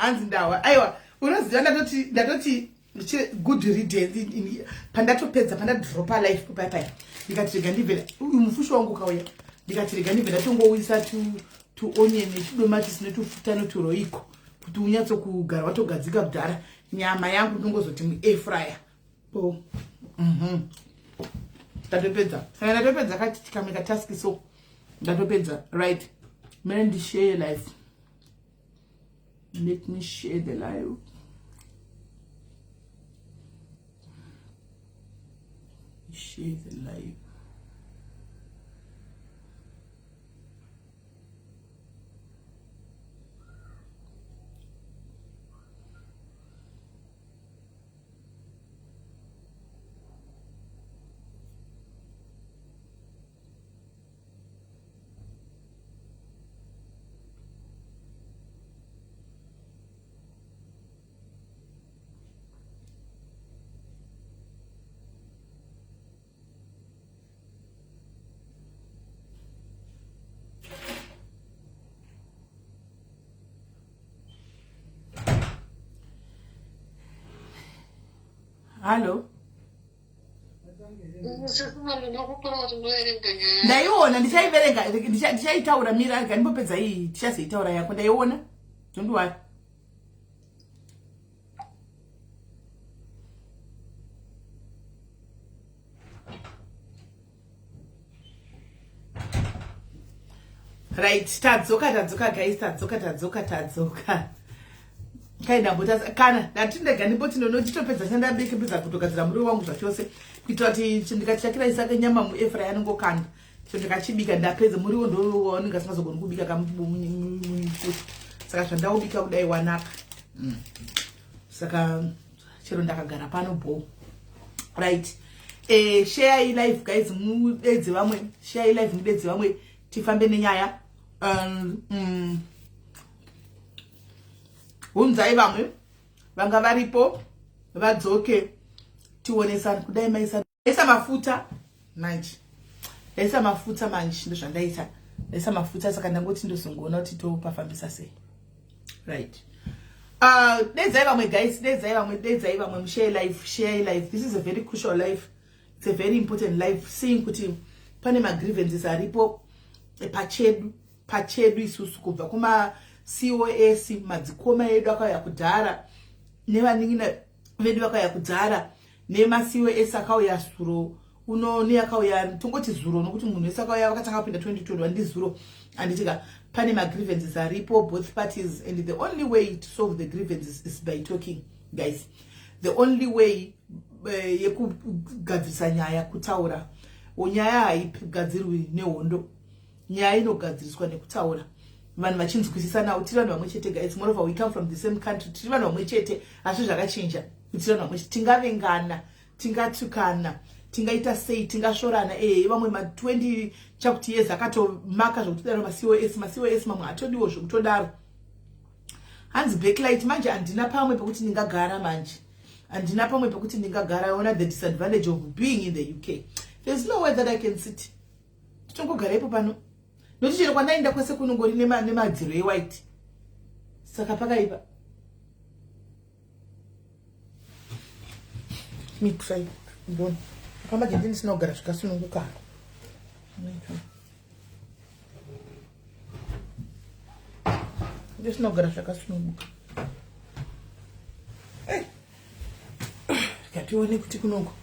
Hanzi ndawa. Aiwa, unoziva ndatoti ndatoti good riddance pandatopedza pandadropa life kupai pai ndikati rega ndibve uyu mufushi wangu ukauya ndikati rega ndibve ndatongouyisa tuonion nechidomatisi netufuta neturoiko kuti unyatsokugara watogadzika kudhara nyama yangu ndongozoti muairfryer po mhm. ndatopedza saka ndatopedza kamwe katask so ndatopedza right mene ndishare life let me share the live share the live Hallo. Ndaiona ndichaiverenga ndichaitaura mira rega ndimbopedza iyi tichazoitaura yako ndaiona don't worry. Right, tadzoka tadzoka guys, tadzoka tadzoka tadzoka. Kai ndambota kana ndati ndega ndimboti ndinotopedza chandabike pedza kutogadzira muriwo wangu zvachose kuitira kuti ndikachakira isaka nyama muefra yanongokanda so ndikachibika ndapedza muriwo ndowaunenge asingazogoni kubika kamufuta saka zvandaubika kudai wanaka mm. Saka chero ndakagara pano bho right eh, share live guys mudedze vamwe share live mudedze vamwe tifambe nenyaya um, mm, hunzai vamwe vanga varipo vadzoke tionesane kudai maisa Ndaisa mafuta manje. Ndaisa mafuta manje ndozvandaita. Ndaisa mafuta saka ndangoti ndozongoona kuti topafambisa sei. Right. Dedzai vamwe guys, dedzai vamwe, dedzai vamwe mushare live, share live. This is a very crucial life. It's a very important life seeing kuti pane magrievances aripo pachedu pachedu isusu kubva kuma COS madzikoma edu akauya kudhara nevanin'ina vedu vakauya kudhara nemasiwo ese akauya zuro uno neakauya tongoti zuro nokuti munhu wese akauya vakatanga kupinda 2021 ndizuro anditika pane magrievances aripo both parties and the only way to solve the grievances is by talking guys the only way eh, yekugadzirisa nyaya kutaura nyaya haigadzirwi nehondo nyaya inogadziriswa nekutaura vanhu vachinzwisisanawo tiri vanhu vamwe chete guys moreover we come from the same country tiri vanhu vamwe chete asi zvakachinja tiri vanhu vamwe chete tingavengana tingatukana tingaita sei tingasvorana ee vamwe ma20 chakuti years akatomaka zvekutodaro macos macos mamwe atodiwo zvekutodaro hanzi backlight manje handina pamwe pekuti ndingagara manje handina pamwe pekuti ndingagara ona the disadvantage of being in the uk there's no way that i can sit totongogara ipo pano nokuti chero kwandaenda kwese kunongori nemadziro ewhite saka pakaipa me try ndona pamanje ndi ndisina kugara zvikasununguka ndisina kugara zvakasununguka Tione kuti kunoko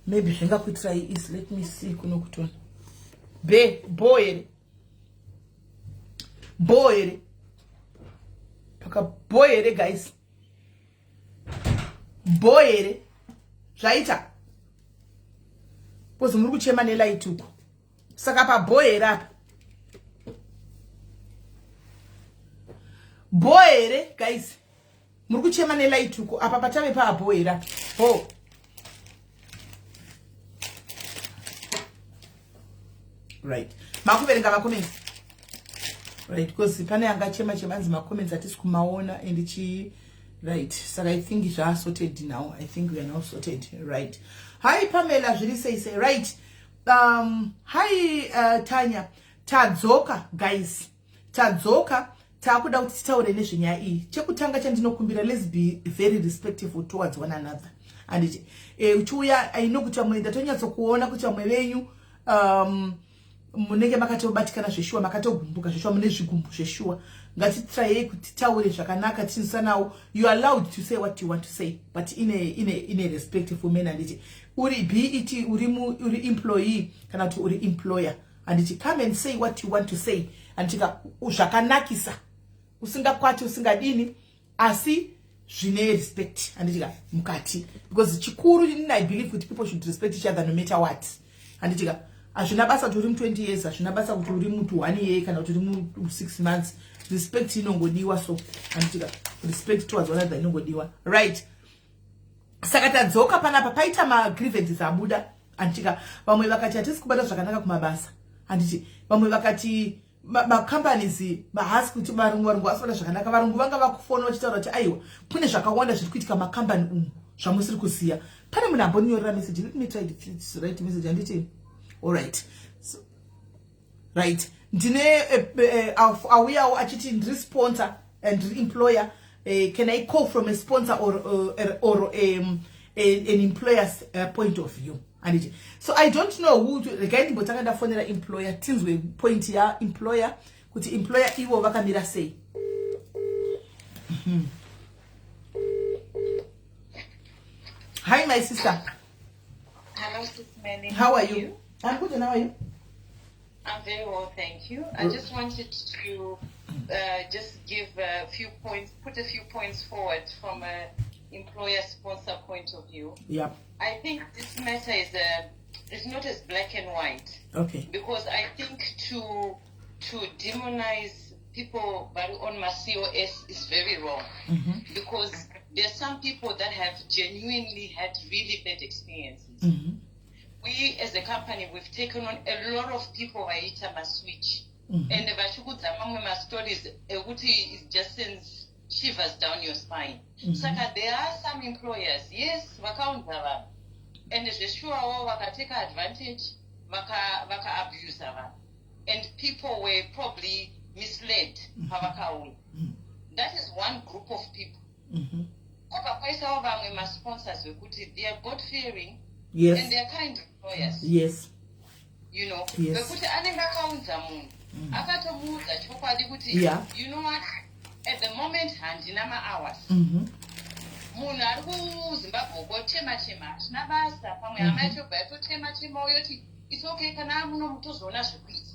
maybe zvingakuitirai is let me see kunoku tione be bho here bho here paka bho here guys bho here zvaita bcause muri kuchema nelight uko saka pabho here apa bho here guys muri kuchema nelight uko apa patave paabho here apa bho right makuverenga macomments right because pane angachema chema anzi macomments atisi kumaona and chii right saka i think zvaasorted now i think we are now sorted right hi pamela zviri sei sei right um hi uh, tanya tadzoka guys tadzoka Taakuda kuti titaure nezvenyaya iyi. Chekutanga chandinokumbira, let's be very respectful towards one another, handiti? Uchiuya, aino kuti vamwe, ndatonyatsokuona kuti vamwe venyu munenge makatobatikana zveshuwa, makatogumbuka zveshuwa, mune zvigumbu zveshuwa. Ngatitrayei kuti titaure zvakanaka, tichinzwisanawo. You are allowed to say what you want to say, but in a respectful manner, handiti? Uri, be it uri employee kana kuti uri employer, handiti? Come and say what you want to say, handitika? Zvakanakisa, usingakwati, usingadini, asi zvine respect, handitika, mukati, because chikuru, I believe kuti people should respect each other no matter what, handitika? Hazvina basa kuti uri mu20 years, hazvina basa kuti uri mutu 1 year kana kuti uri mu6 months. Respect inongodiwa. So, handitika, respect towards one another inongodiwa, right? Saka tadzoka panapa, paita magrievances abuda, handitika? Vamwe vakati hatisi kubata zvakanaka kumabasa, handiti? Vamwe vakati macompanies haasi kuti varungu vasibata zvakanaka. Varungu vanga vakufona vachitaura kuti aiwa, kune zvakawanda zviri kuitika makambani umu zvamusiri kuziva. Pane munhu ambonyorera message. Let me try to write message, handiti? Allright. So, right, ndine auyawo achiti ndiri sponsor and ndiri employer. Can I call from a sponsor or an employer's point of view, handiti? So I don't know who. Regai ndimbotanga ndafonera employer, tinzwe point yaemployer, kuti employer ivo vakamira sei. Hi, my sister. Hello, Sis Melly. How are you? I'm good, and how are you? I'm very well, thank you. I just wanted to just give a few points, put a few points forward from a employer sponsor point of view. I think this matter is not as black and white because I think to demonize people on my COS is very wrong because there are some people that have genuinely had really bad experiences. We as a company, we've taken on a lot of people vaita maswitch and vachikudza mamwe mastories ekuti it just sends shivers down your spine. Saka there are some employers, yes, vakaunza vanhu and zveshuwawo vakateka advantage, vakaabusa vanhu and people were probably misled pavakauya. That is one group of people. Kwabva kwaisawo vamwe masponsors vekuti they are God fearing and they are kind employers vekuti anenge akaunza munhu, akatomuudza chokwadi kuti, "You know what, at the moment handina mahours." Munhu ari kuZimbabwe uko chema chema, hazvina basa. Pamwe hama yacho bva yatochema chema uyoti, "It's okay, kana amuno mutozoona zvekuita."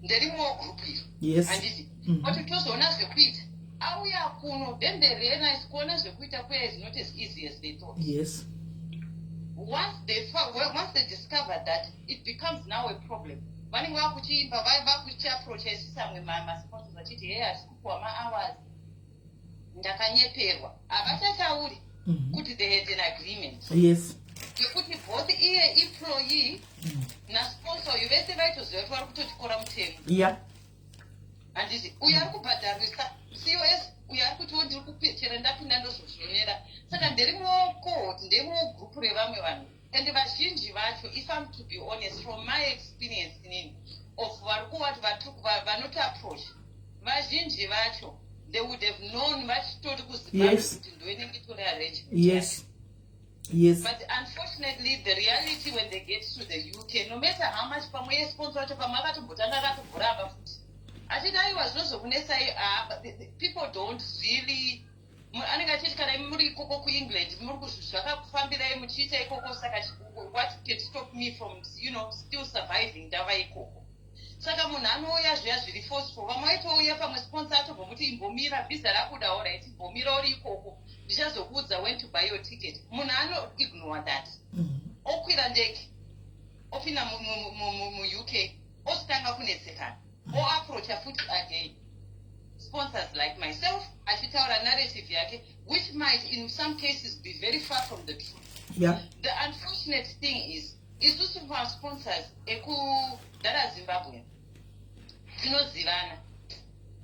Nderimwewo group iro, handiti? Oti tozoona zvekuita auya kuno, then they realize kuona zvekuita kuya is not as easy as they thought. Once they discover that, it becomes now a problem. Vanenge vakuchiimba, vakuchiapproacha isusu amwe masponsors vachiti, "Hey, hatisi kupuwa mahours, ndakanyeperwa." Havachatauri kuti they had an agreement yekuti both iye employee nasponsor uyu vese vaitoziva kuti vari kutotyora mutemo, handiti? Uyu ari kubhadharisa COS, uyu ari kutiwo ndiri kuchera, ndapinda ndozozvionera. Saka nderimwewo cohort, nderimwewo group revamwe vanhu. And vazhinji vacho, if I'm to be honest, from my experience inini of vari kuvati vanoti approach, vazhinji vacho, they would have known vachitori kuZimbabwe kuti ndoinenge itori arrangement. But unfortunately, the reality when they get to the UK, no matter how much pamwe yesponsor wacho pamwe akatombotanga akatomboramba futi achiti, "Aiwa, zvinozokunesai." Ah, but people don't really, anenge achiti, "Kana imi muri ikoko kuEngland, muri zvakakufambirai muchiita ikoko, saka what can stop me from still surviving ndava ikoko?" Saka munhu anouya zviya zviri forceful. Vamwe vaitouya pamwe sponsor atobvomuti, "Imbomira, vhisa rakuda, alright, imbomira uri ikoko, ndichazokuudza when to buy your ticket." Munhu anoignore that, okwira ndege, opinda muUK, ositanga kunetsekana, oapproacha futi again sponsors like myself, achitaura narrative yake, which might in some cases be very far from the truth. The unfortunate thing is, isusu masponsors ekudhara Zimbabwe tinozivana.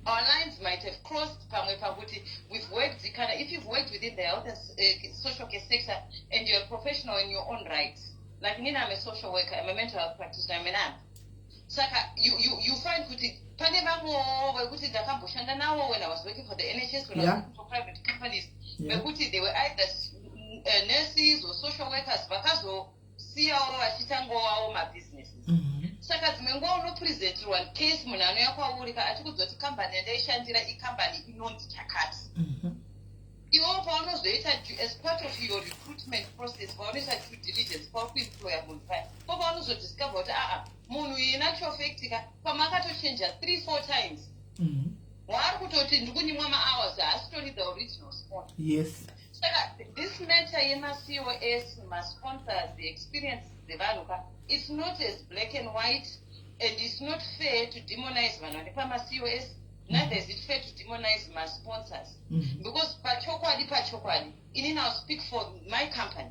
Our lines might have crossed pamwe pakuti we've worked, kana if you've worked within the health and social care sector and you're a professional in your own right, like nina, I'm a social worker, I'm a mental health practitioner, I'm an amp. Saka you find kuti Pane vamwewo vekuti ndakamboshanda navo when I was working for the NHS, when I was working for private companies, vekuti they were either nurses or social workers, vakazosiyawo vachitangowawo mabusinesses. Saka dzimwe nguva unopresentirwa case, munhu anouya kwauri ka achikuudza kuti kambani yandaishandira ikambani inonzi chakati. Iwewo paunozoita as part of your recruitment process, paunoita due diligence, pauri kuemploya munhu paya, po paunozodiscover kuti aa, munhu in actual fact ka pamakatochenja three four times, waari kutoti ndikunyimwa mahours haasitori the original sponsor. Saka this matter yemaCOS, masponsors, the experience dzevanhu ka, it's not as black and white, and it's not fair to demonize vanhu vane pamaCOS, neither is it fair to demonize masponsors, because pachokwadi, pachokwadi, inini I'll speak for my company.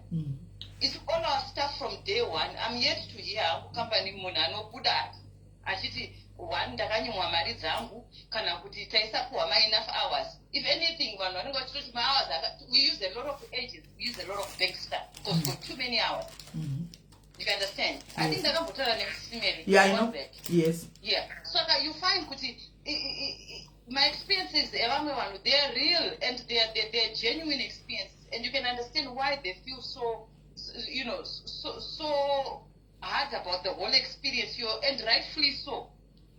It's all our staff from day one. I'm yet to hear hangu company munhu anobuda achiti one, ndakanyimwa mari dzangu, kana kuti taisapuhwa maenough hours. If anything, vanhu vanenge vachitoti mahours we use a lot of agents, we use a lot of bank staff because got too many hours. You understand? I think ndakambotaura nemusimeri. Yeah, I know. Yes. Yeah, saka you find kuti my experiences evamwe vanhu, they are real and they are genuine experiences, and you can understand why they feel so you know so so hard about the whole experience, you and rightfully so.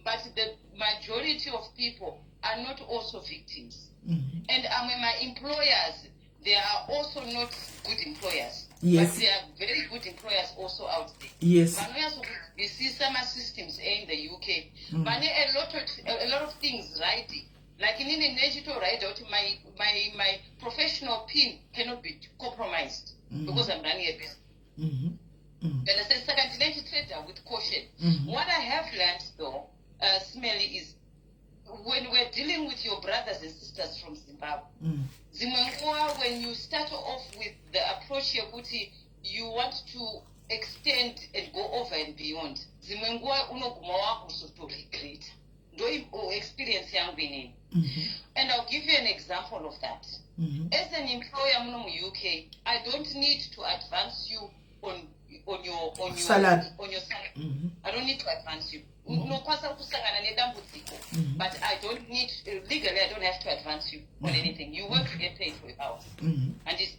But the majority of people are not also victims. And amwe my employers, they are also not good employers, but there are very good employers also out there vanonyatsokunzwisisa masystems in the UK, vane a lot of things right. Like inini nechitoraida kuti my professional pin cannot be compromised because I'm running a business. And I said, saka ndinechitreada with caution. What I have learned though, Smelly, is when we're dealing with your brothers and sisters from Zimbabwe, dzimwe nguva when you start off with the approach yekuti you want to extend and go over and beyond, dzimwe nguva unoguma wakuzotoregreta. Ndo experience yangu inini. And I'll give you an example of that. As an employer muno muUK, I don't need to advance you on your Salary. On your salary. I don't need to advance you. Unokwanisa kusangana nedambudziko, but I don't need, legally I don't have to advance you on anything. You work, you get paid for your hours. And it's,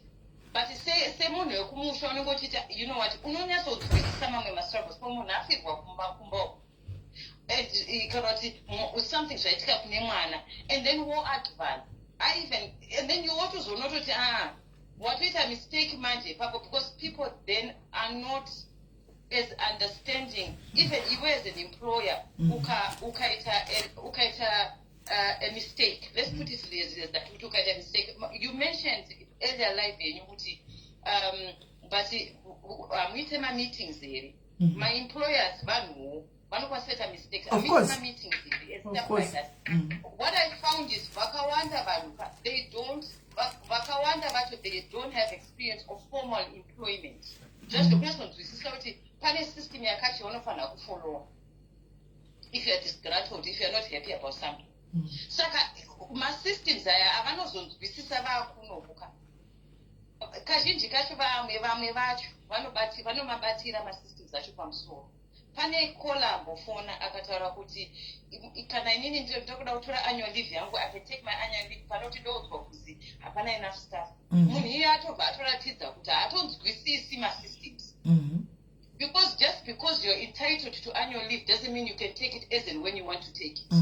but semunhu wekumusha unenge uchiita, you know what, unonyatsonzwisisa mamwe mastruggles po munhu afirwa kumba kumba and kana kuti something zvaitika kune mwana, and then woadvance. I even, and then you wotozoona kutoti ah, watoita mistake manje ipapo, because people then are not as understanding. Even iwe as an employer, ukaita a mistake, let's put it as that, kuti ukaita mistake. You mentioned earlier live yenyu kuti but hamuite mameetings here? My employers vanhuwo vanokwanisa kuita mistakes. Of Hamuite course. mameetings here and Of stuff course. like that? What I found is vakawanda vanhu they don't, vakawanda vacho, they don't have experience of formal employment, just kunyatsonzwisisa kuti pane system yakati yaunofanira kufollowa if you are disgruntled, if you are not happy about something. Saka masystems aya avanozonzwisisa vaakunobuka kazhinji kacho, vamwe vacho vanomabatira masystems acho pamusoro. Pane caller ambofona akataura kuti kana inini ndokuda kutora annual leave yangu, I can take my annual leave panoti ndoudzwa kuzi hapana enough staff. Munhu iye atobva atoratidza kuti haatonzwisisi masystems, because just because you're entitled to annual leave doesn't mean you can take it as and when you want to take it.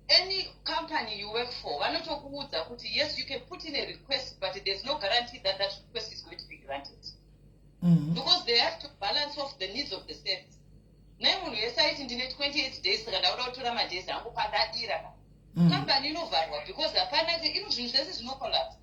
Any company you work for vanotokuudza kuti yes, you can put in a request, but there's no guarantee that that request is going to be granted, because they have to balance off the needs of the service. Nai munhu wese aiti ndine 28 days, saka ndakuda kutora madays angu pandadira ka, kambani inovharwa because hapana ino zvinhu zvese zvinocollapse.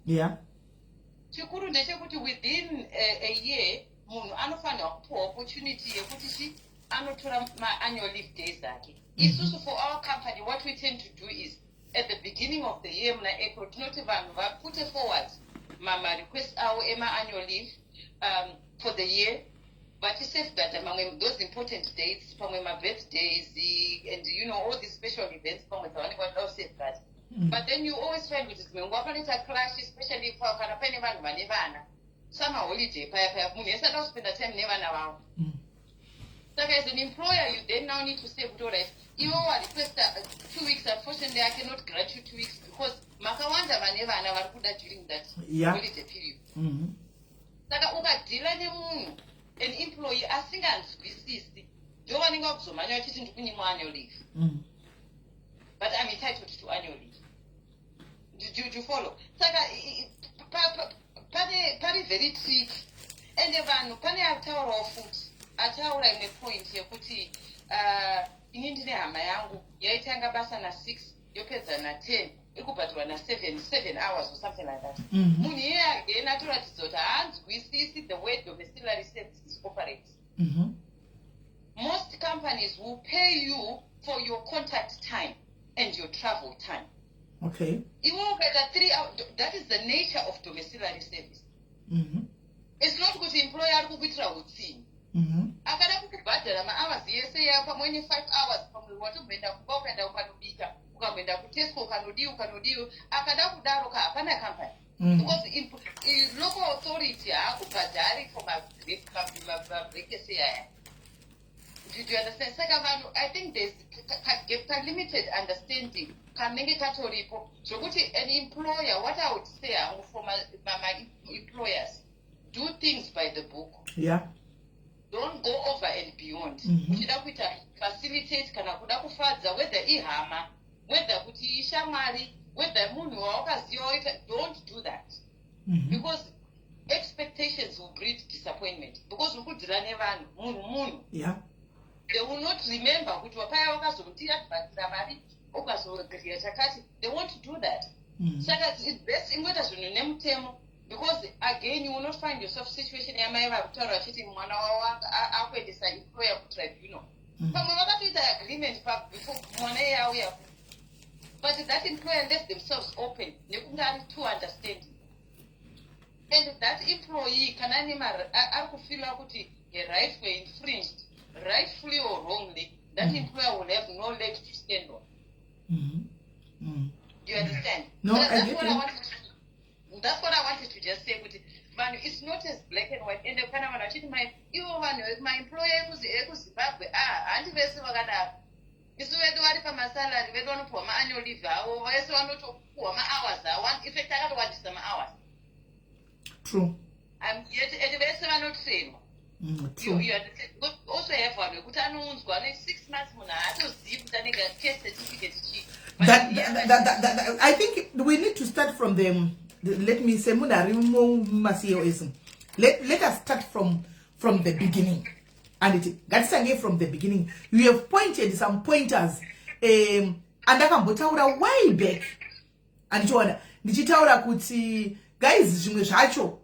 Chikuru ndechekuti within a year munhu anofanirwa kupiwa opportunity yekuti chi anotora maannual leave days ake. Isusu for our company, what we tend to do is at the beginning of the year, muna April, tinoti vanhu vapute forward marequest avo emaannual leave for the year, vachisafeguarda mamwe those important dates, pamwe mabirthdays and all these special events pamwe dzavanenge vachida kusafeguarda. But then you always find kuti dzimwe nguva panoita clash, especially kana paine vanhu vane vana, summer holiday paya paya, munhu wese ada kuspenda time nevana vavo. Saka as an employer, you then now need to say kuti, alright, iwe warequesta 2 weeks, unfortunately I cannot grant you 2 weeks because makawanda vane vana vari kuda during that holiday period. Saka ukadeala nemunhu, an employee asinganzwisisi, ndo vanenge vakuzomhanya vachiti ndikunyimwa annual leave, but I'm entitled to annual leave. Do you follow? Saka pane pari very tricky. Ende vanhu, pane ataurawo futi, ataura imwe point yekuti ini ndine hama yangu yaitanga basa na6, yopedza na10, iri kubhadharwa na7, 7 hours or something like that. Munhu iye again atoratidza kuti haanzwisisi the way domiciliary services operate. Most companies will pay you for your contact time and your travel time. Iwe ukaita 3 hour, that is the nature of domiciliary service. It's not kuti employer ari kukuitira utsinyi. Akada kukubhadhara mahours yese ya pamwe ne5 hours, pamwe watomboenda kumba, ukaenda ukanobika, ukamboenda kuTesco, ukanodiwa, ukanodiwa, akada kudaro ka, hapana company, because local authority haakubhadhari for mabreak ese aya. Do you understand? Saka vanhu, I think there's ka limited understanding kanenge katoripo, zvokuti an employer, what I would say hangu for my employers, do things by the book. Don't go over and beyond uchida kuita facilitate kana kuda kufadza, whether ihama, whether kuti ishamwari, whether munhu wawakaziva waita. Don't do that, because expectations will breed disappointment, because uri kudeala nevanhu, munhu munhu. They will not remember kuti wapaya wakazondiadvansira mari, ukazogriya chakati. They won't do that. Saka it's best ingoita zvinhu nemutemo, because again you will not find yourself situation yamai vari kutaura vachiti mwana wavo akuendesa employer kutribunal. Pamwe vakatoita agreement before mwana iye auya, but that employer left themselves open nekunge ari too understanding. And that employee, kana ane ari kufeela kuti her rights were infringed, rightfully or wrongly, that employer will have no leg to stand on. Do you understand? No, So I that's get what you. I wanted to, that's what I wanted to just say, kuti vanhu, it's not as black and white. Ende kana vanhu vachiti ivo vanhu maemployer ekuZimbabwe, ah, handi vese vakadaro. Isu vedu vari pamasalary vedu vanopiwa maannual leave avo, vese vanotopiwa mahours avo. In fact akatowandisa mahours. Yet and vese vanotrainwa. You understand? Because we also have vanhu vekuti anounzwa ne 6 months, munhu haatozivi kuti anenge case certificate chii. But That, I think we need to start from the, let me say, munhu ari mumacos, let us start from the beginning. And it ngatitange from the beginning. You have pointed some pointers andakambotaura way back, andichiona ndichitaura kuti, guys, zvimwe zvacho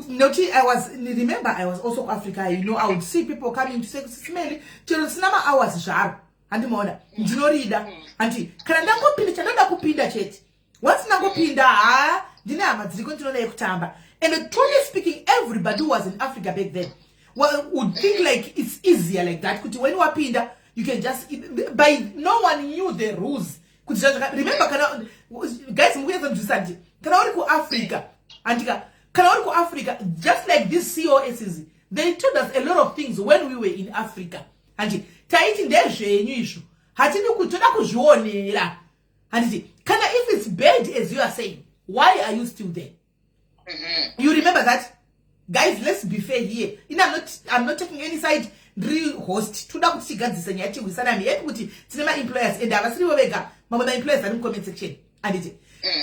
noti I was, remember, I was also kuAfrica. I would see people coming to say, "Sis Melly, chero tisina mahours zvaro, handimaona ndinorida handi kana ndangopinda chandoda kupinda chete. Once ndangopinda, ha, ndine hama dziriko, ndinoda yekutamba." And truly speaking, everybody who was in Africa back then, well, would think like it's easier like that, kuti when wapinda you can just by. No one knew the rules kuti remember, kana, guys, mukunyatsonzwisisa ndi kana uri kuAfrica, andika kana uri kuAfrica, just like these COSs, they told us a lot of things when we were in Africa. Handi taiti ndezvenyu izvo, hatidi kuti toda kuzvionera. Handiti kana if it's bad as you are saying, why are you still there? You remember that? Guys, let's be fair here. In I'm not taking any side. Ndiri host, toda kuti tigadzise nyaya, tirwisana. I'm happy kuti tine maemployers, and havasirivo vega, mamwe maemployers ari mucomment section, handiti?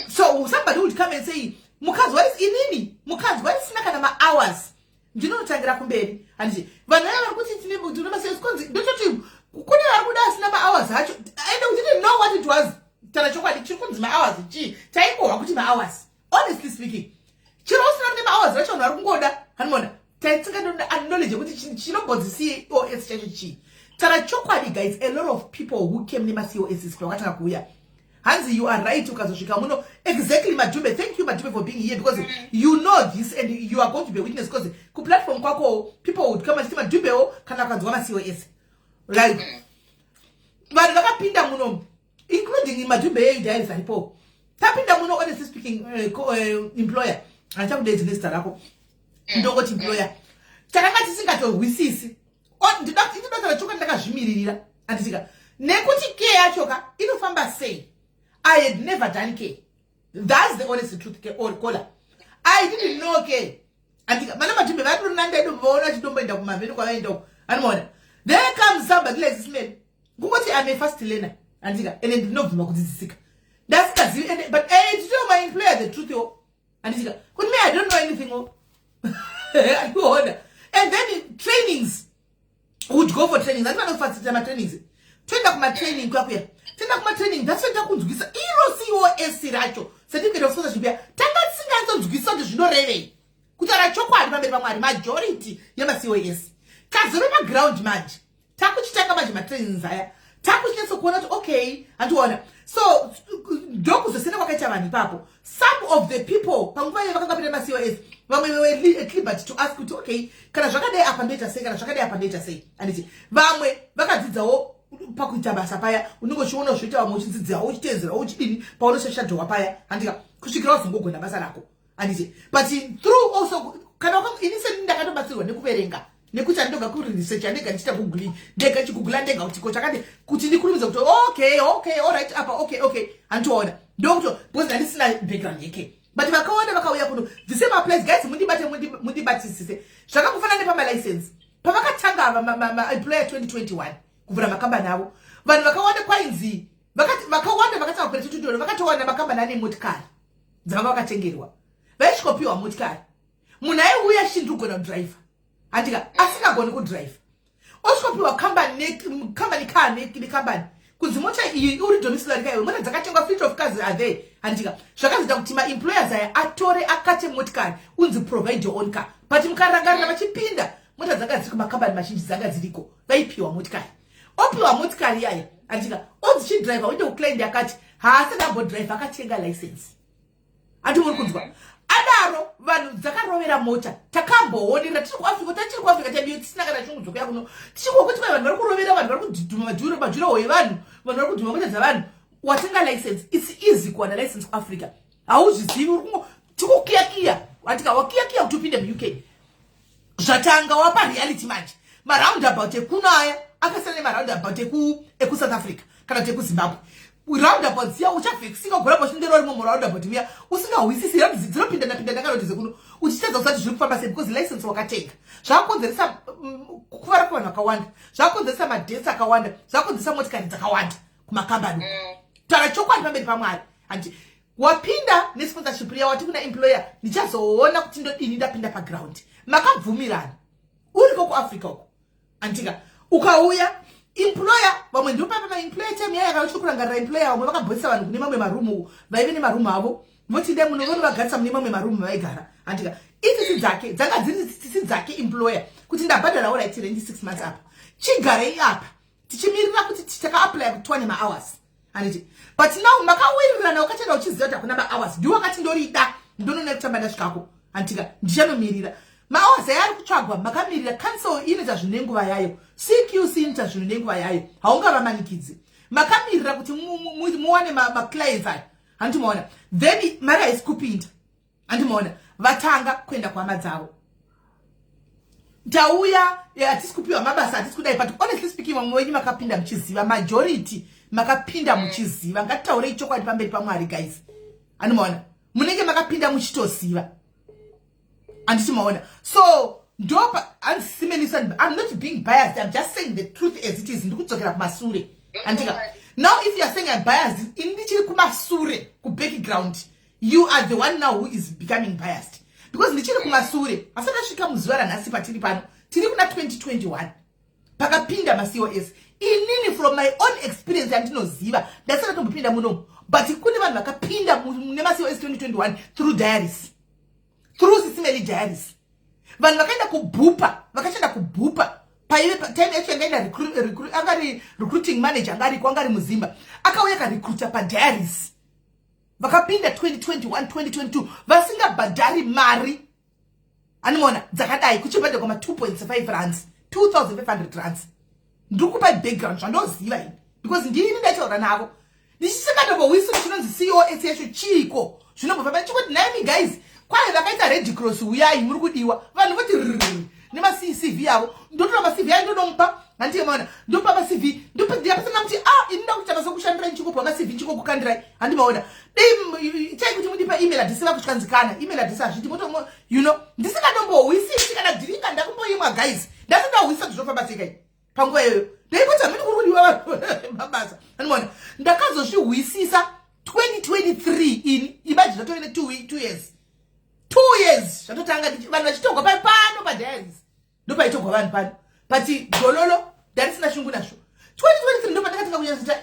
So somebody would come and say, "Mukadzi wari inini, mukadzi warisina kana mahours, ndinonotangira kumberi." Handiti vanhu vaya vari kuti tine masales konzi, ndototi kune vari kuda asina mahours acho, and we didn't know what it was. Tana chokwadi chiri kunzi mahours chii? Taingohwa kuti mahours. Honestly speaking, chiro usina nemahours acho, vanhu vari kungoda, hanimona taitsinga knowledge yekuti chinombonzi COS chacho chii. Tara chokwadi, guys, a lot of people who came nemaCOSs kwakatanga kuuya, hanzi, "You are right, ukazosvika muno." Exactly, Madhumbe. Thank you, Madhumbe, for being here, because you know this and you are going to be a witness, because kuplatform kwako people would come achiti Madhumbewo kana ukanzwa maCOS, like vanhu vakapinda muno, including Madhumbe yeidairis aripo. Tapinda muno, honestly speaking, employer, handichakudeidzi nezita rako, ndongoti employer, takanga tisingatorwisisi. Ndinotaura chokwadi, ndakazvimiririra, anditika? Nekuti care yacho ka inofamba sei? I had never done care. That's the honest truth. Ke or kola, I didn't know care, andika? Mana Madhumbe vatori edu, vaona vachitomboenda kumavheni kwavaenda uko, anomaona. There comes somebody like this man, kungoti I'm a fast learner, andika? Ende ndinobvuma kudzidzisika. Ndasingazivi ende, but to tell my employer the truth yo, anditika, kuti me, I don't know anything o, andikuona. And then trainings, would go for trainings, andi vanofacilita matrainings. Toenda kumatraining kuya kuya, toenda kumatraining. That's when takunzwisa iro COS racho, certificate of sponsorship ya. Tanga tisinganzonzwisa kuti zvinorevei. Kutaura chokwadi pamberi paMwari, majority yemaCOS tazove paground manje, takuchitanga manje matrainings aya, takuchinyatsokuona kuti okay, handiona. So ndokuzosiyana kwakaita vanhu ipapo. Some of the people panguva iyo vakanga pinda maCOS, vamwe were at liberty to ask kuti okay, kana zvakadai apa ndoita sei? Kana zvakadai apa ndoita sei? Anditi vamwe vakadzidzawo pakuita basa paya, unenge uchiona zvoita vamwe, uchidzidzirawo, uchiteedzerawo, uchidini paunoshashadhowa paya, handika, kusvikira wazongogona basa rako, handiti? But through also, kana ini seni ndakatobatsirwa nekuverenga, nekuti handindoga kuresearcha ndega, ndichiita googling ndega, chigugula ndega kuti ko chakati, kuti ndikurumidza kuti okay, alright, apa okay, handitoona ndokuto, because ndandisina background yeke. But vakawanda vakauya kuno, the same applies, guys. Mundibate, mundibatisise. Zvakangofanana nepamalicense. Pavakatanga maemployer 2021 kuvhura makambani avo, vanhu vakawanda kwainzi vakawanda vakatanga kupera 2021 vakatowana makambani ane motikari dzavanga vakatengerwa. Vaisvikopiwa motikari, munhu aiuya chindi kugona kudhiraivha, handika, asingagoni kudhiraivha, osvikopiwa company car nekambani, kunzi mota iyi uri domiciliary kaiwe, mota dzakatengwa, fleet of cars are there, handika? Zvakazoita kuti maemployers aya atore akate motikari, unzi provide your own car. But mukarangarira, vachipinda, mota dzanga dziri kumakambani mazhinji, dzanga dziriko, vaipiwa motikari. Opiwa motikari yaya, handika, onzi chidhiraivha uende kuclient akati haasati ambodhiraivha, akatenga license. Handi muri kunzwa? Adaro vanhu dzakarovera mota. Takamboonera tiri kuAfrica, tachiri kuAfrica chaiyo, tisina kana shungu dzokuya kuno, tichingwa kuti vanhu vari kurovera, vanhu vari kudhuma majurawall evanhu, vanhu vari kudhuma mota dzavanhu. Watenga license, it's easy kuwana license kuAfrica. Hauzvizivi, uri kungo tikukiyakiya, andika? Wakiyakiya kuti upinde muUK. Zvatanga wapa reality manje. Maroundabout ekuno aya akasiyana nemaroundabout ekuSouth Africa kana kuti ekuZimbabwe. Roundabout dziya uchavhekisika ugoramba uchinderwa rimwe muroundabout muya, usingahwisisi dzinopindana pindana kana kuti dzekuno, uchitadza kusati zviri kufamba sei, because license wakatenga. Zvakonzeresa kuvara kwevanhu vakawanda, zvakonzeresa madeaths akawanda, zvakonzeresa motikari dzakawanda kumakambani. Taura chokwadi pamberi paMwari, handi wapinda nesponsorship riya, wati kuna employer, "Ndichazoona kuti ndodini ndapinda paground." Makabvumirana uriko kuAfrica uko, andika? Ukauya, employer, vamwe ndopapa maemployer time yaya, kana uchiri kurangarira, employer vamwe vakabhosisa vanhu kune mamwe marumu, vaive nemarumu avo, voti dai muno vonovagarisa mune mamwe marumu vaigara, andika? Itsitsi dzake dzanga dziri tsitsi dzake employer, kuti ndabhadhara alright rent 6 months apa, chigarei apa tichimirira kuti takaapplya kuti tiwane mahours, handiti? But now makawirirana, wakatenda uchiziva kuti hakuna mahours, ndiwo wakati ndorida, ndonona kutamba ndasvikako, handitika? Ndichanomirira mahours aya ari kutsvagwa. Makamirira. Council inoita zvinhu nenguva yayo, CQC inoita zvinhu nenguva yayo, haungavamanikidzi. Makamirira kuti muwane maclients aya, handiti maona? Then mari haisi kupinda, handiti maona? Vatanga kuenda kuhama dzavo, tauya, hatisi kupiwa mabasa, hatisi kudai. But honestly speaking, vamwe venyu makapinda muchiziva, majority makapinda muchiziva. Ngatitaurei chokwadi pamberi paMwari, guys, handimaona? Munenge makapinda muchitoziva, handiti maona? So ndopa handisimenisa. I'm not being biased, I'm just saying the truth as it is. Ndikudzokera kumasure, handika? Now if you are saying I'm biased, ini ndichiri kumasure, kubackground, you are the one now who is becoming biased, because ndichiri kumasure, asati asvika muzuva ranhasi patiri pano. Tiri kuna 2021 pakapinda maCOS. Inini from my own experience yandinoziva, ndasati tombopinda munomu, but kune vanhu vakapinda nemaCOS 2021 through diaries, through Sis Melly Diaries. Vanhu vakaenda kuBupa, vakashanda kuBupa paive time yacho yangaenda angari recruiting manager, angariko, angari muZimba, akauya karecruita padiaries. Vakapinda 2021, 2022 vasingabhadhari mari, animona, dzakadai kuchibhadharwa ma2.5 rands, 2500 rands. Ndiri kupa background zvandoziva ini, because ndini ndaitaura navo ndichisingatombohwisi chinonzi COS yacho chiiko, zvinombofamba. Ndichikuti, "Naimi guys, kwai vakaita Red Cross, uyai, muri kudiwa." Vanhu voti rrr. nemaCV yavo. Ndotora maCV ayo, ndonomupa, handiye maona? Ndopa maCV, ndikapesana kuti, "Ah, ini ndakuita basa kushandirai, nchikopa maCV, nchikokukandirai." Handimaona? Dei chai kuti mundipa email address, vakutywanzikana email address hazviti moto, ndisingatombohwisisi kana dhiringa ndakumboimwa, guys. Ndasindahwisisa kuti zvofamba sei kai panguva iyoyo. Ndaingoti hamene kuri kudiwa vanhu mabasa, handimaona? Ndakazozvihwisisa 2023 ini. Imagine, zvatove ne2 years, 2 years zvatotanga vanhu vachitogwa pano padiaries. Ndopaitogwa vanhu pano, but gololo ndarisina shungu nazvo. 2023 ndo pandakatanga kunyatsoita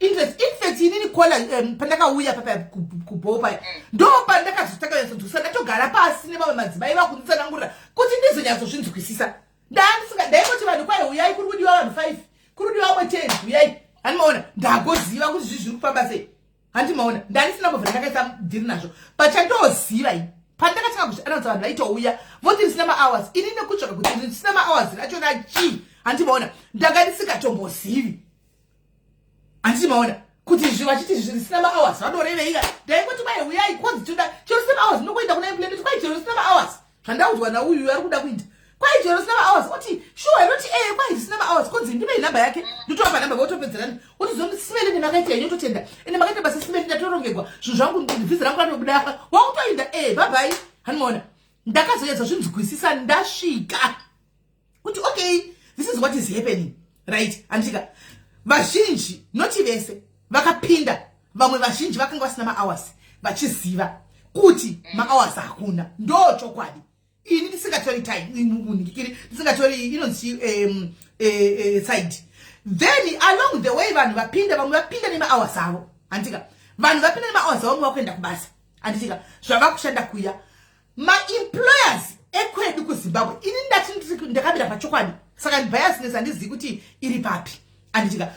interest. In fact, inini kola pandakauya papa kubhoo paya, ndo pandakazotanga kunyatsonzwisisa. Ndatogara pasi nemamwe madzimai vakunditsanangurira kuti ndizonyatsozvinzwisisa. Ndandisinga ndaingoti vanhu kwai, "Uyai, kuri kudiwa vanhu 5, kuri kudiwa vamwe 10, uyai." Handimaona? Ndagoziva kuti zvi zviri kufamba sei, handimaona? Ndandisina mbobvira ndakaisa dhiri nazvo. Pachandoziva ini, pandakatanga kuzviananza, vanhu vaitouya voti risina mahours. Ini nekutsvaka kuti risina mahours rachona chii, handimaona? Ndanga ndisingatombozivi, handimaona, kuti izvi vachiti izvi risina mahours vanorevei. Ndaingoti kwai, "Uyai, konzi toda chero risina mahours." Ndinokuenda kuna employment, kwai chero risina mahours, zvandaudzwa nauyu ari kuda kuita, kwai chero risina mahours. Oti, "Sure?" Inoti, "E, kwai risina mahours." Konzi, "Ndipei nhamba yake." Ndotovapa nhamba, votopedzerani. Otizoni, "Simeli, makaita henyu, totenda, ende makaita basa, Simeli. Ndatorongegwa zvinhu zvangu, vhiza rangu ratobuda." Wakutoinda, "E, bye bye." Handimaona? Ndakazoedza zvinzwisisa ndasvika kuti, okay, this is what is happening, right? Handika vazhinji, noti vese vakapinda, vamwe vazhinji vakanga vasina mahours, vachiziva kuti mahours hakuna. Ndo chokwadi. Ini ndisingatori time munhikiri, ndisingatori inonzi side. Then along the way vanhu vapinda, vamwe vapinda nemahours avo, handika? Vanhu vapinda nemahours avo, vamwe vakuenda kubasa, handitika? Zvavakushanda kuya, maemployers ekwedu kuZimbabwe, ini ndati ndakamira pachokwadi, saka biasness handizivi kuti iri papi, handitika?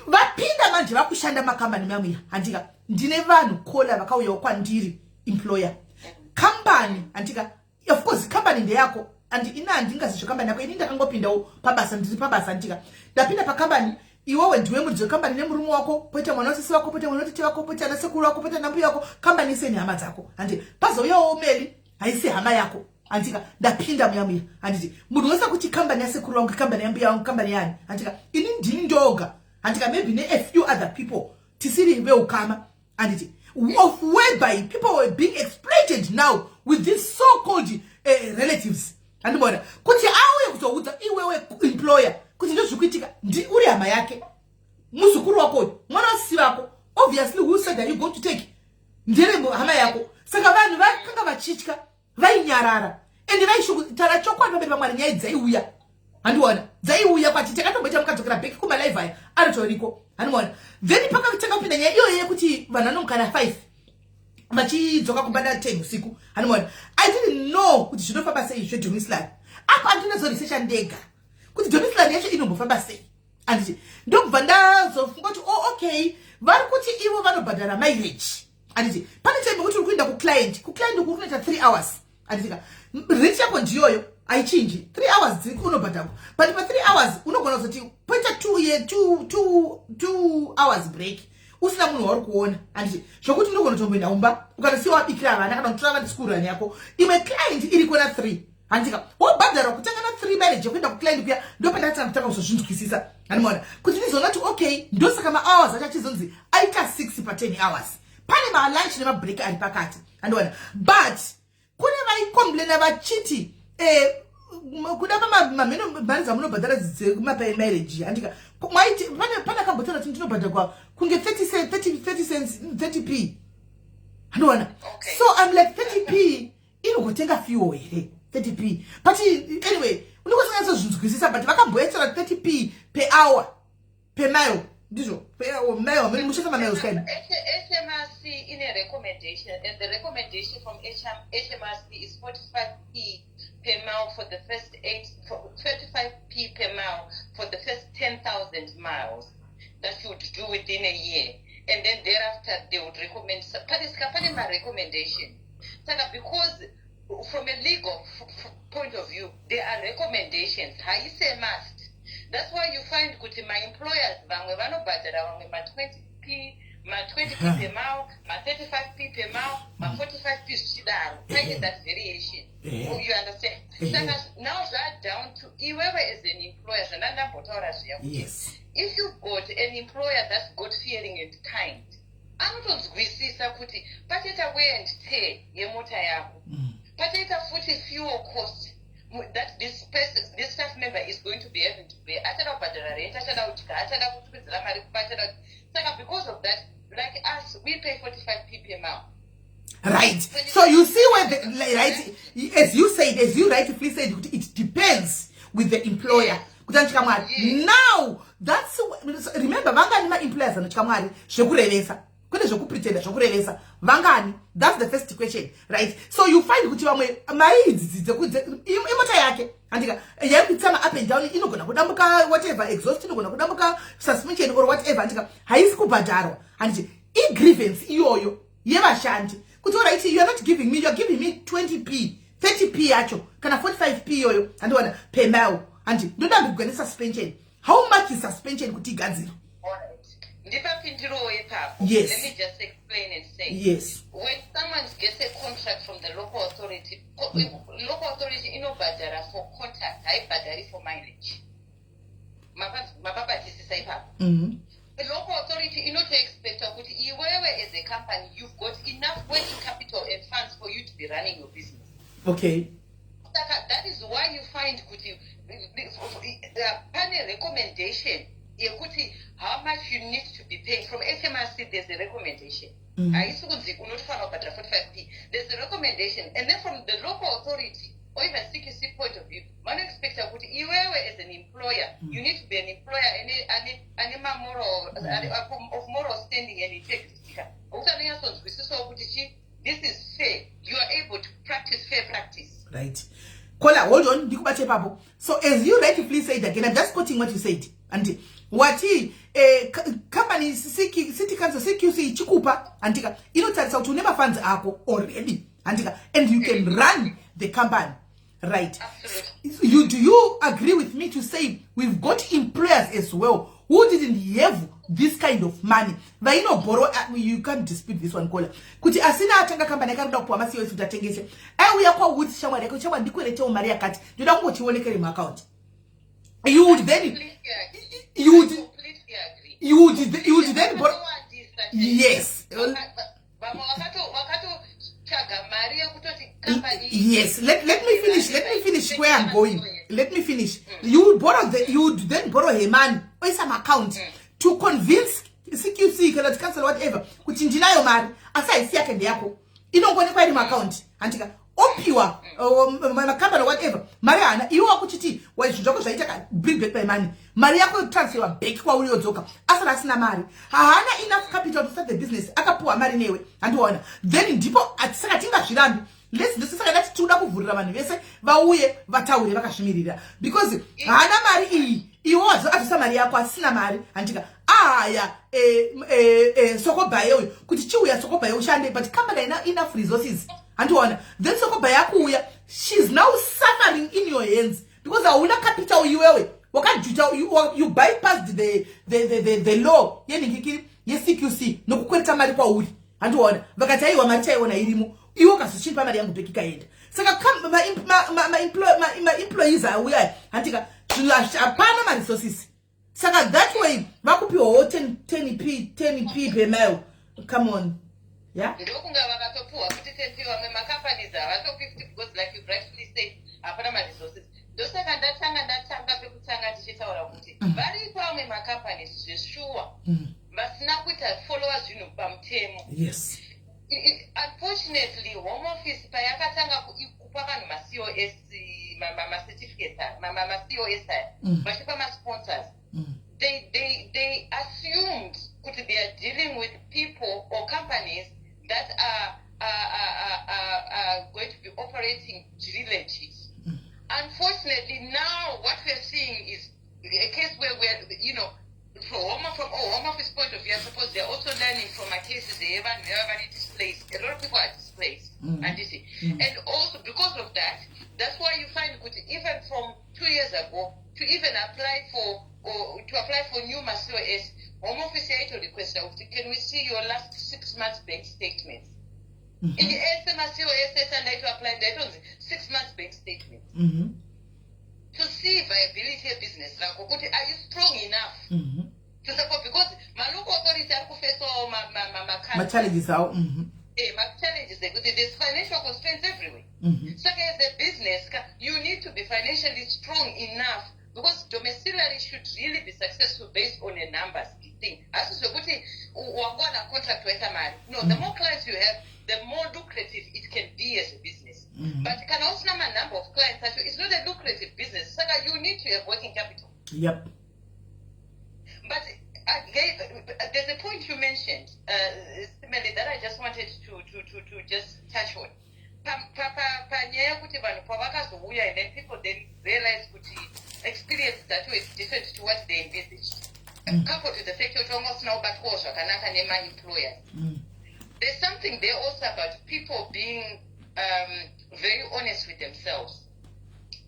Vapinda manje, vakushanda makambani mamwe, handika? Ndine vanhu kola vakauyawo kwandiri, employer kambani, handika? Of course kambani ndeyako, and ini handingazi zvekambani yako. Ini ndakangopindawo pabasa, ndiri pabasa, handika? Ndapinda pakambani, iwewe ndiwe muridzi wekambani nemurume wako, poita mwana wasisi wako, poita mwana watete wako, poita ana sekuru wako, poita nambuya wako. Kambani iseni hama dzako, handi? Pazouyawo meli, haisi hama yako, handika? Ndapinda muya muya, handiti? Munhu wese kuti kambani yasekuru wangu, kambani yambuya wangu, kambani yani, handika? Ini ndini ndoga, handika? Maybe ne-a few other people tisiri veukama, handiti? Of whereby people were being exploited now with these so-called relatives, handibona? Kuti auye kuzoudza iwewe employer kuti ndozvikuitika, ndi uri hama yake, muzukuru wako uyu, mwana wasisi vako. Obviously, who said are you going to take? Ndere hama yako. Saka vanhu vakanga vachitya, vainyarara, ende vaishukutara chokwadi pamberi pamwari. Nyaya dzaiuya, handiona? Dzaiuya kwati takatomboita, mukadzokera back kumalive aya, anotoriko, handiona? Then pakatanga kupinda nyaya iyoyo yekuti vanhu vanomukana 5 vachidzoka kumba na 10 usiku, handiona? I didn't know kuti zvinofamba sei zvedomiciliary apo. Andinazoresecha ndega kuti domiciliary yacho inombofamba sei, handiti? Ndobva ndazofunga kuti, oh, okay, vari kuti ivo vanobhadhara mileage, handiti? Pane time yekuti uri kuenda kuclient, kuclient kuri kunoita 3 hours, handitika? Rate yako ndiyoyo, haichinji. 3 hours dziri unobhadharwa, but pa3 hours unogona kuzoti poita 2 hours break, usina munhu wauri kuona, handiti? Zvokuti unogona kutomboenda umba, ukanosiya wabikira vana kana kutora vana school run yako. Imwe client iri kona 3, handika? Wobhadharwa kutanga na3 mileage yekuenda kuclient kuya. Ndopandakatanga kutanga kuzozvinzwisisa, handimaona? Kuti ndizoona kuti, okay, ndosaka mahours acho achizonzi aita 6 pa10 hours, pane malunch nemabreak ari pakati, handiona? But kune vaicomplaina vachiti kuda mamheno mari dzamunobhadhara dzemamileage, handika? Mwaiti pane akambotaura kuti ndinobhadharwa kunge 30 cents, 30p, handiona? So I'm like, 30p inogotenga fuel here, 30p? But anyway, unokosanyatso but vakamboetsera 30p per hour, per mile, ndizvo, mile mene muchaita mamiles kaini. HMRC in a recommendation, and the recommendation from HMRC is 45p per mile for the first eight, for 35p per mile for the first 10,000 miles that you would do within a year. And then thereafter, they would recommend, pane ma recommendation. Saka because from a legal point of view, there are recommendations. Haisi a must. That's why you find kuti my employers, vamwe vanobhadhara vamwe ma 20p, Ma20 p per mile, ma35 p per mile, ma45 p, zvichidaro. Paine that variation. Oh, you understand? Saka now zva down to iwewe as an employer, zvandandambotaura zviya kuti if you got an employer that's God fearing and kind, anotonzwisisa kuti pachaita wear and tear yemota yako, pachaita futi fuel cost that this person, this staff member is going to be having to pay. Achada kubhadhara rent, achada kudya, achada kutumidzira mari kumba, achada. Saka because of that, like us, we pay 45 p per mile. Right, so you see where the, right, as you said, as you rightfully said, it depends with the employer kuti anotya Mwari. Now that's, remember, vangani maemployers anotya Mwari zvekurevesa, kwete zvekupretenda, zvekurevesa? Vangani? That's the first question, right? So you find kuti vamwe mari idzi imota yake, handika, yaikuitisa ma-up and down, inogona kudambuka, whatever, exhaust inogona kudambuka, suspension or whatever, handika, haisi kubhadharwa, handiti? Igrievance iyoyo yevashandi kuti, alright, you are not giving me, you are giving me 20 p, 30 p yacho kana 45 p iyoyo, handiwana, per mile, handi ndodambigwa nesuspension. How much is suspension kuti igadzirwe? Ndipapindirowo ipapo. Yes. Let me just explain and say, when someone gets a contract from the local authority, local authority inobhadhara for contact, haibhadhari for mileage. Mapabatisisa ipapo? Mm. The local authority inotoexpecta kuti iwewe as a company, you've got enough working capital and funds for you to be running your business. Saka that is why you find kuti pane recommendation yekuti how much you need to be paying from HMRC. There's a recommendation. Haisi kunzi unotofanira kubhadhara 45 p. There's a recommendation, and then from the local authority or even CQC point of view, vanoexpecta kuti iwewe as an employer, you need to be an employer ane mamoral, of moral standing and integrity ka, okuti anonyatsonzwisisawo kuti chi this is fair, you are able to practice fair practice. Right, kola, hold on, ndikubate ipapo. So as you rightfully said, again, I'm just quoting what you said, and wati company, city council, CQC ichikupa, handika, inotarisa kuti une mafunds ako already, handika, and you can run the company, right? Absolutely. You, do you agree with me to say we've got employers as well who didn't have this kind of money vainoborrow? You can't dispute this one, kola, kuti asina atanga kambani akaroda kupuwa maCOS kuti atengese, aiuya kwaWoods, shamwari yake, "Shamwari, ndikweretewo mari yakati, ndoda kungochionekere muaccount." You would then Completely agree. Completely agree. You would then borrow. Vakawandisa. Yes. Vamwe vakatotsvaga mari yekutoti company. Yes, let me finish where I'm going. Let me finish. You would then borrow her money, oisa account to convince CQC kana kuti council, whatever, kuti ndinayo mari, asi haisi yake, ndeyako, inongoonekwa iri muaccount, handika? Opiwa makambani, whatever, mari haana. Iwe wakuchiti zvinhu zvako zvaita ka, bring back my money, mari yako yotransferwa back kwauri, yodzoka asati asina mari, haana enough capital to start the business, akapiwa mari newe, handiona? Then ndipo saka tingazvirambi. Let's, ndosaka ndati tinoda kuvhurira vanhu vese vauye vataure vakazvimirira, because haana mari iyi, iwe adzosa mari yako, asina mari, handika? Aya sokobhaye uyu kuti chiuya sokobhaye ushande, but company haina enough resources, handiona? Then sokobhaye akuuya, she's now suffering in your hands because hauna capital iwewe wakajuta. You bypassed the law yenhingikiri yeCQC nokukwereta mari kwauri, handiona? Vakati aiwa, mari chaiona irimo, iwe ukazochinipa mari yangu back, ikaenda. Saka maemployees auya, handika, zvinhu hapana maresources. Saka that way vakupiwawo 10 p, 10 p per mile. Come on, yeah. Ndokunga vakatopuhwa kuti 10 p. Vamwe macompanies havatopi futi because, like you rightfully say, hapana maresources. Ndosaka ndatanga pekutanga ndichitaura kuti varipo vamwe macompanies zveshuwa vasina kuita followa zvinhu pamutemo. Unfortunately, Home Office payakatanga kupa vanhu maCOS, macertificates, maCOS aya, vachipa masponsors, they assumed kuti they are dealing with people or companies that are going to be operating zviri legit. Unfortunately, now what we're seeing is a case where we're, from a Home Office point of view, I suppose they're also learning from my cases. They even everybody displaced. A lot of people are displaced. And you see, and also because of that, that's why you find kuti even from 2 years ago to even apply for or to apply for new maCOS, Home Office yaitorequesta kuti, "Can we see your last 6 months bank statements?" Ini ese maCOS ese andaitoapply ndaitonzi 6 months bank statement to see viability yebusiness rako, kuti are you strong enough to support, because malocal authority ari kufacewawo machallenges awo. Ma-challenges ekuti there's financial constraints everywhere. Saka as a business ka, you need to be financially strong enough, because domiciliary should really be successful based on a numbers thing. Asi zvekuti wangowana contract, waita mari, no. The more clients you have, the more lucrative it can be as a business. But kana usina manumber of clients acho, it's not a lucrative business. Saka you need to have working capital. But again, there's a point you mentioned, Simele, that I just wanted to just touch on. Panyaya yekuti vanhu pavakazouya and then people then realize kuti experience dzacho is different to what they envisaged. Coupled with the fact kuti vanga usina kubatwawo zvakanaka nema-employers. There's something there also about people being very honest with themselves.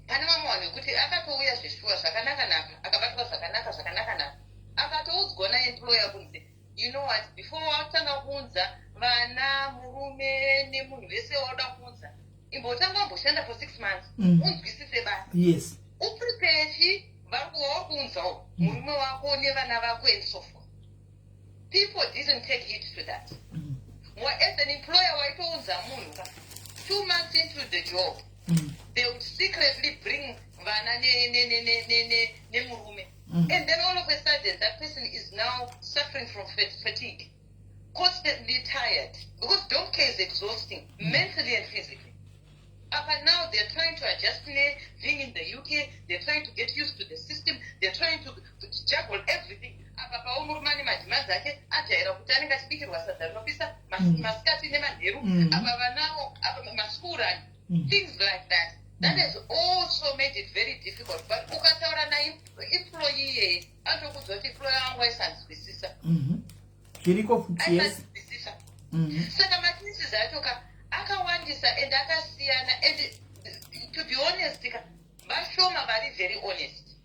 Pane vamwe vanhu vekuti akatouya zveshuwa zvakanaka-naka, akabatwa zvakanaka zvakanaka-naka, akatoudzwa naemployer kunzi, "You know what, before watanga kuunza vana, murume nemunhu wese wauda kuunza, imbotanga wamboshanda for 6 months, unzwisise basa, uprepare chi vari kuwauri kuunzawo, murume wako nevana vako," and so forth. People didn't take heed to that. As an employer waitounza munhu ka, 2 months into the job, they would secretly bring vana nemurume. And then all of a sudden that person is now suffering from fatigue, constantly tired, because dom care is exhausting mentally and physically. Up and now they're trying to adjust ne being in the UK, they're trying to get used to the system, they're trying to juggle everything. Apa pawo murume ane mademands ake, ajaira kuti anenge achibikirwa sadza rinopisa masikati nemanheru. Apa vanawo, apa maschool run, things like that. That has also made it very difficult. But ukataura naemployee iyeye, anotokuudza kuti employer wangu aisanzwisisa. Zviriko futi, yes. Aisanzwisisa. Saka macases acho ka akawandisa and akasiyana, and to be honest ka, vashoma vari very honest,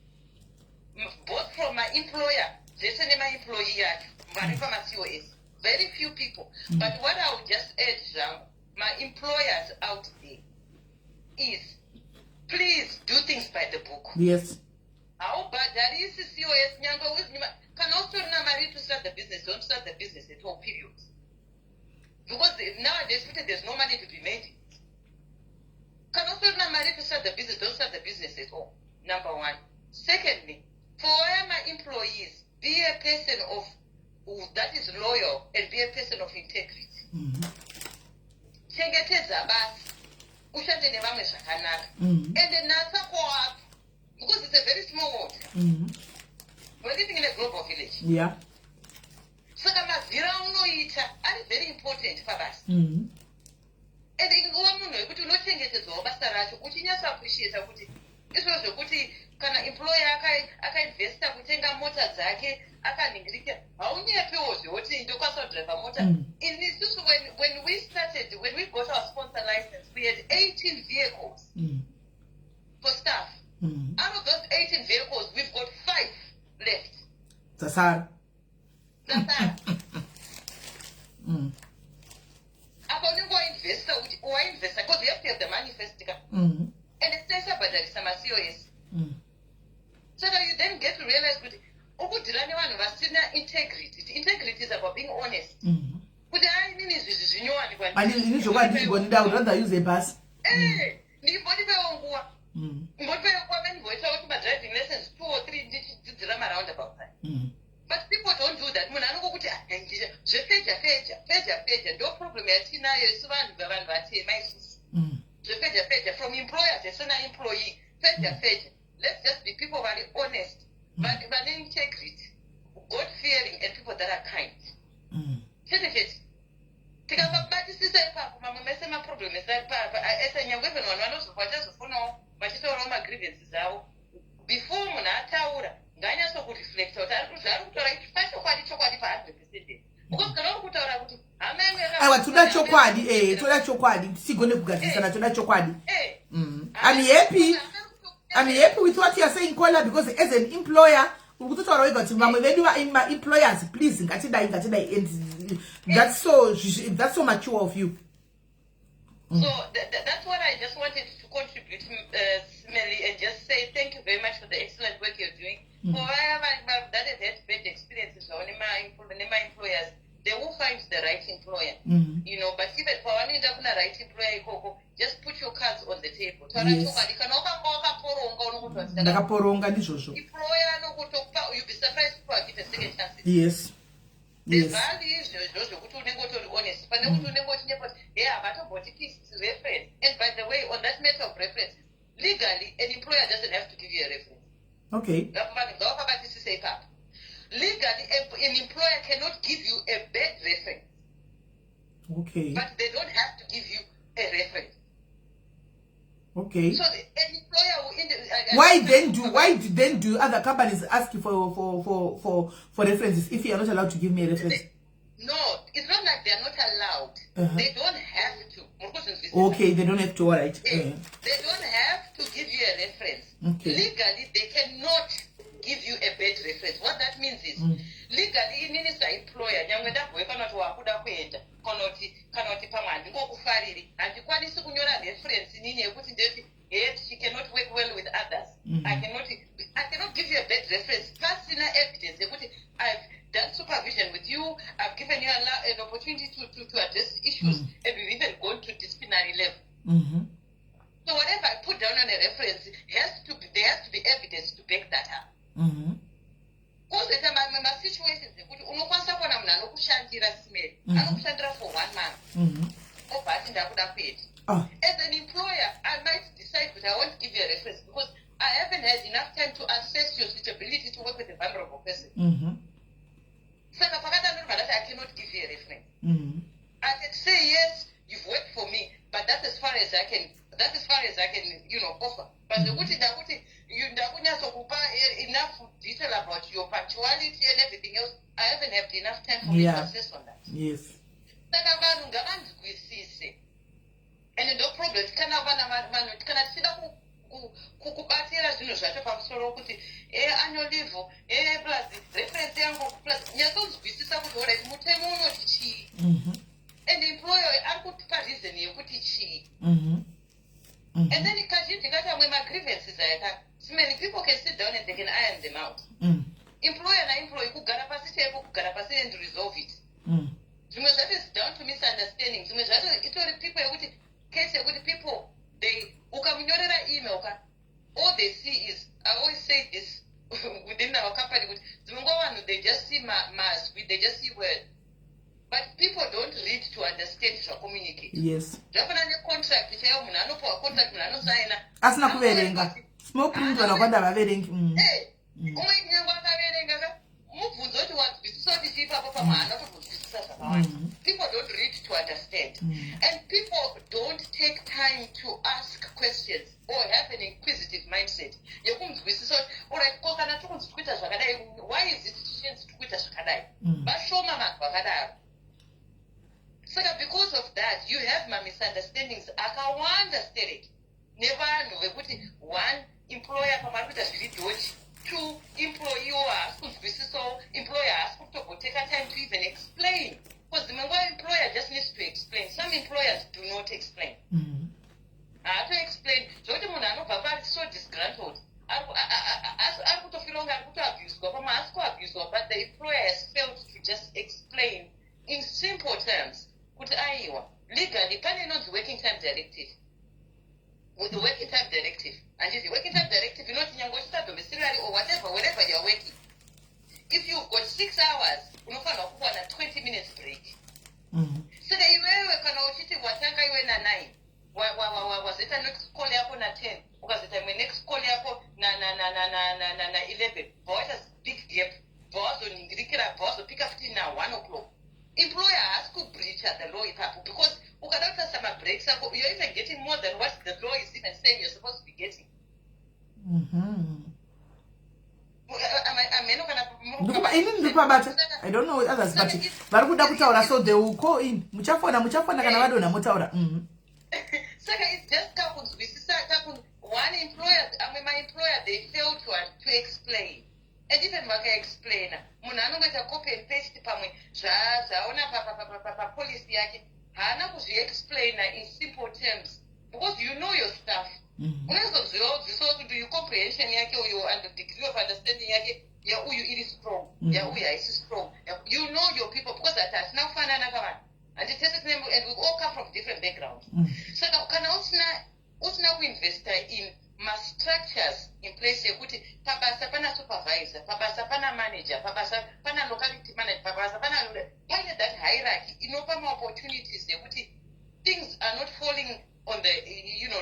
both from maemployer zvese nemaemployee yacho vari pamaCOS, very few people. But what I would just add zvangu, maemployers out there, is please do things by the book. Haubhadharisi COS nyange kana usitorina mari to start the business, don't start the business at all, period, because nowadays futi there's no money to be made. Kana usitorina mari to start the business, don't start the business at all, number one. Secondly, for vaya ma-employees, be a person of that is loyal and be a person of integrity. Chengetedza basa, ushande nevamwe zvakanaka, and natsa co-op, because it's a very small world. We're living in a global village. Saka mazira aunoita ari very important pabasa. And ingova munhu wekuti unochengetedzawo basa racho, uchinyatsoappreciata kuti izvo zvekuti kana employer akainvesta kutenga mota dzake, akanhingirika, haunyepewo zvekuti ndokwanisa kudhiraivha mota. In isusu, when we started, when we got our sponsor license, we had 18 vehicles for staff. Out of those 18 vehicles, we've got five left. Dzasara. Dzasara. Apa unenge wainvesta, kuti wainvesta because you have to have the money first ka. And taisabhadharisa maCOS. Saka you then get to realize kuti ukudeala nevanhu vasina integrity. Integrity is about being honest, kuti hai, inini izvizvi zvinyowanikwa. Ini zvokwadi ndichigoni, I would rather use a bus. Eh, ndimbondipewo nguva, mbondipewo nguva mandimboita kuti madriving lessons two or three, ndichidzidzira maroundabout. But people don't do that. Munhu anongokuti, "Ah, zvefeja feja feja feja." Ndo problem yatinayo isu vanhu vatema isusu. Zvefeja feja from employer zvese naemployee, feja feja. Let's just be people vari honest, vane integrity, God fearing and people that are kind. Chete chete. Tikabatisisa ipapo, mamwe mese maproblem ese ari ese, nyangwe even vanhu vanozofonawo vachitaurawo magrievances avo, before munhu ataura, ngaanyatsokureflecta kuti zvaari kutaura pachokwadi chokwadi pa100%, because kana uri kutaura kuti hama yangu Aiwa, toda chokwadi, toda chokwadi, tigone kugadzirisana, toda chokwadi. I'm happy with what you are saying, caller, because as an employer Uri kutotaura wega kuti vamwe vedu maemployers, please, ngatidai, ngatidai, and that's so mature of you. So that's what I just wanted to contribute, Smelly, and just say thank you very much for the excellent work you're doing. For vaya that have had bad experiences zvavo nema-employers, they will find the right employer. But even pavanoenda kuna right employer ikoko, just put your cards on the table. Taura chokwadi. Kana wakanga wakaporonga, unokutoti Ndakaporonga, ndizvozvo. Employer anokutokupa, you'll be surprised, people are given second chances. The value izvozvo zvokuti unenge utori honest, pane kuti unenge uchinyepa kuti he, havatomboti reference. And by the way, on that matter of references, legally an employer doesn't have to give you a reference. Vanhu ngavakabatisise ipapo. Legally, an employer cannot give you a bad reference, but they don't have to give you a reference. So an employer will in the, Why then do other companies ask you for references if you are not allowed to give me a reference? No, it's not like they are not allowed. They don't have to. Muri kuzvinzwisisa? Okay, they don't have to. All right. They don't have to give you a reference. Legally, they cannot give you a bad reference. What that means is, legally, inini saemployer, nyangwe ndabhoe kana kuti wakuda kuenda, kana kuti pamwe handingokufariri, handikwanisi kunyora reference inini yekuti ndeti yet she cannot work well with others. I cannot give you a bad reference pasina evidence yekuti I've done supervision with you, I've given you an opportunity to address issues, and we've even gone to disciplinary level. So whatever I put down on a reference has to be there has to be evidence to back that up. Kwozoita mamwe masituations ekuti unokwanisa kuona munhu anokushandira simeri, anokushandira for one month, obva ati ndakuda kuenda. As an employer, I might decide that I won't give you a reference because I haven't had enough time to assess your suitability to work with a vulnerable person. Saka pakadaro ndobva ndati I cannot give you a reference. I can say yes, you've worked for me, but that's as far as I can offer. But zvekuti ndakuti ndakunyatsokupa enough detail about your punctuality and everything else, I haven't had enough time for me to assess on that. Saka vanhu ngavanzwisise, and ndo problem kana vana vanhu kana tichida kubatira zvinhu zvacho pamusoro kuti e annual leave, e plus reference yangu, plus nyatsonzwisisa kuti alright, mutemo unoti chii, and employer ari kutipa reason yekuti chii. And then kazhinji kacho amwe magrievances aya ka, so many people can sit down and they can iron them out. Employer naemployee kugara pasi chaipo, kugara pasi and resolve it. Zvimwe zvacho is down to misunderstanding. Zvimwe zvacho itori people yekuti case yekuti people, they ukamunyorera email ka, all they see is, I always say this within our company, kuti dzimwe nguva vanhu, they just see mazwi, they just see words, but people don't read to understand zvacommunicate. Zvafanana necontract chaiyo. Munhu anopiwa contract, munhu anosaina Asina kuverenga small print. Vanhu vakawanda havaverengi. Eh, umwe nyange akaverenga ka, mubvunzo kuti wanzwisisa kuti chii ipapo, pamwe haana kutozwisisa zvakawanda. People don't read to understand, and people don't take time to ask questions or have an inquisitive mindset yekunzwisisa kuti alright, ko kana tikunzi tikuita zvakadai, why is it tichinzi tikuita zvakadai? Vashoma vanhu vakadaro. Saka because of that, you have mamisunderstandings akawanda sterek nevanhu vekuti one, employer pamwe ari kuita zviri dodgy, two, employee haasi kunzwisisawo, employer haasi kutomboteka time to even explain, because dzimwe nguva employer just needs to explain. Some employers do not explain. Haatoexplain zvokuti munhu anobva pari so disgruntled, ari kutofeela kunge ari kutoabuswa, pamwe haasi kuabuswa, but the employer has failed to just explain in simple terms kuti aiwa, legally pane inonzi working time directive. With the working time directive, handiti working time directive inoti nyange uchiita domiciliary or whatever, wherever you are working, if you've got 6 hours, unofanirwa kuwana 20 minutes break. Saka iwewe kana uchiti watanga iwe na9, wazoita next call yako na10, ukazoita imwe next call yako na11, bva big gap, bva wazoningirikira, bva wazopika futi na1 o'clock, employer haasi kubreacha the law ipapo, because ukada kutarisa mabreaks ako, you're even getting more than what the law is even saying you're supposed to be getting. Ameno kana Inini ndiri pabata. I don't know with others, but vari kuda kutaura, so they will call in. Muchafona, muchafona kana vadonha motaura. Saka it's just kakunzwisisa one employer, amwe maemployer, they fail to explain, and And even vakaexplaina, munhu anongoita copy and paste pamwe zvaona papolicy yake. Haana kuzviexplaina in simple terms, because you know your stuff. Unozozivawo kuti uyu comprehension yake uyu and the degree of understanding yake yauyu iri strong, yauyu haisi strong. You know your people, because hati hatina kufanana kavanhu, handiti? Tese tine, and we all come from different backgrounds. Saka kana usina kuinvesta in mastructures in place yekuti pabasa pana supervisor, pabasa pana manager, pabasa pana locality manager, pabasa pana paine that hierarchy inopa maopportunities yekuti things are not falling on the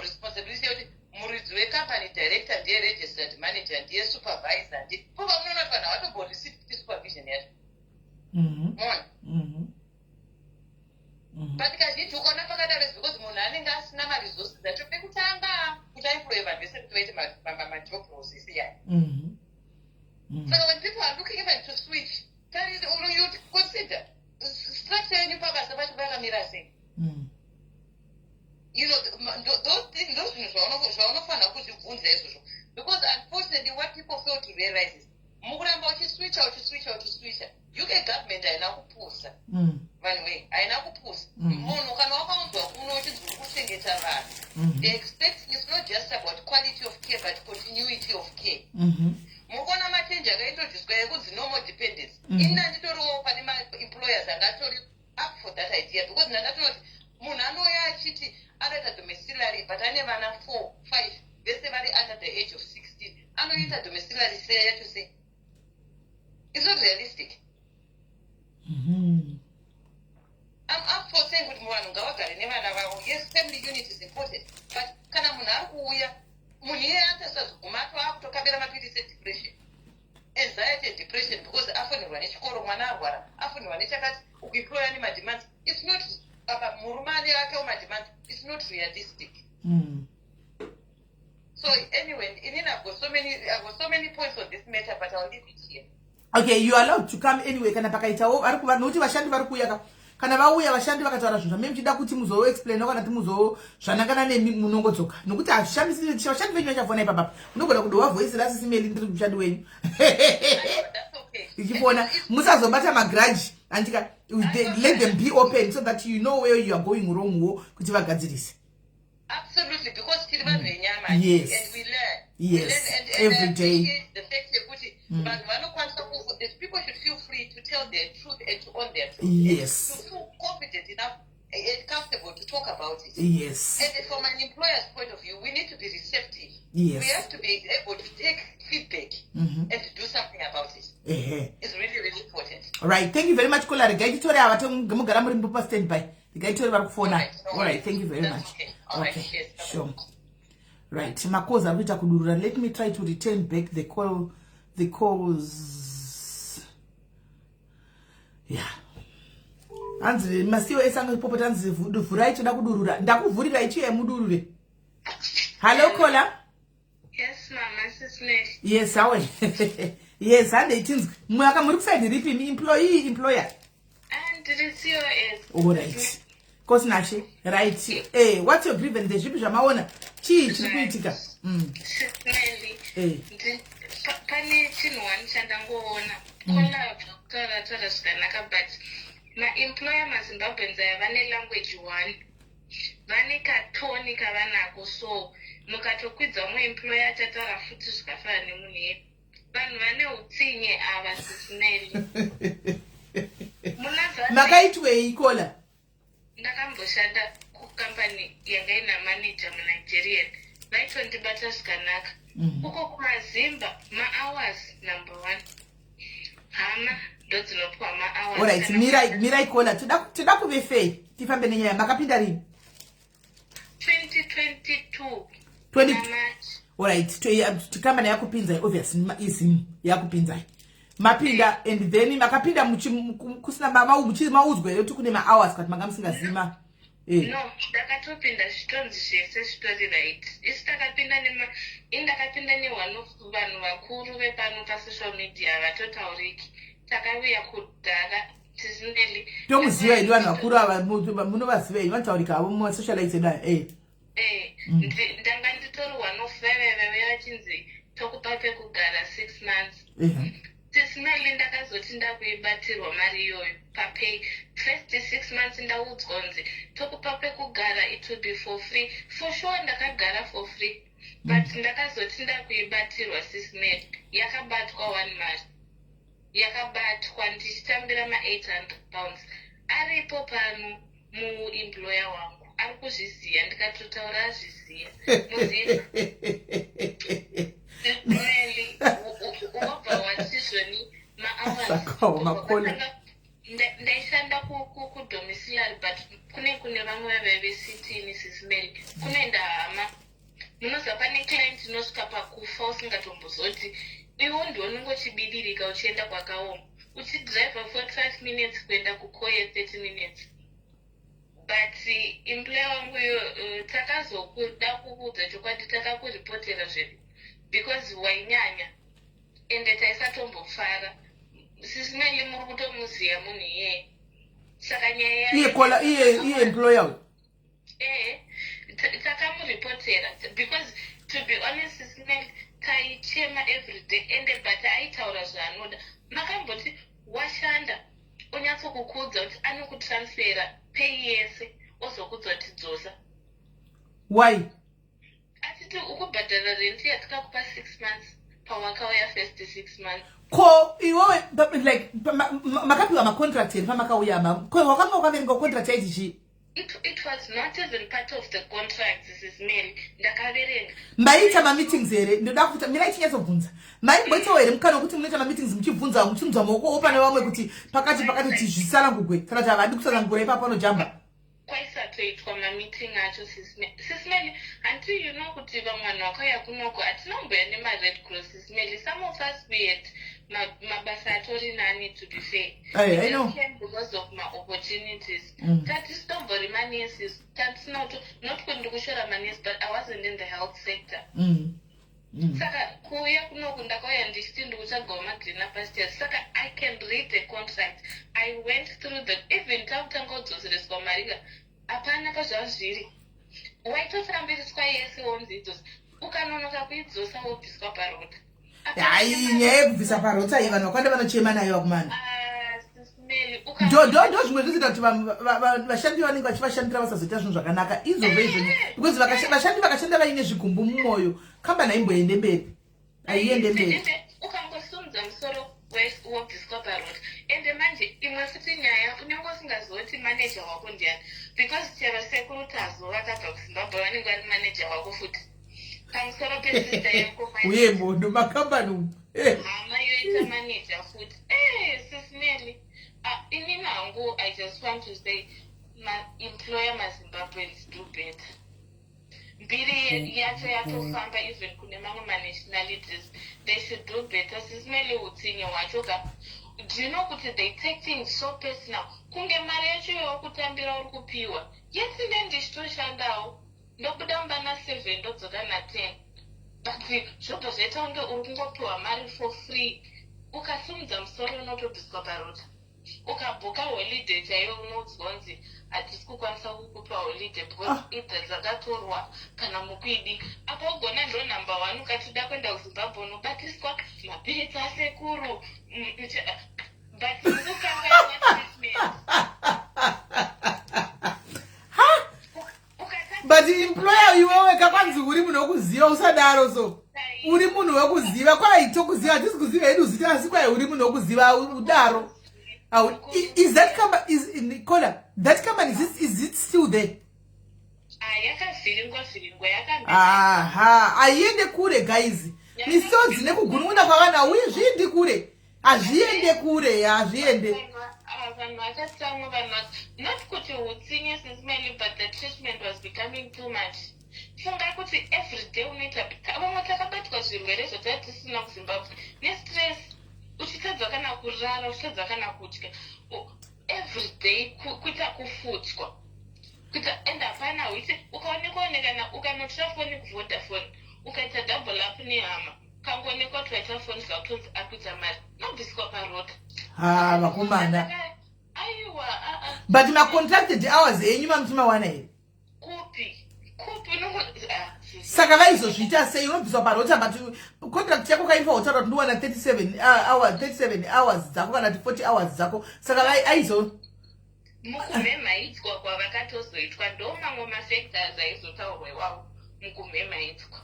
responsibility yekuti muridzi wecompany, director, ndiye registered manager, ndiye supervisor, ndiye pova. Munoona kuti vanhu havatomboreceive kuti supervision yacho. Mona? But kazhinji ukaona pakadaro is because munhu anenge asina maresources acho pekutanga kuti aemploye vanhu vese kuti vaite majob roles ese yaya. Saka when people are looking even to switch, you consider structure yenyu pabasa pacho pakamira sei. Those things, those zvinhu zvaunofanira kuzvibvunza izvozvo, because unfortunately what people fail to realize is mukuramba uchiswitcha, uchiswitcha, uchiswitcha, UK government haina kupusa. Vanhu wei, haina kupusa. Munhu kana wakaunzwa kuno uchinzi uri kuchengeta vanhu, they expect it's not just about quality of care but continuity of care. Mukuona machange akaintroducwa ekunzi no more dependence. Ini handitoriwo pane maemployers angatori up for that idea, because ndandatonoti munhu anouya achiti anoita domiciliary but ane vana 4, 5, vese vari under the age of 16. Anoita domiciliary sei yacho sei? It's not realistic. I'm up for saying kuti vanhu ngavagare nevana vavo. Yes, family unit is important, but kana munhu ari kuuya, munhu iyeye atasazoguma ato akutokabira mapirisi edepression, anxiety and depression, because afonerwa nechikoro, mwana arwara, afonerwa nechakati, ukuemploya nemademands. It's not apa murume ane akewo mademands. It's not realistic. So anyway, inini I've got so many points on this matter, but I'll leave it here. Okay, you are allowed to come anyway kana pakaitawo vari kuva, nokuti vashandi vari kuuya ka. Kana vauya vashandi vakataura zvinhu zvamene muchida kuti muzoexplaina kana kuti muzozvanangana nemi, munongodzoka, nokuti hazvishamisi vashandi venyu vachafona ipapapa. Munogona kudova voice raSisi Meli, "Ndiri mushandi wenyu," That's okay. ichifona. Musazobata magrudge, andika? Let them be open so that you know where you are going wrong wo kuti vagadzirise. Absolutely, because tiri vanhu venyama and we learn. We learn and every I day. Appreciate the fact yekuti vanhu vanokwanisa the people should feel free to tell their truth and to own their truth. And to feel confident enough and comfortable to talk about it. And from an employer's point of view, we need to be receptive. We have to be able to take feedback and to do something about it. It's really, really important. Right, thank you very much, caller. Regai titore ava, mugara muri pa standby. Regai titore vari kufona. Alright, no All right, worries. thank you very That's much. okay. All right, Okay, cheers. sure. Right, macalls ari kuita kudurura. Let me try to return back the call, the calls. Yeah, hanzi masiwo ese angapopota, hanzi vhurai, toda kudurura. Ndakuvhurirai, chiuya mudurure. Hallo, caller. Yes, Mama, Sis Nelly. Yes, awe, yes, handei tinzwi. Mwaka muri kuside ripi, employee, employer? And ndiri COS. Allright, Kosinashe. Right, what's your grievance? Ndezvipi zvamaona? Chii chiri kuitika? Sis Nelly. Pane chinhu one chandangoona. Caller kutaura taura zvakanaka, but maemployer maZimbabweans aya vane language one, vane katone kavanako. So mukatokwidza umwe employer achataura futi zvakafanana nemunhu yedu. Vanhu vane utsinye ava, Sis Nelly. Munaziva? Makaitwei, caller? Ndakamboshanda kukambani yanga ina manager muNigerian, vaitondibata zvakanaka. Uko kumazimba, mahours number one, hama ndodzinopiwa mahours. Allright. Mirai, mirai, caller. Toda kuve fair, tifambe nenyaya. Makapinda rini? 2022. 20 naMarch. Allright, kambani yakupinzai, obvious, iZim yakupinzai. Mapinda and then makapinda kusina maudzwa here kuti kune mahours, kati manga musingazima? No, ndakatopinda zvitonzi zvese zvitori right. Isi takapinda nema, ini ndakapinda neone of vanhu vakuru vepano pasocial media vatotauriki. Takauya kudhara, Sis Nelly. Tomuziva hedu vanhu vakuru ava, munovaziva henyu, vanotaurika avo mumasocialites edu aya. Ndanga nditori one of veveve vachinzi tokupa pekugara 6 months. Sis Melly, ndakazoti ndakuibatirwa mari iyoyo papay first 6 months, ndaudzwa kunzi tokupa pekugara, it will be for free. For sure ndakagara for free, but ndakazoti ndakuibatirwa, Sis Melly, yakabatwa one mari yakabatwa ndichitambira ma£800. Aripo pano muemployer wangu, ari kuzviziva, ndikatotaura azviziva. Muziva, Meli, wobva watizvoni. Saka makona. Ndaishanda kudomiciliary, but kune vamwe vevesitini. Sis Meli, kunoenda hama. Munoziva pane client inosvika pakufa usingatombozoti iwo ndiwo unenge uchibidirika uchienda kwakaoma, uchidhiraivha 45 minutes kuenda kukoye 30 minutes. But employer wangu iyo, takazokuda kukuudza chokwadi, takakuripotera zvedu because wainyanya, ende taisatombofara. Sis Meli, muri kutomuziva munhu iyeye, saka nyaya Iye kola, iye employer uyu? Ehe, takamuripotera because, to be honest, Sis Meli, taichema everyday, ende but aitaura zvaanoda. Makamboti washanda, onyatsokukuudza kuti anokutransfera pay yese, ozokudza kuti dzosa. Why? Atiti ukubhadhara rent yatikakupa 6 months pawakauya, first 6 months. Ko iwewe like makapiwa macontract here pamakauya? Ko wakanga wakaverenga contract yaiti chii? It was not even part of the contract, Sis Mary. Ndakaverenga. Maiita mameetings here? Ndoda kuita, mirai tinyatsobvunza. Maimboitawo here mukana wekuti munoita mameetings, muchibvunza, muchiunzwa maoko pane vamwe kuti pakati pakati kuti zvisanangugwe, kana kuti havadi kusanangura ipapo panojamba? Kwaisatoitwa mameeting acho, Sis Meli. Hanti you know kuti vamwe vanhu vakauya kunoko hatinomboya nemaRed Cross, Sis Meli. Some of us, we had mabasa atori nani, to be fair. Aye, We I know. just came because of maopportunities. Tatisitombori manurses, tatisina kuto, not kuti ndikushora manurse, but I wasn't in the health sector. Saka kuuya kunoku ndakauya ndichiti ndikutsvagawo magreener pastures. Saka I can read the contract. I went through the, even takutanga kudzosereswa mari ka, hapana pazvazviri. Waitotambiriswa yese, wonzi idzosa, ukanonoka kuidzosa wobviswa parota. Hai, nyaya yekubvisa parota iyi vanhu vakawanda vanochema nayo, vakumana. Ah, Sis Meli, Ndo zvimwe zvinoita kuti vashandi vanenge vachivashandira vasazoita zvinhu zvakanaka izvozvo izvoni, because vashandi vakashanda vaine zvigumbu mumwoyo, kambani haimboende mberi, haiende mberi. Ende ukangosumudza musoro, wobviswa parota. Ende manje imwe futi nyaya, unenge usingazoti maneja wako ndiani, because chero sekuru tazo vakabva kuZimbabwe vanenge vari maneja wako futi, pamusoro pesista yako. Uye mondo makambani umu. Hama yoita maneja futi. Sis Meli, inini hangu I just want to say, maemployer maZimbabweans, do better. Mbiri yacho yatofamba even kune mamwe manationalities. They should do better, Sis Meli. Utsinye hwacho ka, do you know kuti they take things so personal, kunge mari yacho yawakutambira uri kupiwa yesi? Nde ndichitoshandawo, ndobuda mumba na7, ndodzoka na10, but zvobva zvaita kunge uri kungopiwa mari for free. Ukasimudza musoro unotobviswa parota. Ukabhuka holiday chaiyo, unoudzwa kunzi hatisi kukwanisa kukupa holiday because either dzakatorwa kana mukuidi. Apa ugona ndo number one, ukatida kuenda kuZimbabwe unobatiswa mapiritsi asekuru. But mukukanganwa treatment. But employer iwewe kakwanzi uri munhu wekuziva, usadaro. So uri munhu wekuziva, kwai tokuziva, hatisi kuziva hedu zita, asi kwai uri munhu wekuziva, udaro. Is that company, is kola that company, is it still there? Yakavhiringwa vhiringwa, yakambe. Aha, haiende kure guys. Misodzi nekugunun'una kwavanhu hauyi, zviindi kure, hazviende kure, hazviende. Vanhu vakatsamwa, vanhu not kuti utsinye, Sis Meli, but the treatment was becoming too much. Funga kuti everyday unoita, vamwe takabatwa zvirwere zvatava tisina kuZimbabwe nestress, uchitadza kana kurara, uchitadza kana kudya. Everyday kuita kufutswa, kuita, and hapana huiti. Ukaonekwa onekana, ukanotora foni kuVodafone, ukaita double up nehama, kangoonekwa kuti waita foni, zvakutonzi akuita mari, unobviswa parota. Ha, vakomana. Aiwa, ah, ah. But macontracted hours enyu mamuchimawana here? Kupi, kupi? Unongo Saka vaizozviita sei? Unobviswa parota, but contract yako kaifa utaura kuti ndiwana 37 hour, 37 hours dzako kana kuti 40 hours dzako. Saka aizo Mukumhemhaidzwa kwavakatozoitwa, ndo mamwe mafactors aizotaurwa iwawo mukumhemhaidzwa,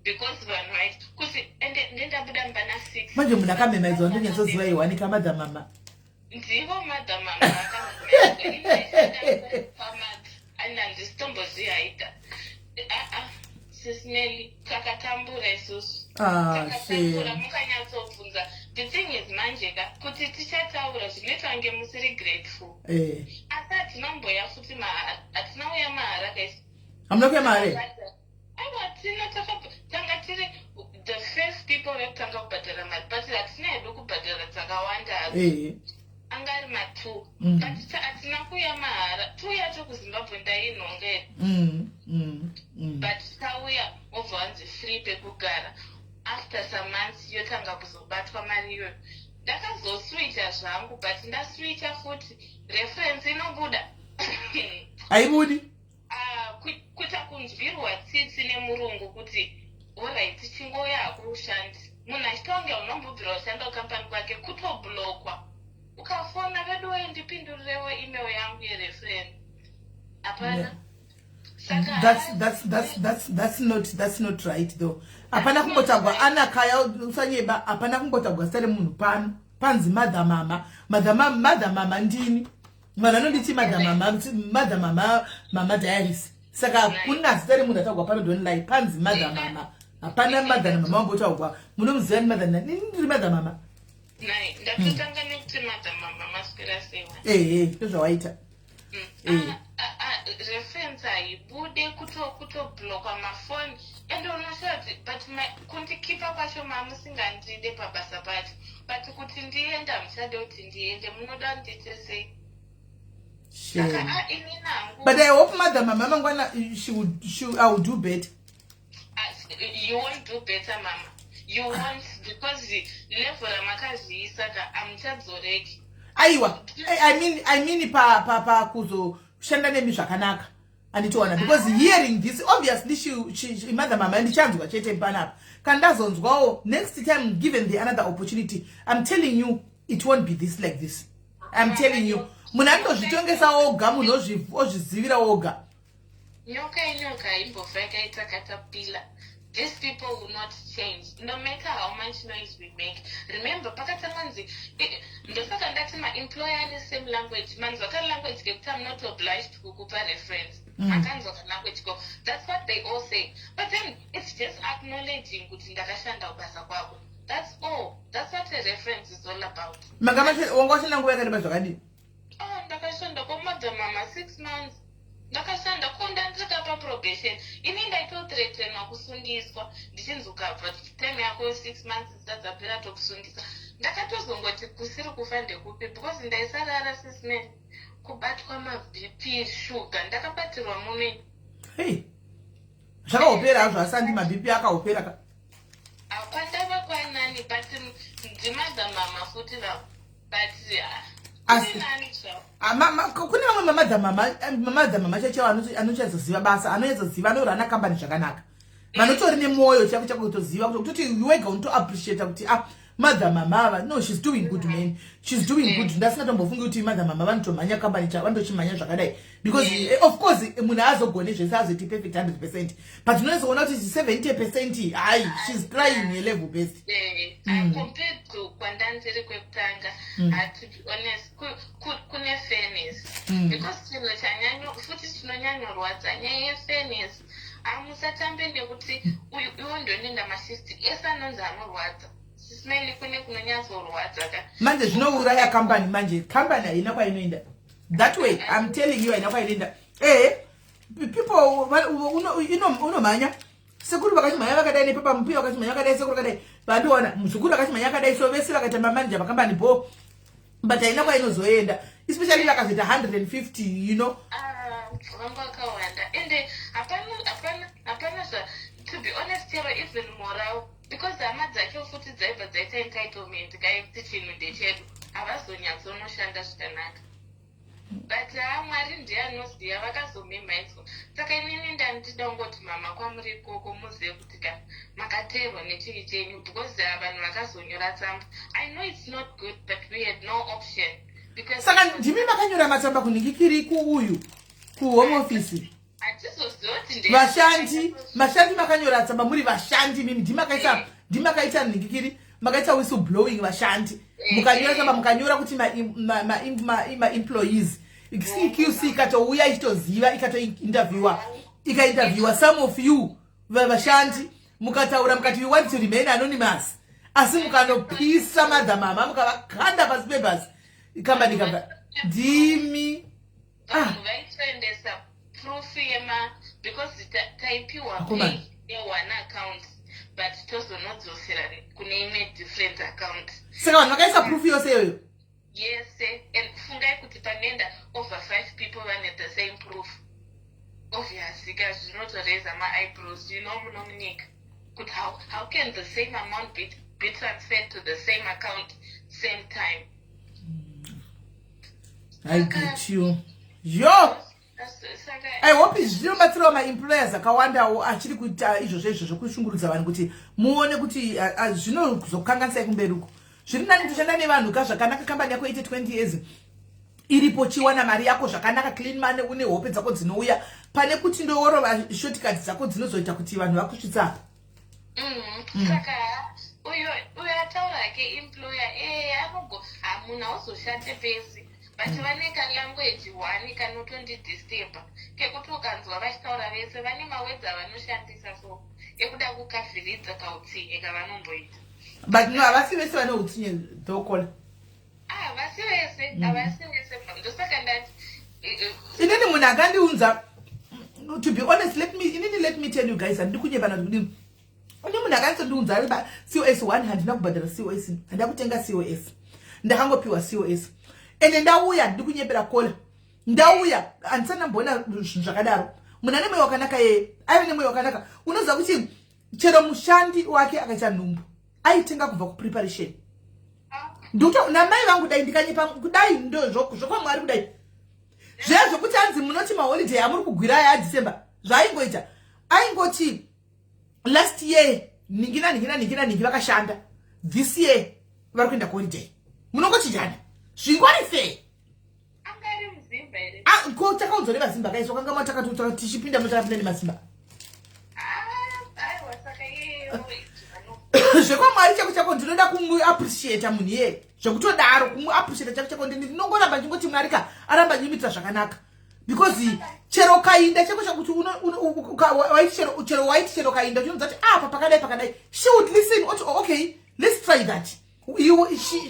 because vanhu vaiti kuti ende ndendabuda mumba na6. Manje munhu akamhemhaidzwa ndonyatsoziva iwanika Mother Mama. Ndivo Mother Mama vakamhemhaidzwa. Handisitombozihaita aa, Sis Melly, takatambura isusu. Ah, Takatambura. Shame. Mukanyatsobvunza, the thing is manje ka, kuti tichataura zvinoita kunge musiri grateful, asi hatina kumboya futi mahara, hatina uya mahara kaisi. Hamuna kuya mari? Aiwa, hatina. Tanga tiri the first people vekutanga kubhadhara mari, but hatina hedu kubhadhara dzakawanda hadzo. Anga ari ma2. But hatina kuuya mahara. Tuuya tokuZimbabwe ndainhonga here? But tauya, wobva wanzi free pekugara. After some months yotanga kuzobatwa mari iyoyo. Ndakazoswitcha zvangu, but ndaswitcha futi, reference inobuda. Haibudi. Ah, kuita kunzwirwa tsitsi nemurungu kuti alright, chingoya hako ushandi. Munhu achitonge unombobvira ushanda kukampani kwake, kutoblockwa. Ukafona, "Veduwe, ndipindurirewo email yangu yereference," hapana. Saka That's not right though. Hapana kumbotagwa anakaya, usanyeba, hapana kumbotagwa zita remunhu pano panzi Mother Mama. Mother Mama, Mother Mama ndini. Vanhu vanonditi Mother Mama, Mother Mama, Mama Diaries. Saka kuna zita remunhu atagwa pano, don't lie. Panzi Mother Mama, hapana Mother naMama wambotagwa. Munomuziva ni Mother nini? Ndiri Mother Mama. Nai ndatotanga nekuti Mother Mama, maswera sewa? Ehe, ndozvawaita. Ah, ah, reference haibude, kutoblockwa mafoni. Ende unoshaura kuti but kundikipa kwacho mamusingandide pabasa pacho, but kuti ndiende hamuchade kuti ndiende. Munoda ndiite sei? Saka Shame. ah, ini nangu. But I hope Mother Mama mangwana she would she I will do better. Ah, you won't do better, mama, you won't, because level ramakazviisa ka, hamuchadzoreki. Aiwa, I mean pa pa pa kuzoshanda nemi zvakanaka, anditowana, because hearing this, obviously she Mother Mama ndichanzwa chete panapa. Kana ndazonzwawo next time, given the another opportunity, I'm telling you it won't be this like this. I'm telling you, munhu anotozvitongesa oga, munhu ozvizivira oga. Nyoka inyoka, haimbofa yakaita katapila. These people will not change no matter how much noise we make. Remember pakatanga nzi ndosaka ndati maemployer ane same language. Manzwa kalanguage kekuti "I'm not obliged kukupa reference"? Makanzwa kalanguage ko? That's what they all say, but then it's just acknowledging kuti ndakashanda kubasa kwako. That's all. That's what a reference is all about. Manga wanga washanda nguva yakareba zvakadini? Oh, ndakashanda kwaMother Mama 6 months. Ndakashanda ko ndandirika paprobation. Ini ndaitothreatenwa kusungiswa, ndichinzi ukabva time yako 6 months dzisati dzapera tokusungisa. Ndakatozongoti kusiri kufa ndekupi, because ndaisarara, Sis Melly, kubatwa maBP, shuga ndakabatirwa mumini. Hei, zvakahopera hazvo, asandi maBP akahopera ka. Kwandava kwanani, but ndiMother Mama futi vavo, but ah, kune nani zvavo. Ah, kune vamwe maMother Mama, maMother Mama chaichaivo anochazoziva basa, anonyatsoziva, anorana kambani zvakanaka, vanotori nemwoyo chako chako kutoziva kuti kutoti wega unotoappreciata kuti ah, Mother Mama ava, no, she's doing good, man, she's doing good. Ndasingatombofungi kuti Mother Mama vanotomhanya kambani chavo, vanotochimhanya zvakadai, because of course munhu haazogoni zvese, azoiti perfect 100%, but unozoona kuti 70%, hai, she's trying her level best. Compared to kwandandiri kwekutanga, to be honest, kune fairness, because chinhu chanyanyo futi chinonyanyorwadza nyaya yefairness. Hamusatambe nekuti uyu iwo ndonenda mashift ese anonzi anorwadza. Sis Melly, kune kunonyatsorwadza ka. Manje zvinouraya kambani. Manje kambani haina kwainoenda that way, I'm telling you, haina kwainoenda. Ehe, people unomhanya, sekuru vakachimhanya vakadai, nepapa mupiya vakachimhanya vakadai, sekuru vakadai, vandiona muzukuru vakachimhanya vakadai, so vese vakaita mamanager vakambani bo, but haina kwainozoenda, especially vakazoita 150. Ah, vangu vakawanda, ende hapana, hapana, hapana zva, to be honest, chero even moral, because hama dzacho futi dzaibva dzaita entitlement kaekuti chinhu ndechedu, havazonyatsonoshanda zvakanaka. But ha, Mwari ndiye anoziva, vakazomhemhaidzwa. Saka inini ndandida kungoti, mama, kwamuri ikoko, muzive kuti ka makateerwa nechivi chenyu, because vanhu vakazonyora tsamba. I know it's not good, but we had no option because Saka ndimi makanyora matsamba kunhingikiri, kuuyu, kuHome Office? Hatizoziva kuti Vashandi, vashandi makanyora tsamba muri vashandi mimi. Ndimakaita, ndimakaita nhingikiri, makaita whistle blowing. Vashandi mukanyora tsamba, mukanyora kuti maemployees, CQC ikatouya ichitoziva, ikatointerviewa, ikainterviewa some of you vashandi, mukataura mukati you want to remain anonymous, asi mukanopisa mother, mama, mukavakanda pasi pebhasi, kambani ikabva. Ndimi, ah. Vanhu vaitoendesa proof yema, because taipiwa Akomana. pay yeone account, but tozonodzosera kune imwe different account. Saka vanhu vakaisa proof yose iyoyo? Yese. And fungai kuti panoenda over five people vane the same proof. Obviously ka zvinotoreza maeyebrows muno munyika, kuti how can the same amount be transferred to the same account same time? I get you. Yo. Saka I hope izvi zvinobatsirawo maemployers akawandawo achiri kuita izvozvo, izvo zvokushungurudza vanhu, kuti muone kuti zvinozokanganisai kumberi uko. Zviri nani kutoshanda nevanhu ka zvakanaka, kambani yako ite 20 years iripo, chiwana mari yako zvakanaka, clean money, une hope dzako dzinouya, pane kuti ndoworova shortcut dzako dzinozoita kuti vanhu vakusvitsa apa. Saka uyo uyo ataura hake employer, anogo hamunhu hauzoshande pesi, but vane kalanguage one kanotondidisturba, kekuti ukanzwa vachitaura vese vane mawords avanoshandisa, so ekuda kukavhiridza kautsinye kavanomboita. But no, havasi vese vane utsinye dhokola. Ah, vasi vese, havasi vese. Ndosaka ndati Inini munhu akandiunza, to be honest, let me, inini, let me tell you guys, handidi kunyepana kuti ini munhu akanditondiunza ari COS one, handina kubhadhara COS, handina kutenga COS, ndakangopiwa COS. Ende ndauya, handidi kunyepera kola, ndauya handisati ndamboona zvinhu zvakadaro. Munhu ane mwoyo wakanaka yeye, aive nemwoyo wakanaka. Unoziva kuti chero mushandi wake akaita nhumbu, aitenga kubva kupreparation. Ndokuti namai vangu, dai ndikanyepa kudai, ndo zvokwamwari kudai, zviya zvokuti hanzi munoti maholiday amuri kugwira aya aDecember, zvaaingoita, aingoti last year ningi naningi naningi naningi vakashanda, this year vari kuenda kuholiday, munongochinjana, zvingwari fair. Anga ari muzimba here? Ah, ko takaudzwa nevazimba kaiswa kanga matakati tichipinda, mutakapinda nemazimba. Ah, aiwa, saka iyeyo. Zvekwamwari chako chako, ndinoda kumuappreciata munhu iyeye zvekutodaro, kumuappreciata chako chako. Ndinongoramba ndingoti Mwari ka aramba nyimitira zvakanaka, because chero kainda chako chakuti waiti chero waiti chero kainda uchinonza kuti apa pakadai pakadai, she would listen, oti, "Oh, okay, let's try that."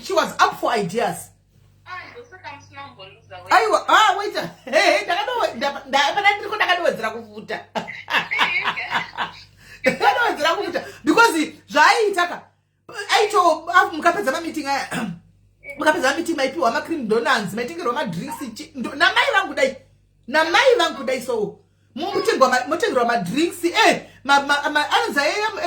She was up for ideas. Ah, ndosaka musina kumboluza. Aiwa, ah, waita pana ndiriko, ndakadowedzera kufuta, ndakadowedzera kufuta, because zvaaiita ka, aito mukapedza mameeting aya, mukapedza mameeting, maipiwa macream donuts, maitengerwa madrinks namai vangu dai, namai vangu dai. So motengerwa madrinks, anonzi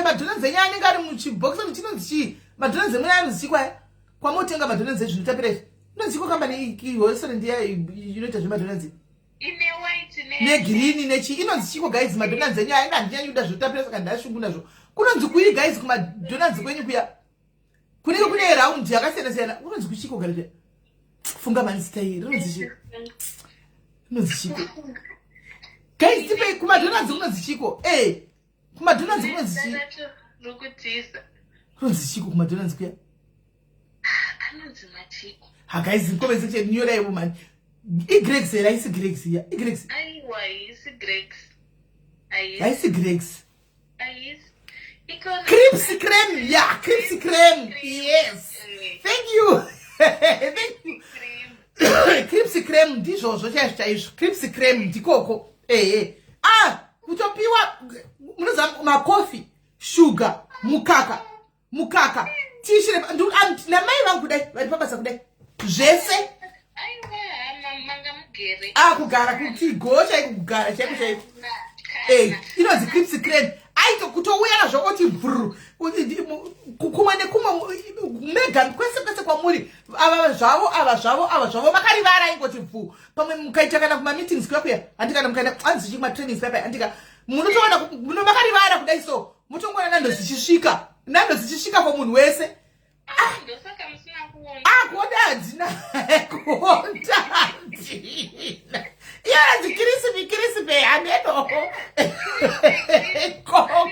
madonuts enyu anenge ari muchibhokisi, chinonzi chii madonuts emune, anonzi chii kwaya kwamotenga madonuts ezvinotapira izvi, inonzi chiko kambani restaurant iya inoita zvemadonuts? Ine white ne Negreen nechi, inonzi chiko guys madonuts enyu aya? Handinyanyi kuda zvotapira, saka ndashungu nazvo. Kunonzi kui guys kumadonuts kwenyu kuya kunenge kune round yakasiyana siyana, kunonzi kuchiko gari? Funga manzita iyi, rinonzi chiko, rinonzi chiko guys? Tipei, kumadonuts kunonzi chiko? Kumadonuts kunonzi chi? Rukutiza. Kunonzi chiko kumadonuts kuya? Anonzi machiko? Ha guys, comment section, nyoraiwo mani. IGregs here? Haisi Gregs iya, iGregs? Aiwa, haisi Gregs. Haisi Gregs. Haisi. Krispy Kreme, yeah, Krispy Kreme, yes, thank you, thank you. Krispy Kreme, ndizvozvo chaizvo chaizvo, Krispy Kreme ndikoko. Ehe, ah, kutopiwa, munoziva, makofi, shuga, mukaka, mukaka, tishire namai vangu kudai vari pabasa kudai zvese. Aiwa, manga mugere. Ah, kugara kuti go chaiko, kugara chaiko chaiko. Inonzi Krispy Kreme. Aito kutouya nazvo. nazvo oti bvru kumwe nekumwe mega kwese kwese kwamuri, ava zvavo, ava zvavo, ava zvavo, vakarivara ingoti bvu. Pamwe mukaita kana kumameetings kuya kuya, handika, mukaenda anzi kumatrainings paipai, handika, munotoona vakarivara kudai. So mutongoona nando dzichisvika, nando dzichisvika kwa munhu wese. Ah, kuonda handina, kuonda handina. Iyaranzi crispy, crispy, hameno koko.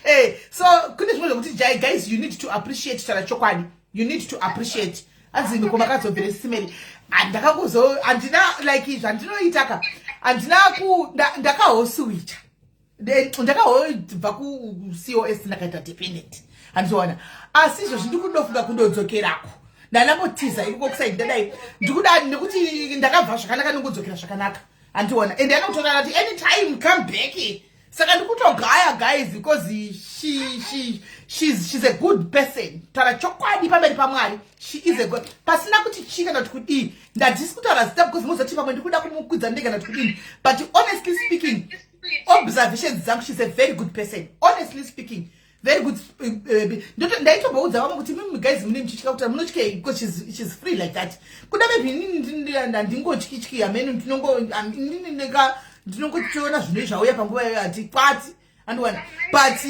Hey, so kune zvimwe zvokuti, guys, you need to appreciate. Tara chokwadi, you need to appreciate. Hanzi niko makazobvire simeri. Handakangozo, handina like zvandinoita ka, handina ku ndakahoswitcha, ndakahobva kuCOS, ndakaita dependent, handizowana. Asi izvozvi ndikudofunga kundodzokerako. Ndanambotiza ikoko kuside, ndadai ndikuda nekuti ndakabva zvakanaka, ndingodzokera zvakanaka, handiona. And anokutorana kuti anytime come back. Saka ndikutogaya, guys, because she's a good person. Taura chokwadi pamberi paMwari, she is a good, pasina kuti chii kana kuti kudii. Ndandisi kutaura zita because muzoti pamwe ndikuda kumukwidza ndege kana kuti kudini, but honestly speaking, observations dzangu, she's a very good person, honestly speaking, very good. Ndaitomboudza vamwe kuti mimi guys mune muchitya kuti munotyei, because she's free like that. Kuda maybe inini handingotyityi, hamene ndinongotiona zvinoi zvauya panguva iyoyo, hatikwati, andiwana. But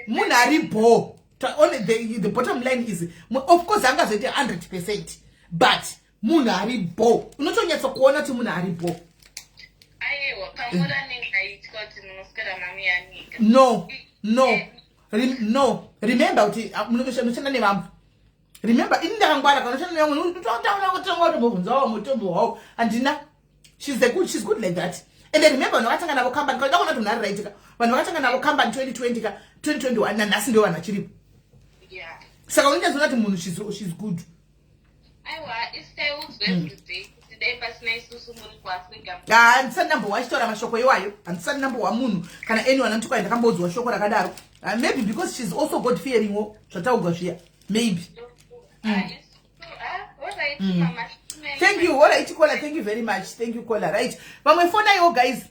munhu ari bo, the bottom line is, of course angazoite 100%, but munhu ari bo, unotonyatsa kuona kuti munhu ari bo. Aiwa, pamwe anenge aitya kuti munoswera mamuyanika. No, remember kuti munoshanda nevamwe. Remember, ini ndakangwara. Kana unoshanda nevamwe, utombobvunzawo mutombo hwawo. Handina, she's good like that. And remember, vanhu vakatanga navo company, kana kuona kuti munhu ari right ka, vanhu vakatanga navo company 2020 ka, 2021, nanhasi ndo vanhu vachiripo. Saka unonyatsoona kuti munhu, she's good. Aiwa, isitaiudzwa everyday kuti dai pasina isusu muri kuAfrica. Handisati ndambowa achitaura mashoko iwayo. Handisati ndambowa munhu kana anyone anoti kwai ndakamboudzwa shoko rakadaro. Maybe because she's also God fearing wo, zvataugwa zviya, maybe. Alright, mama. Thank you. Alright, caller, thank you very much. Thank you, caller. Right, vamwe fonaiwo, guys,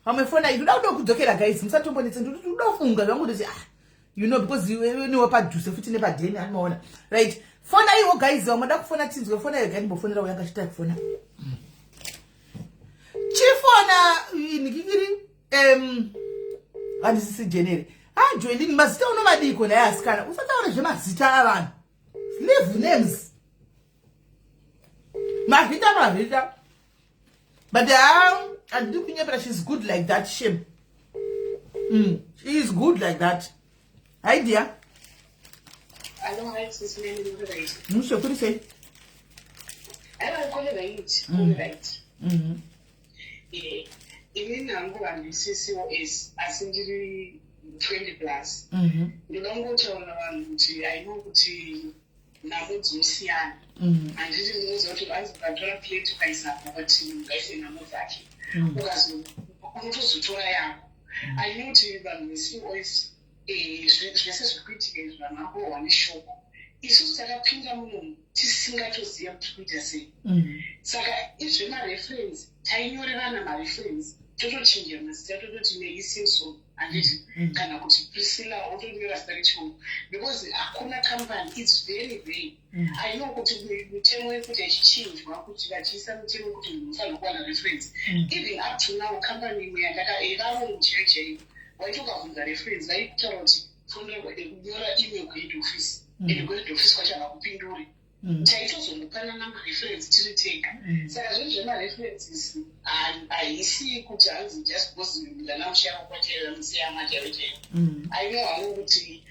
vamwe fonai. Ndoda kuda kudzokera, guys, musatombonetse. Ndoda kufunga zvangu kuti, ah, because niwo padhuze futi nepadheni, anomaona. Right, fonaiwo, guys, vamwe da kufona, tinzwe. Fona yega, ndimbofonera uyo angachita kufona. Chifona ndikikiri handisisi jenere. Ah, Joelini, mazita unomadiko naye? Asikana, usataure zvemazita avanhu. Leave names. Mazita, mazita. But handidi kunyepera, she's good like that. Shame. She is good like that. Hi, dear. Hello, hi, sis Mary, muri right? Mushe, kuri sei? Aiwa, kuri right, kuri right. Inini hangu handisi COS, asi ndiri 20 plus. Ndoda kungotaura vanhu kuti I know kuti nhamo dzinosiyana. Handiti munoziva kuti vanzi ukatora plate ukaisa apa, but munhu ngaise nhamo dzake. Unotozotora yako. I know kuti vanhu veCOS, zvese zviri kuitika izvi, vanhu vangohwa neshoko. Isusu takapinda munomu tisingatoziva kuti kuita sei. Saka izvemareference, tainyorerana mareference, totochinja mazita, tototi Mary Simpson, handiti, kana kuti Priscilla, otonyora zita rechirungu, because hakuna company. It's very rare. I know kuti mitemo yekuti ichichinjwa, kuti vachiisa mitemo yekuti munhu unofanira kuwana reference. Even up to now, company imwe yandaka yevarungu chaiyo chaiyo, waiti ukabvunza reference, vaikutaura kuti fonera, kunyora email kuhead office, and kuhead office kwacho havakupinduri. Taitozonopanana mareference tiri tega. Saka zvinhu zvemareferences haisi kuti hanzi just because ndana musharukwa chaiyo, musiyama chaiyo chaiyo. I know hangu kuti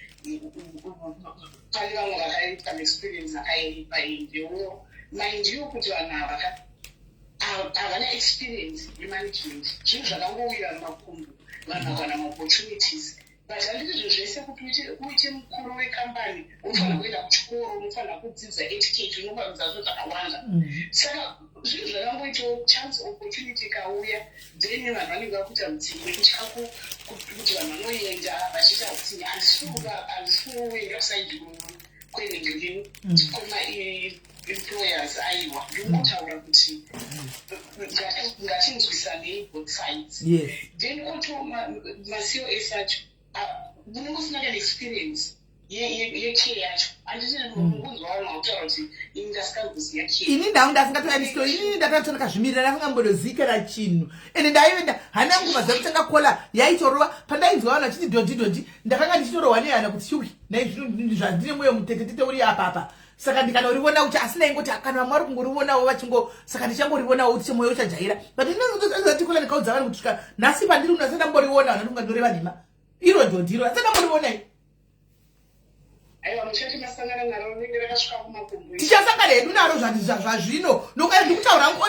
pane vamwe vakaita maexperience akaipa. Endewo mind you kuti vanhu ava havana experience yemanagement. Zvinhu zvakangowira mumakumbo, vanhu vakawana maopportunities. But handiti zvinhu zvese kuti uite mukuru wekambani unofanira kuenda kuchikoro, unofanira kudzidza etiquette, unofanira zvinhu zvakawanda. Saka zvinhu zvakangoitawo chance, opportunity ikauya, then vanhu vanenge vakuita mutsinye nekutya kuti vanhu vanoenda vachiita utsinye. Handisi kuenda kuside kwenhengerini kwemaemployers, aiwa. Ndingotaura kuti ngatinzwisanei both sides. Then koto maCOS acho. Unenge usina kana experience yecare yacho, handiti? Ungonzwa vanhu vakutaura kuti ini ndasingamboziva care. Ini ndangu ndasingatoyanisto. Inini ndakatona kazvimirira, ndasingambodozii kana chinhu. Ende ndaienda hana yangu mazuva kutanga kola yaitorova. Pandainzwa vanhu vachiti dhodhi dhodhi, ndakanga ndichitorohwa nehana kuti shuwi, naizvino zvandine mwoyo mutetetete uri apapa. Saka ndikanoriona kuti, asi ndaingoti kana vamwe vari kungorionawo vachingo, saka ndichangorionawo kuti chemwoyo uchajaira. But inozati kola, ndikaudza vanhu kuti svika nhasi pandiri uno asati ndamboriona, vanhu ndinga ndoreva nhema. Iro dhodhi iro asati ndamboriona. Aiwa, muchati masangana naro, rinenge rakasvika kumakumbo. Tichasangana hedu naro zvazvino. Nokuti ndikutaura hangu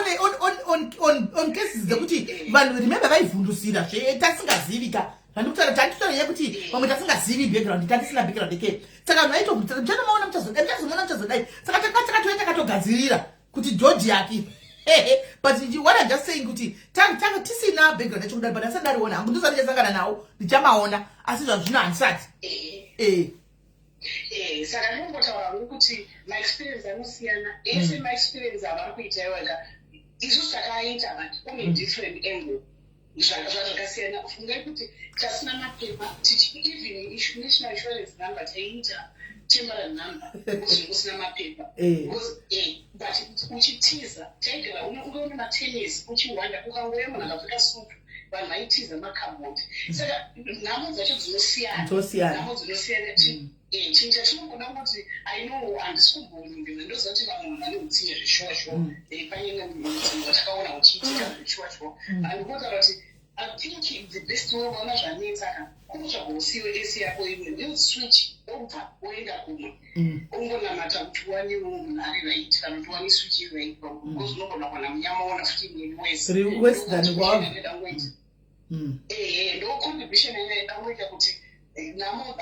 on cases dzekuti vanhu, remember, vaivhundusira tasingazivi ka zvandikutaura. Tanditaura yekuti vamwe tasingazivi background, tatisina background ke. Saka vanhu vaitovhundusira, muchanomaona, muchazodai, muchazomaona, muchazodai. Saka takatouya takatogadzirira kuti dhodhi yake. But what I'm just saying kuti tanga tisina background yacho kudari, but asati ndariona hangu, ndosati ndichasangana nawo, ndichamaona, asi zvazvino handisati. Saka ndinongotaura hangu kuti maexperience anosiyana ese. Maexperience avari kuita iweka, isusu takaita, but on a different angle. Zvakasiyana. Fungai kuti tasina mapepa, even national insurance number taiita temporary number because usina mapepa. But uchitiza, taigara unge une matenesi uchiwanda, ukangouya munhu akapfeka sutu, vanhu vaitiza makabhodhi. Saka nhamo dzacho dzinosiyana. Dzinosiyana. Nhamo dzinosiyana. Chinhu chatinongoda kuti, I know handisi kumbonyengedza, ndoziva kuti vamwe vanhu vane utsinye zveshuwa shuwa. Pane utsinye hwatakaona huchiitika zveshuwa shuwa. Handikotaura kuti I think the best way, ukaona zvanetsa ka, kunotsvaga COS yako imwe, you switch, wobva woenda kumwe, ungonamata kuti uwanewo munhu ari right, kana kuti uwane switch iri right, because unogona kuwana munyama wona futi imweni worse. Ri worse than kwavo. Ehe, ndo contribution yandaida kuti nhamo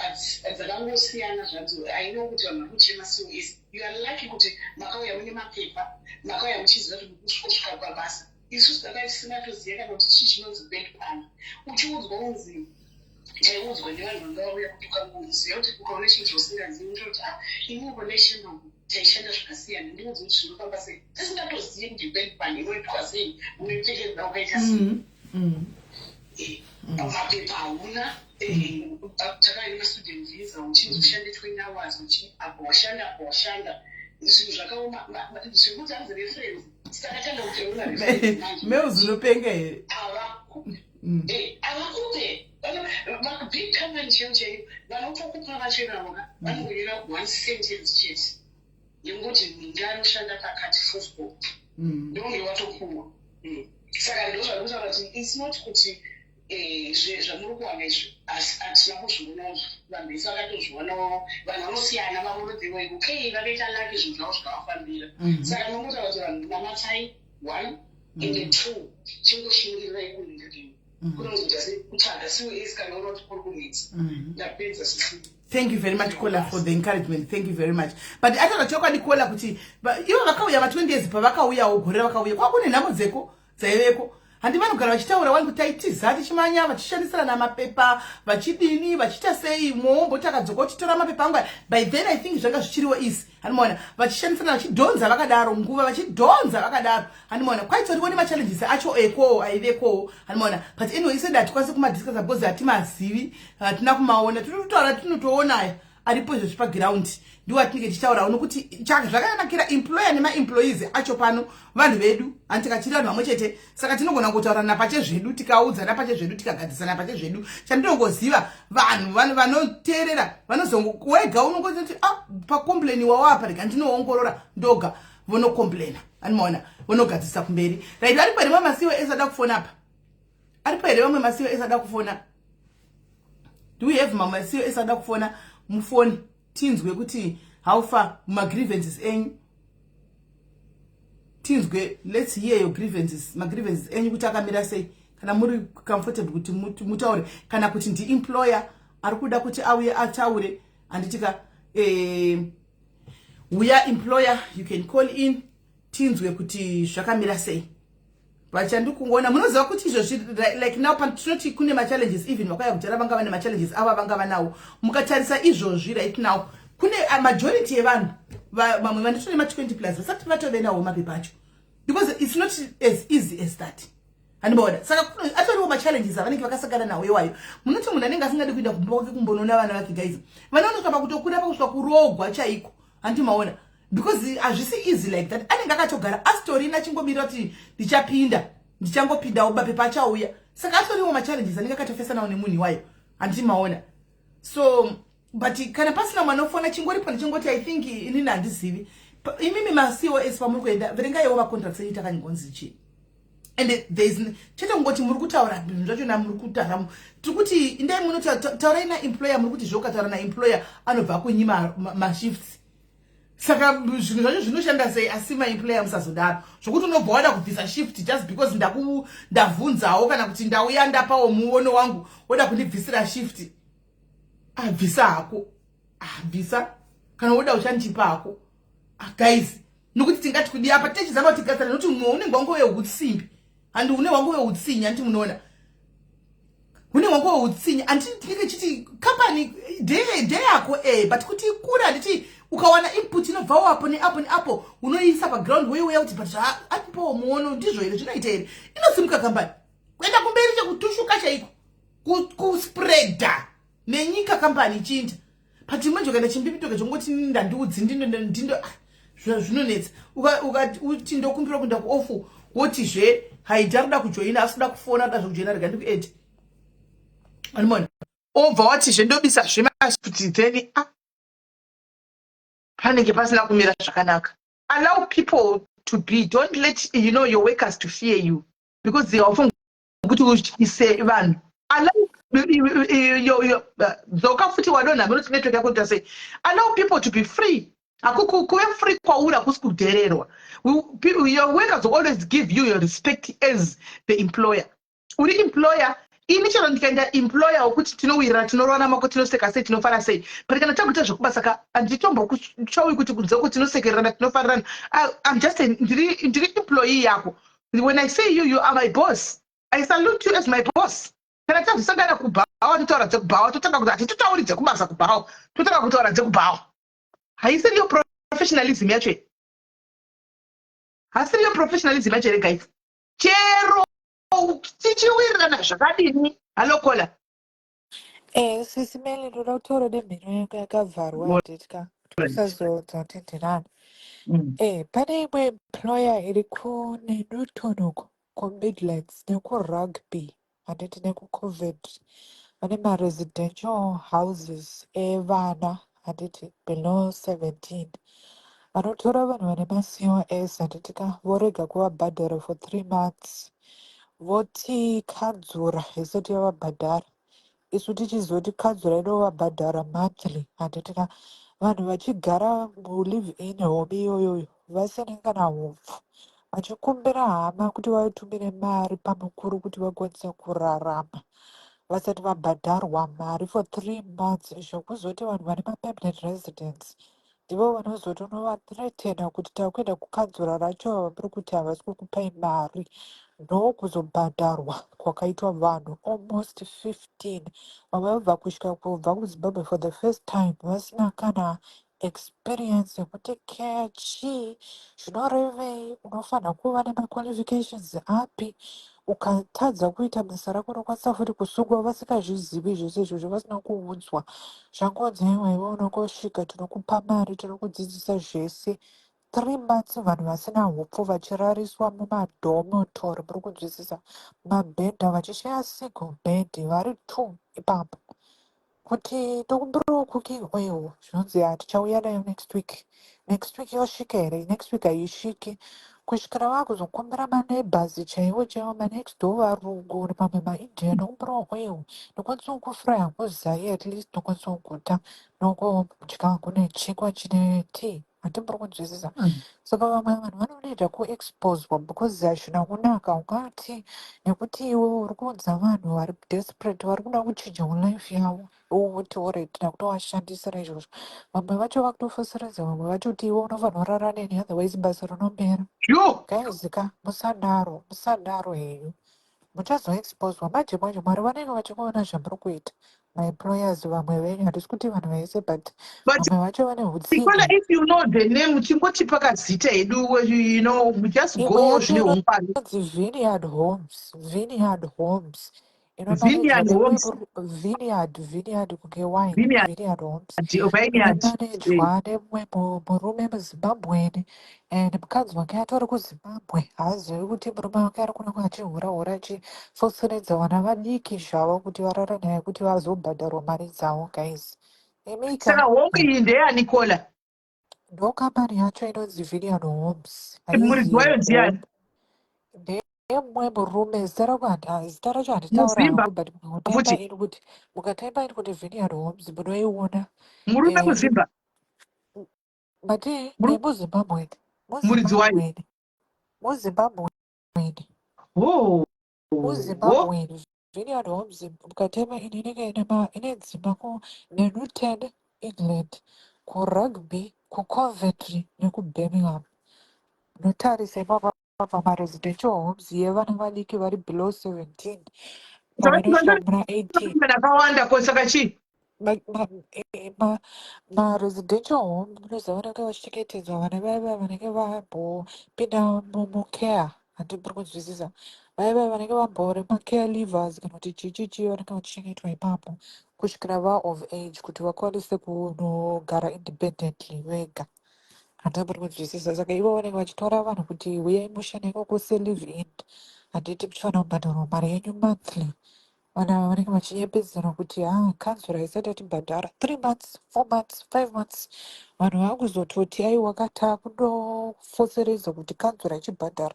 dzakangosiyana zvadzo. I know kuti vanhu vari kuchema COS. You are lucky kuti makauya mune mapepa, makauya muchiziva kuti mukusvika pabasa. Isusu tanga tisingatoziva kana kuti chii chinonzi bedpan. Uchiudzwa unzi, taiudzwa nevanhu vanga vauya kuti ukangoziva kuti ukaona chinhu chausingazivi, unototi, "Ah, inini pandaishanda uku taishanda zvakasiyana, ndinodzi kuti zvinofamba sei?" Tisingatozivi kuti bedpan inoitwa sei, unoipfekedza ukaita sei. Mapepa hauna. Takaenda mastudent visa, uchinzi ushande 20 hours, apo washanda, apo washanda, zvinhu zvakaoma zvekuti hanzi reference. Takatanga kutoona reference manje. Meuzi unopenga here? Havakupe. Big company chaiyo chaiyo, vanotokupa vacho ivavo ka, vanongonyora one sentence chete yekungoti ninge anoshanda pakati, full stop. Ndonge watopuwa. Saka ndo zvandikutaura kuti it's not kuti zvamuri kuwana izvi hatina kuzvionawo. Vanhu vese vakatozvionawo. Vanhu vanosiyana, vamwe they were okay, vakaita lucky, zvinhu zvavo zvikavafambira. Saka ndinongotaura kuti vanhu, namatai one, ende two, chingoshingirirai kuningirina kunonzoita sekutsvaga COS kana uri kuti kuri kunetsa. Ndapedza, sisi. Thank you very much, Kola, for the encouragement. Thank you very much. But ataura chokwadi Kola kuti ivo vakauya ma20 years pavakauyawo, gore ravakauya kwakune nhamo dzeko dzaiveko. Handi vanogara vachitaura wani kuti taitiza tichimanya, vachishandisirana mapepa, vachidini, vachiita sei, mwomboti akadzoka uchitora mapepa angu. By then I think zvanga zvichiriwo easy, handimaona? Vachishandisirana, vachidhonza vakadaro nguva, vachidhonza vakadaro, handimaona? Kwaitoriwo nemachallenges acho ekowo aivekowo, handimaona? But anyway, isedi hatikwanisi kumadiscussa because hatimazivi, hatina kumaona. Tinototaura tinotoonaya aripo izvozvi paground, ndiwo atinenge tichitaurawo, nokuti zvakanakira employer nemaemployees acho pano vanhu vedu, handitikachiri vanhu vamwe chete. Saka tinogona kutaurana pachezvedu, tikaudzana pachezvedu, tikagadzisana pachezvedu. Chandinongoziva, vanhu vanoteerera vanozongo wega unongoti, "Ah, pacomplain wawapa, rega ndinoongorora ndoga." Vonocomplaina, anomaona, vonogadzisa kumberi. Right, aripo here vamwe maCOS ada kufona apa? Aripo here vamwe maCOS ada kufona? Do we have mamwe maCOS ada kufona? Mufoni tinzwe kuti how far mumagrievances enyu. Tinzwe, let's hear your grievances, magrievances enyu kuti akamira sei, kana muri comfortable kuti mutaure, kana kuti ndiemployer ari kuda kuti auye ataure, handitika? Uya employer, you can call in, tinzwe kuti zvakamira sei. Vachandikungoona, munoziva kuti izvozvi, like now, tinoti kune machallenges. Even vakauya kudhara vanga vane machallenges ava vanga vanawo. Mukatarisa izvozvi, right now, kune majority yevanhu vamwe vanotore ma20 plus vasati vatove nawo mapepa acho, because it's not as easy as that. Handimaona? Saka atoriwo machallenges avanenge vakasangana nawo iwayo. Munoti munhu anenge asingadi kuenda kumba kwake kumbonoona vana vake, guys, vana vanosvika pakutokura, pakusvika kurogwa chaiko. Handimaona? Because hazvisi easy like that. Anenge akatogara asitorina, achingomirira kuti ndichapinda, ndichangopindawo, mapepa achauya. Saka atoriwo machallenges anenge akatofesanawo nemunhu iwayo. Handimaona? So, but kana pasina mwana ofona, chingoripo ndichingoti, I think inini handizivi. Imimi maCOS pamuri kuenda, verengaiwo macontracts enyu, takangonzi chii. And there's chete kungoti muri kutaura zvinhu zvachona muri kutaura. Tiri kuti indai munotaurai naemployer. Muri kuti zvokataura naemployer, anobva kunyima mashifts. Saka zvinhu zvacho zvinoshanda sei? Asi maemployer, musazodaro zvokuti unobva wada kubvisa shift just because ndavhunzawo kana kuti ndauya ndapawo muono wangu, woda kundibvisira shift. Abvisa hako, abvisa. Kana woda, uchandipa hako. Guys, nokuti tingati kudi apa techizama kuti tigadzira, nokuti mumwe unenge wangu weutsimbi, handi une wangu weutsinyi. Handiti munoona une wangu weutsinyi? Handiti tinenge chiti kambani ndeyako e, but kuti ikure, handiti ukawana input inobvawo apo neapo neapo, unoiisa paground, woiuya kuti but atipowo muono, ndizvo here, zvinoita here? Inosimuka kambani kuenda kumberi, chekutushuka chaiko, kuspreada nenyika kambani ichiinda. But manje ukaenda chimbipitoke chongoti ndandiudzi, ndindo ndindo, ah, zvinonetsa. Uti ndokumbira kuenda kuoff, wotizve haija kuda kujoina, asi kuda kufona, kuda zvekujoina, rega ndikuedi animona, obva watizve ndobisa zvemafuti, then ah, panenge pasina kumira zvakanaka. Allow people to be. Don't let your workers to fear you, because haufungi kuti utyise vanhu. Allow dzoka futi, wadonha munoti network yako ita sei. Allow people to be free. Kuve free kwauri hakusi kudhererwa. Your workers will always give you your respect as the employer. Uri employer, ini chero ndikaenda employer wokuti tinowirirana, tinorovana mako, tinoseka sei, tinofara sei, but kana takuita zvekubasa ka, handitombokushowi kuti kunze uku tinosekererana, tinofarirana. I'm just ndiri employee yako. When I say you, you are my boss. I salute you as my boss. Kana tazosangana kubhawa, totaura dzekubhawa, totanga kuti hatitotauri dzekubasa kubhawa, totanga kutaura dzekubhawa. Haisiriyo professionalism yacho? Hasiriyo professionalism yacho here, guys? Chero tichiwirirana zvakadini. Hallo, caller. Sisi Meli, ndoda kutaura nemhino yangu yakavharwa, handitya kuti usazodzotenderana. Pane imwe employer iri kuneNewton uko, kuMidlands nekuRugby, handiti, nekuCoventry. Vane maresidential houses evana, handiti, below 17. Vanotora vanhu vane maCOS, handiti ka, vorega kuvabhadhara for 3 months, voti kanzura isati yavabhadhara. Isu tichizoti kanzura inovabhadhara monthly, handiti ka. Vanhu vachigara mulive in home iyoyoyo vasina kana hupfu, vachikumbira hama kuti vatumire mari pamukuru kuti vakwanise kurarama, vasati vabhadharwa mari for 3 months. Zvekuzoti vanhu vane mapermanent residence ndivo vanozotonovathreatena kuti takuenda kukanzura racho, muri kuti havasi kukupai mari. Ndokuzobhadharwa kwakaitwa vanhu almost 15, vamwe vabva kusvika kubva kuZimbabwe for the first time, vasina kana experience yekuti care chii, zvinorevei, unofanira kuva nemaqualifications api, ukatadza kuita basa rako unokwanisa futi kusungwa, vasingazvizivi zvese izvozvo, vasina kuudzwa. Zvangonzi, "Aiwa iwe unongosvika, tinokupa mari, tinokudzidzisa zvese." 3 months vanhu vasina hupfu, vachirariswa mumadormitory, muri kunzwisisa, mabhedha vachishaya single bed vari two ipapo. Kuti tokumbirawo cooking oil, zvinonzi hatichauya nayo next week. Next week yosvika here? Next week haisviki, kusvikira vakuzokumbira maneighbors chaiwo chaiwo, manext door, varungu, mamwe maIndia, "Ndokumbirawo oil, ndokwanisawo kufraya hangu zai, at least ndokwanisawo kuguta nokudya kune chingwa chine tea." Hatimbori kunzwisisa. Saka vamwe vanhu vanonoita kuexposwa because hazvina kunaka. Ungati nekuti iwe uri kuudza vanhu vari desperate, vari kuda kuchinja life yavo, iwe woti alright, ndakutovashandisira izvozvo. Vamwe vacho vakutofoseredza vamwe vacho kuti iwe unofanira kurara neni, otherwise basa rinomera. Yo. Guys ka, musadaro, musadaro henyu, muchazoexposwa manje manje. Mwari vanenge vachikuona zvamuri kuita. Maemployers vamwe venyu, handisi kuti vanhu vese, but But vamwe vacho vane Nicola, hutsinye. if you know the name, chingotipa kazita hedu, just Imwe go yacho zvine ungwaru. inonzi Vineyard Homes, Vineyard Homes inomanejwa Vineyard nemumwe Homes. Vineyard, Vineyard kunge wine. Vineyard, Vineyard Homes Vineyard. Inomanejwa nemumwe murume muZimbabweni, and mukadzi wake atori kuZimbabwe. Haazivi kuti murume wake ari kunenge achihura-hura, achifoseredza vana vadiki zvavo kuti varare naye kuti vazobhadharwa mari dzavo. Guys, imika. Saka home iyi ndeyaNicola? Ndo kambani yacho inonzi Vineyard Homes. Muridzi Haizi wayo ndiani? Home ndemumwe murume, zita rako zita racho handitaura Muzimba hangu, but mukangotaipa futi. In kuti mukataipa in kuti Vineyard Homes, munoiona. Murume muzimba. Mati muZimbabweni. Muridzi wayo. MuZimbabweni, muZimbabweni. Oh. MuZimbabweni. Vineyard Homes, mukatema in, inenge ine dzimba kuNewton, England, kuRugby, kuCoventry nekuBirmingham. Unotarisa ipapa pamaresidential homes yevana vadiki vari below 17, pamwe inosvika muna 18. Akawanda ko, saka chii? Maresidential home munoziva vanenge vachichengetedzwa vana vaya vanenge vambopinda mucare, handi muri kunzwisisa? Vaya vaya vanenge vambori macare leavers kana kuti chichichi, vanenge vachichengetwa ipapo kusvikira va of age kuti vakwanise kunogara independently vega, handi muri kunzwisisa? Saka ivo vanenge vachitora vanhu kuti uyai mushande ikoko selive in, handiti muchifanira kubhadharwa mari yenyu monthly. Vanhu ava vanenge vachinyepedzera kuti ha, kanzura isati yatibhadhara 3 months, 4 months, 5 months. Vanhu vakuzototi aiwa, takundofoseredza kuti kanzura ichibhadhara.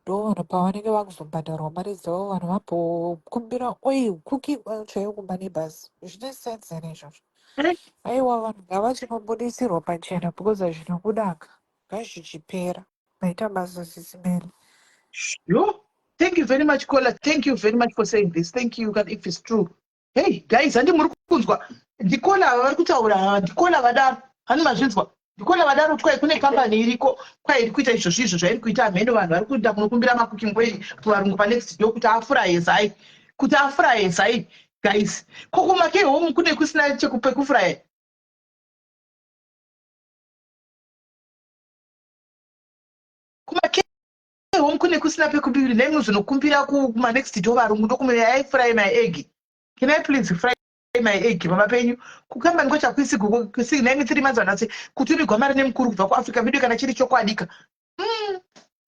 Ndo vanhu pavanenge vakuzobhadharwa mari dzavo, vanhu vambokumbira oil, cooking oil chaiyo kumaneighbors. Zvine sense here izvozvo? Aiwa, vanhu ngavachinobudisirwa pachena because hazvina kudaka, ngazvichipera. Maita basa, Sisi Mary. Yo, thank you very much, Kola. Thank you very much for saying this. Thank you, if it's true. Hey, guys, handi muri kunzwa. Ndikola ava vari kutaura ava, ndikola vadaro. Hani mazvinzwa. Ndikola vadaro twai kune kambani iriko kwai iri kuita izvozvo izvo zvairi kuita hameno. Vanhu vari kuenda kunokumbira macooking oil kuvarungu panext door kuti afuraye zai. Kuti afuraye zai, guys. Kokumake home kune kusina chekupekufuraya. Kumake home kune kusina pekubiri nai munozonokumbira kumanext door varungu ndokumira I fry my egg. Can I please fry my egg pamba penyu? Kukambani kwachakwisi naimi 3 months vanhu vasi kutumigwa mari nemukuru kubva kuAfrica video kana chiri chokwadika.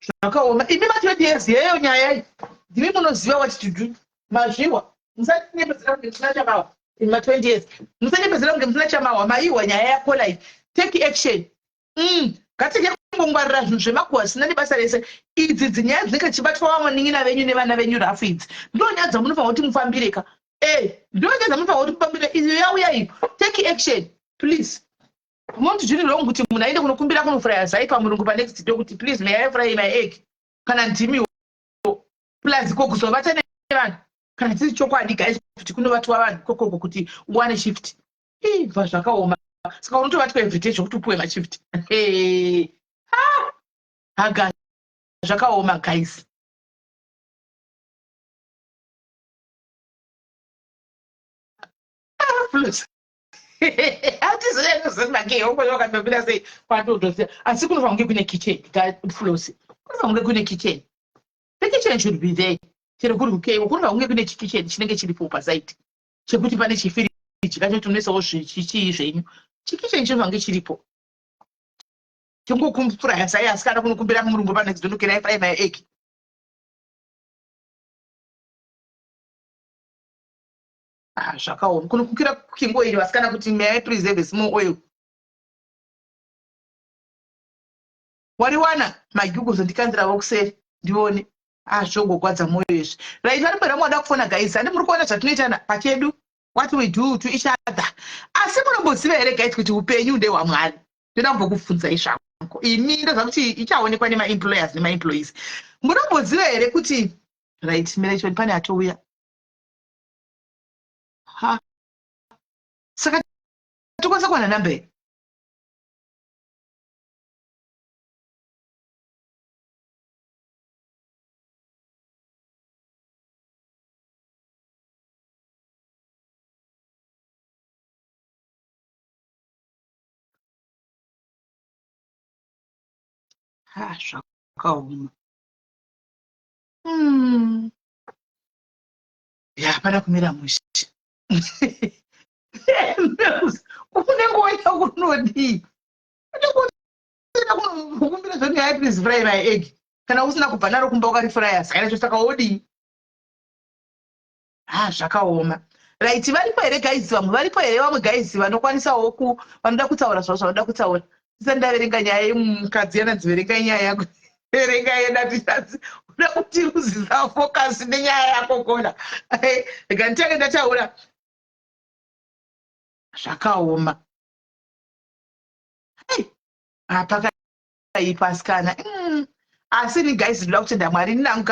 Zvakaoma. Imi ma20 years yeyo nyaya iyi. Ndimi munoziva what to do. Mazviwa. Musanyepedzera kunge musina chamawa. Imi ma20 years. Musanyepedzera kunge musina chamawa. Maiwa nyaya yakola iyi. Take action. Ngatirege kungongwarira zvinhu zvemakuhwa zvisina nebasa rese. Idzi dzinyaya dzinenge dzichibatwa vamwe venyu nevana venyu rafu idzi. Ndo nyaya dzamunofanira kuti mufambire ka. Ndo nyaya dzamunofanira kuti mufambire. Iyo yauya iyo. Take action, please. Munoti zviri wrong kuti munhu aende kunokumbira kunofuraya zai pamurungu panext door kuti please, may I fry my egg? Kana ndimiwo. Plus ko kuzovata nevanhu kana chiri chokwadi, guys, kuti kunovatwa vanhu kokoko kuti uwane shift. Ibva zvakaoma. Saka unotovatwa everyday zvokuti upiwe mashift. Haga zvakaoma, guys. Plus hatizivaakambira sei kwatotoziva, asi kunofanira kunge kune kitchen flosi, kunofanira kunge kune kitchen. The kitchen should be there. Chero kuri kukewo kunofanira kunge kune chikitchen chinenge chiripo pasite chekuti pane chifiriji kacho tinoisawo zvichii zvenyu. Chikitchen chinofanira kunge chiripo chingokumfuraya sai, asi kana kunokumbira murungu panext door, can I fry my egg? Ah, zvakaoma. Kunokukira cooking oil vasikana kuti may I preserve a small oil. Wariwana magi kuzondikanziravo kuseri ndione. Ah, zvogogwadza mwoyo izvi. Right, vari mberi vamwe kufona, guys. Handi muri kuona zvatinoitana pachedu, what we do to each other? Asi munomboziva here, guys, kuti upenyu ndehwaMwari? Ndoda kumbokubvunzai zvangu imi, ndoziva kuti ichaonekwa nemaemployers nemaemployees. Munomboziva here kuti, right, mirechoni pane atouya. Ha, saka tokwanisa kuwana namba here? Ha, zvakaoma. Ya, hapana kumira mushe. Unenge waita kunodii? Unenge waenda kunokumbira zvoni, "Hai, please fry my egg." Kana usina kubva naro kumba ukarifraya, saka nacho, saka wodii? Ha, zvakaoma. Right, varipo here guys? Vamwe varipo here? Vamwe guys vanokwanisawo ku vanoda kutaura zvavo zvavanoda kutaura. Tisati ndaverenga nyaya yemukadzi yananzi verengai nyaya yako, verenga yedati uda kutiruzisa focus nenyaya yako kona. Rega nditange ndataura. Zvakaoma. Pakaipa, asikana. Asi ni guys, ndinoda kutenda Mwari. Inini hangu,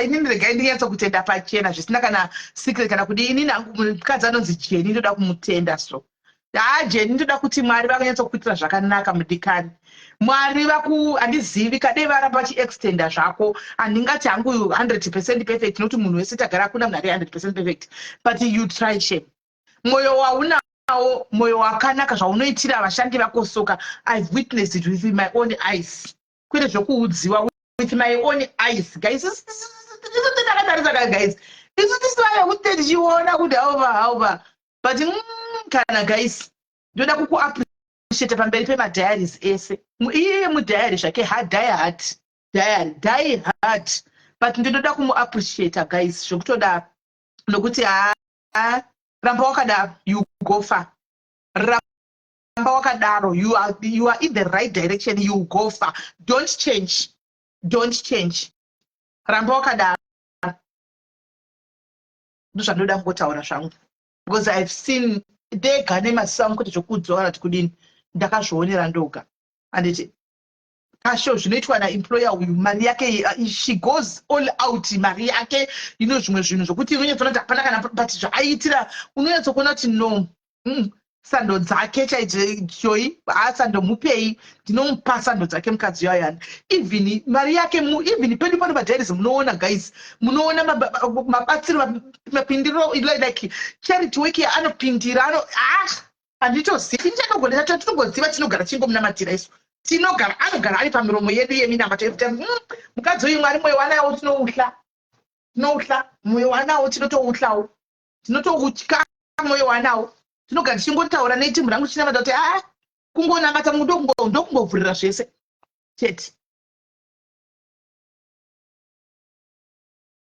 inini regai ndinyatso kutenda pachena zvisina kana secret kana kudi. Inini hangu, mukadzi anonzi Jeni, ndoda kumutenda. So haa, Jeni, ndoda kuti Mwari vakanyatsokuitira zvakanaka, mudikani. Mwari vaku, handizivi kadei varamba vachiextenda zvako. Handingati hangu 100% perfect, nokuti munhu wese tagara, hakuna munhu ari 100% perfect, but you try, shame. Mwoyo waunawo, mwoyo wakanaka, zvaunoitira vashandi vako soka, I've witnessed it with my own eyes, kwete zvokuudziwa, with my own eyes, guys. Isu takatarisa, guys, isu tisivaya kuti tichiona kuti hauva hauva, but kana guys, ndoda kukuappreciate pamberi pemadiaries ese. Iye mudiary zvake, hadie hard diary, die hard, but ndinoda kumuappreciata, guys, zvokutodaro, nokuti haa, ramba wakadaro, you go far. Ramba wakadaro, you are in the right direction, you go far. Don't change, don't change, ramba wakadaro. Ndozvandoda kungotaura zvangu, because I've seen ndega nemaziso angu, kwete zvokuudzwa kana kuti kudini. Ndakazvionera ndoga, handiti? Kasho zvinoitwa naemployer uyu, mari yake, she goes all out, mari yake ino zvimwe zvinhu zvokuti unonyatsoona kuti hapana kana, but zvaaitira unonyatsokuona kuti no, sando dzake chaidzoi. Hasandomupei, ndinomupa sando dzake mukadzi yoayani. Even mari yake, even pedu pano padiaries, munoona guys, munoona mabatsiro, mapindiro, like charity work yaanopindira ano. Ah, handitozivi, ndichatogona, tinongoziva, tinogara tichingomunamatira isu, tinogara, anogara ari pamiromo yedu yeminamato every time. Mukadzi uyu, Mwari mwoyo wanawo tinouhla, tinouhla mwoyo wanawo, tinotouhlawo, tinotoutya mwoyo wanawo. Tinogara tichingotaura netimu rangu tichinamata kuti aa, kungonamata ndokungovhurira zvese chete.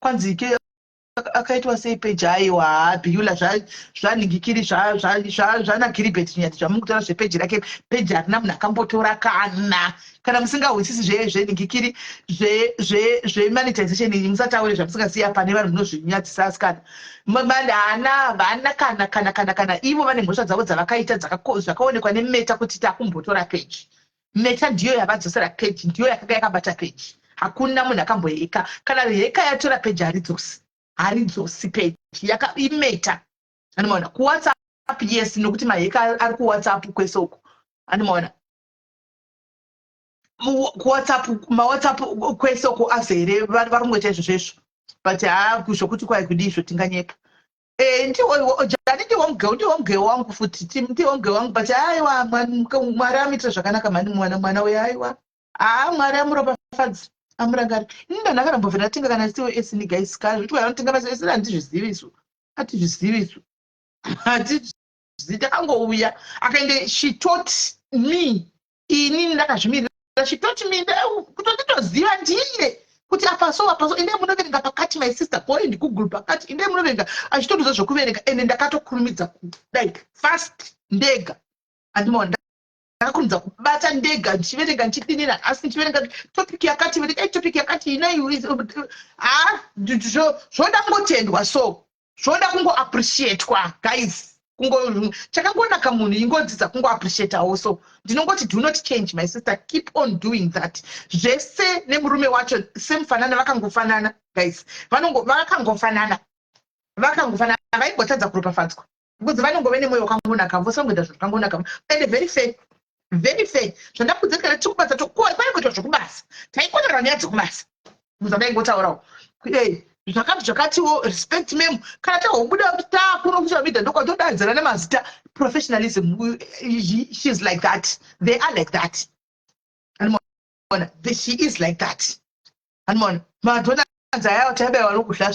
Kwanzi akaitwa sei peji? Aiwa, Biyula, zvanhingikiri zvanagiribet Nyati zvamuri zvepeji rake. Peji harina munhu akambotora. Kana musingahwisisi zvenhingikiri zvemonetization iyi, musataure zvamusingazivi pane vanhu, munozvinyadzisa, asikana. Haana, vana kana ivo vane mhosva dzavo dzavakaita, zvakaonekwa neMeta kuti takumbotora peji. Meta ndiyo yavadzosera peji, ndiyo yakanga yakabata peji. Hakuna munhu akamboheka. Kana hacker yatora peji, haridzosi, haridzosi peji iMeta. Anomaona kuWhatsApp, yes, nokuti mahacker ari kuWhatsApp kwese uku. Anomaona kuWhatsApp, maWhatsApp kwese uku azere, vari kungoita izvozvo izvo, but haa, zvokuti kwai kudii izvo, tinganyepa. Jani ndiwo mugeu, ndiwo mugeu wangu futi, ndiwo mugeu wangu, but aiwa, Mwari amuitira zvakanaka mhani mwana uyo. Aiwa, haa, Mwari amuropafadzi, amurangari. Ini ndandakarambobvira ndatenga kana COS ni, guys, kana zviti vanotenga maCOS, handizvizivi isu, hatizvizivi isu, hatizvizivi. Takangouya akaende, she taught me, inini ndakazvimirira. She taught me kutonditoziva ndiye kuti apa so, apa so, endai munoverenga pakati, my sister, go and Google pakati, endai munoverenga. Achitotoza zvokuverenga, ende ndakatokurumidza like fast ndega, andimona, ndakakurumidza kubata ndega, ndichiverenga, ndichidinira, asi ndichiverenga topic yakati, verengai topic yakati inai. Ha, zvoda kungotendwa, so zvoda kungoappreciatwa, guys. Kungo chakangonaka, munhu ingodzidza kungoappreciatawo. So ndinongoti do not change, my sister, keep on doing that. Zvese nemurume wacho semufanana, vakangofanana, guys, vakangofanana, vakangofanana, vaimbotadza kuropafadzwa because vanongove nemwoyo wakangonaka vose, vangoita zvinhu zvakangonaka and very fair, very fair. Zvandakudza, kana tiri kubasa, kwaingoitwa zvokubasa, taingotaura nyaya dzokubasa, zvandaingotaurawo zvakati zvakatiwo. Respect, mem. Kana tahobuda takuno kusocial media, ndokwatodaidzana nemazita. Professionalism, she's like that, they are like that. Maona, she is like that. Anmona, madonanza ayawo taibaiwa nokudhla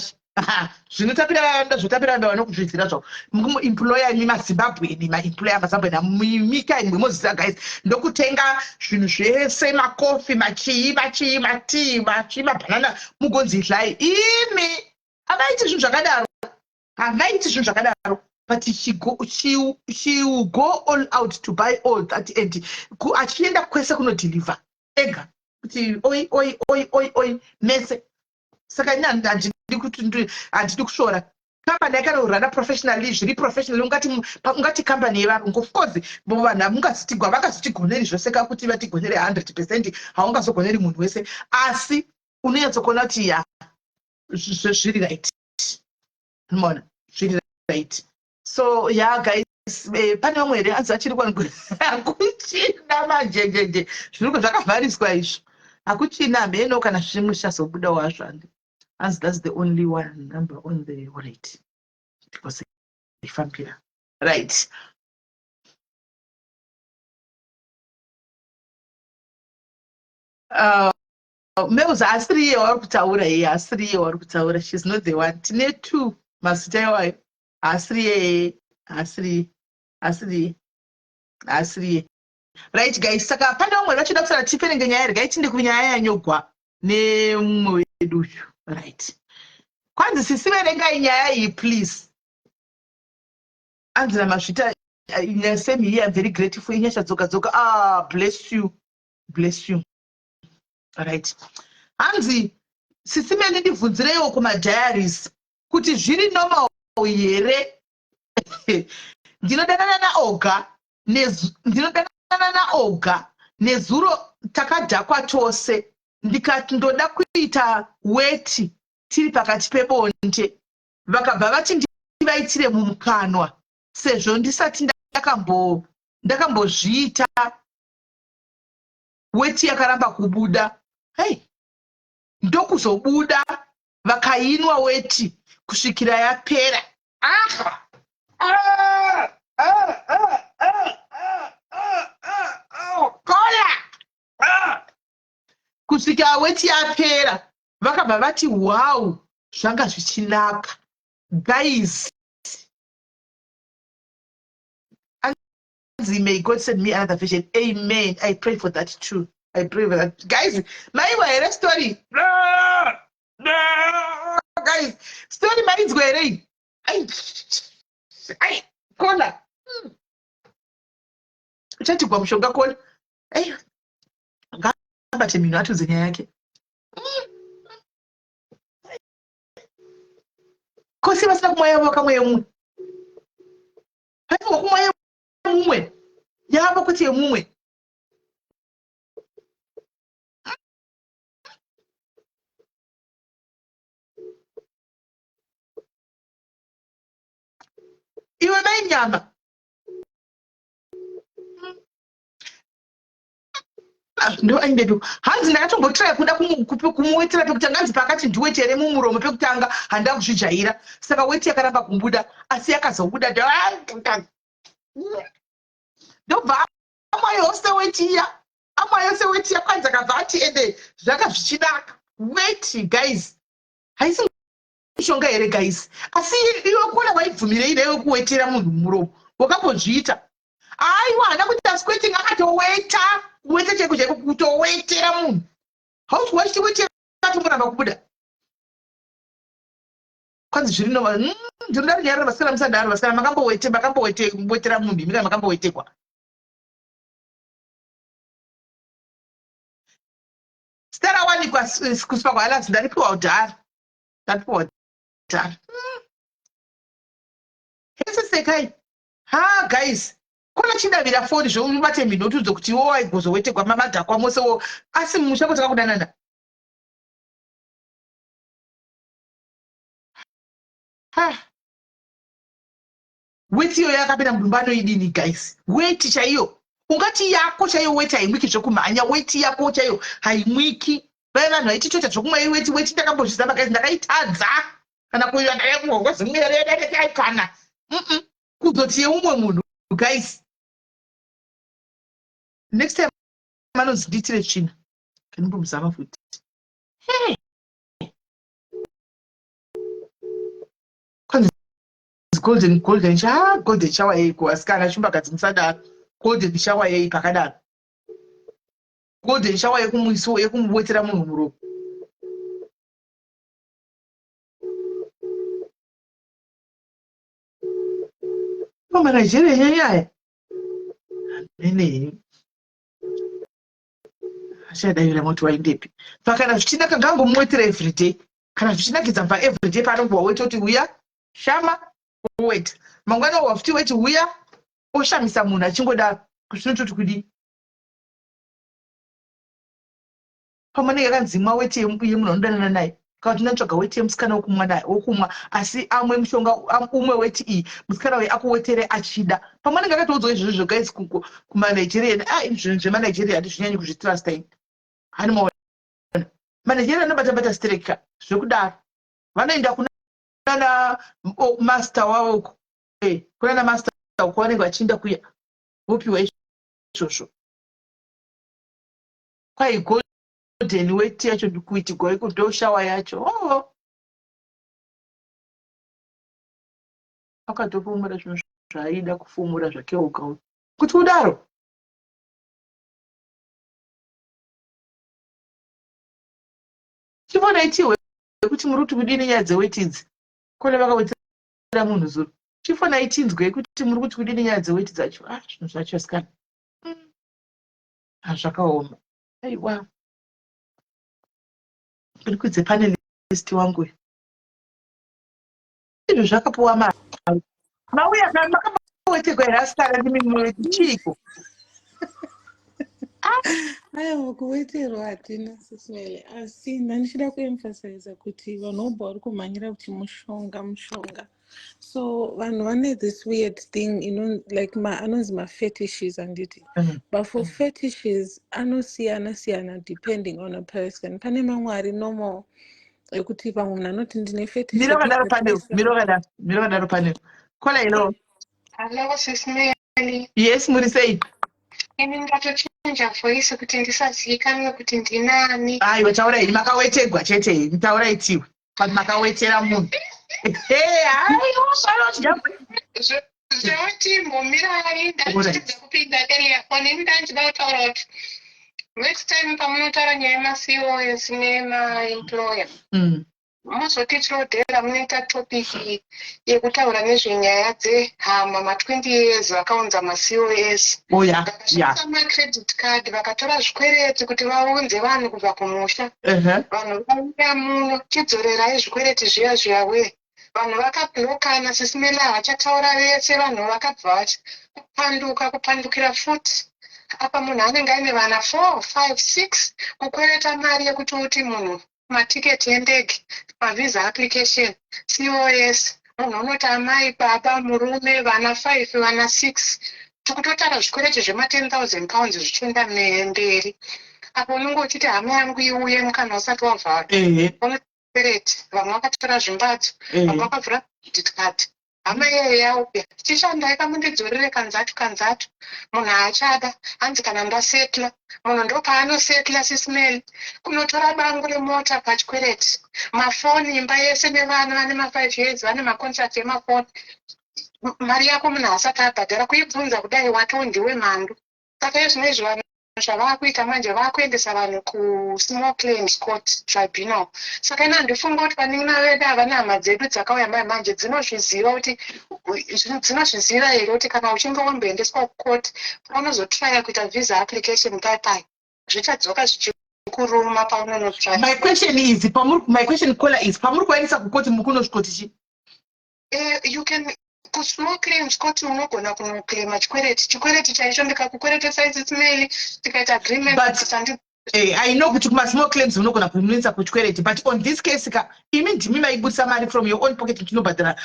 zvinotapira vayanda zvotapira vaya vanokuzvidzira zvavo muemployer imi mazimbabweni maemployer mazimbabweni amimika imwe moziva guys ndokutenga zvinhu zvese makofi machii machii matii machii mabhanana mugonzi idlai imi havaiti zvinhu zvakadaro havaiti zvinhu zvakadaro but she, go, she, she will go all out to buy all that and achienda kwese kunodeliver ega kuti oi oi oi oi oi mese saka ini handidi kuti handidi kusvora kambani yakanorana professionally zviri professionally ungati ungati kambani yevarungu of course vanhu hamungazotigwa vangazotigoneri zvose ka kuti vatigonere 100 percent haungazogoneri munhu wese asi unonyatsokuona kuti ya zviri right mona zviri right so ya yeah, guys eh, pane vamwe here anzi achiri hakuchina manjenjenje zviri zvakavhariswa izvo hakuchina hameno kana zvimwe zvichazobudawo hazvo handi anzi thats the only one number on the right because ifambira right uh, Males haasiri iye wauri kutaura iye haasiri iye wauri kutaura she's not the one tine two mazita iwayo haasiri iye haasiri iye haasiri iye haasiri iye right guys saka pane vamwe vachida kusara tiperenge nyaya regai tinde kunyaya yanyogwa nemumwe wedu uyu right kwanzi sisi verengai nyaya iyi please anzi namazvita eh, same here i'm very grateful inyasha dzoga dzoga ah bless you bless you right hanzi sisi mene ndibvunzireiwo kumadiaries kuti zviri normal here ndinodanana naoga ndinodanana naoga nezuro takadhakwa tose ndikati ndoda kuita weti tiri pakati pebonde vakabva vati ndivaitire mumukanwa sezvo ndisati ndakambozviita weti yakaramba kubuda hey ndokuzobuda vakainwa weti kusvikira yapera ah! Ah! Ah! Ah! Ah! Ah! Ah! Ah! Kola! Ah! kusvikira weti yapera vakabva vati wow zvanga zvichinaka guys Hanzi may God send me another vision. Amen. I pray for that too. I pray for that. Guys, maiwa here story? Guys, story mainzwa here iyi? Ai. Ai, kola. Hmm. Uchatigwa mushonga kola. Ai. Ngabate mhino atudze nyaya yake. Hmm. Kosi vasina kumwaya vakamwe yemumwe. Haiwa kumwa yemumwe yavo kwete yemumwe. Iwe mai nyama. Ndoaindepi hanzi ndakatombotraya kuda kumuwetera pekutanga hanzi paakati ndiwetere mumuromo pekutanga handida kuzvijaira saka weti yakaramba kumbuda asi yakazobuda ndobva amwa yose weti iya amwa yose weti iya kwanzi akabva ati ende zvanga zvichinaka weti guys haisi mishonga here guys asi iwe kona waibvumirei naiwe kuwetera munhu mumuromo wakambozviita aiwa haana kuita squirting akatoweta kuweta chaiko chaiko kutowetera munhu hauzi wachitiwetera atomboramba kubuda kwanzi zviri nova hmm, ndinoda runyararo vasikana musadaro vasikana makambowete makambowetera munhu imi kana makambowetekwa zita rawanikwa kusipa kwaalazi ndaripiwa kudhara ndaripiwa kudhara hmm. hese sekai ha guys kona chidavira foni zveubate mhino utiudze kuti iwe waigozowetegwa mamadhakwa mose wo asi mumusha kotaka kudanana ha weti iyoyo yakapinda mudumbu anoidini guys weti chaiyo ungati yako chaiyo weti haimwiki zvekumhanya weti yako chaiyo haimwiki vaya vanhu vaiti toita zvekumwa iweti weti ndakambozvizama guys ndakaitadza kana kuyoaikana kuzoti yeumwe munhu guys next time anonzi ndiitire tsvina. Kanimbomuzama futi. Hey! Kwanzi golden golden shower, golden shower yeiko asikana chumbakadzi musadaro. Golden shower yei pakadaro. Golden shower yekumuiso yekumuwetera munhu muromo. Mama Nigeria nyanya. Nene. Achadaira moti waindepi. Pa kana zvichinaka ngangomuwetera everyday. Kana zvichinakidza pa everyday paanongowa weti oti uya shama weta. Mangwana wa futi weti uya oshamisa munhu achingodaro. Zvinototi kudii? Pamwe anenge akanzi imwa weti yemunhu anodanana naye kana kuti ndinotsvaga weti yemusikana wokumwa naye wokumwa asi amwe mushonga umwe weti iyi musikana uyu akuwetere achida pamwe anenge akatoudzwa izvozvo guys kumanigerian a ah, zvinhu zvemanigeria handizvinyanyi kuzvitrusta ini hani maona manigeria anobata bata stereka zvekudaro vanoenda kunana master wavo uko eh, kunana master uko vanenge vachienda kuya vopiwa izvozvo kwai golden weti yacho ndikuitigwa iko ndo shower yacho oh. Akatofumura zvinhu zvaaida kufumura zvake oga uyu kuti kudaro. Chivona itihwe kuti muri kuti kudini nyaya dzeweti idzi kone vakawetera munhu zuro chifona itinzwe kuti muri kuti kudini nyaya dzeweti dzacho ah zvinhu zvacho asikana Ah, zvakaoma aiwa ndiri kwidze panelist wangu uyu izvo zvakapuwa mari mauya makambowetsekwa here asikana ndimi chiiko Aiwa kuweterwa hatina sismele asi ndandichida kuemphasiza kuti vanhu vobva vari kumhanyira kuti mushonga mushonga so vanhu vane this weird thing ino, like ma, anonzi mafetishes handiti but for fetishes anosiyana siyana depending on a person pane mamwe ari normal ekuti pamwe munhu anoti ndine fetish mira wakadaro panel mira wakadaro mira wakadaro panel kola hello Hello, Sis Melly. Yes, muri sei? Ini ndatochinja voice kuti ndisazivikanwe kuti ndinani. Aiwa taurai makawetegwa chete henyu taurai tiwe. But makawetera munhu. Zvekuti mbomirai ndachitadza kupinda earlier on ini ndandichida kutaura kuti next time pamunotaura nyaya yemaCOS nemaemployer Mozotiitirawo dare ramunoita topic yekutaura nezvenyaya dzehama ma 20 years vakaunza maCOS Oh, yeah, yeah. vakashandisa macredit card vakatora zvikwereti kuti vaunze vanhu kubva kumusha Vanhu vauya muno chidzorerai zvikwereti zviya zviya wee vanhu vakablokana sisi Mela havachataura vese vanhu vakabva vati kupanduka kupandukira futi apa munhu anenge aine vana 4 5 6 kukwereta mari yekuti uti munhu matiketi endege, mavisa application, COS, munhu unoti amai, baba, murume, vana 5, vana 6, tikutotaura zvikwereti zvema 10,000 pounds zvichienda mberi. Apo unenge uchiti hama yangu iuye mukana usati wavharwa. Unokwereti, vamwe vakatora zvimbadzo, vamwe vakavhura credit card. Hama iyayo yauya chishandai ka mundidzorere kanzatu kanzatu munhu haachada hanzi kana ndasetla munhu ndopaanosetla sis Melly kunotora bangu remota pachikwereti mafoni imba yese nevana vane ma5 years vane macontract emafoni mari yako munhu haasati abhadhara kuibvunza kudai watoo ndiwe mhandu Saka izvino izvi vanhu zvavakuita manje vakuendesa vanhu kusmall claims court tribunal. Saka ini handifungi kuti vanin'ina vedu ava nehama dzedu dzakauya mai manje dzinozviziva kuti dzinozviziva here kuti kana uchinge wamboendeswa kucourt paunozotraya kuita visa application pai pai zvichadzoka zvichikuruma paunonotraya. My question is pamuri my question caller is pamuri kuvaendesa kucourt muri kunosvikoti chii? You can kusmall claims court unogona kunoclaima chikwereti chikwereti chaicho ndikakukweretesa isismail tikaita agreement but I know kuti kumasmall claims unogona kunoisa kuchikwereti but on this case ka imi ndimi maibudisa mari from your own pocket muchinobhadhara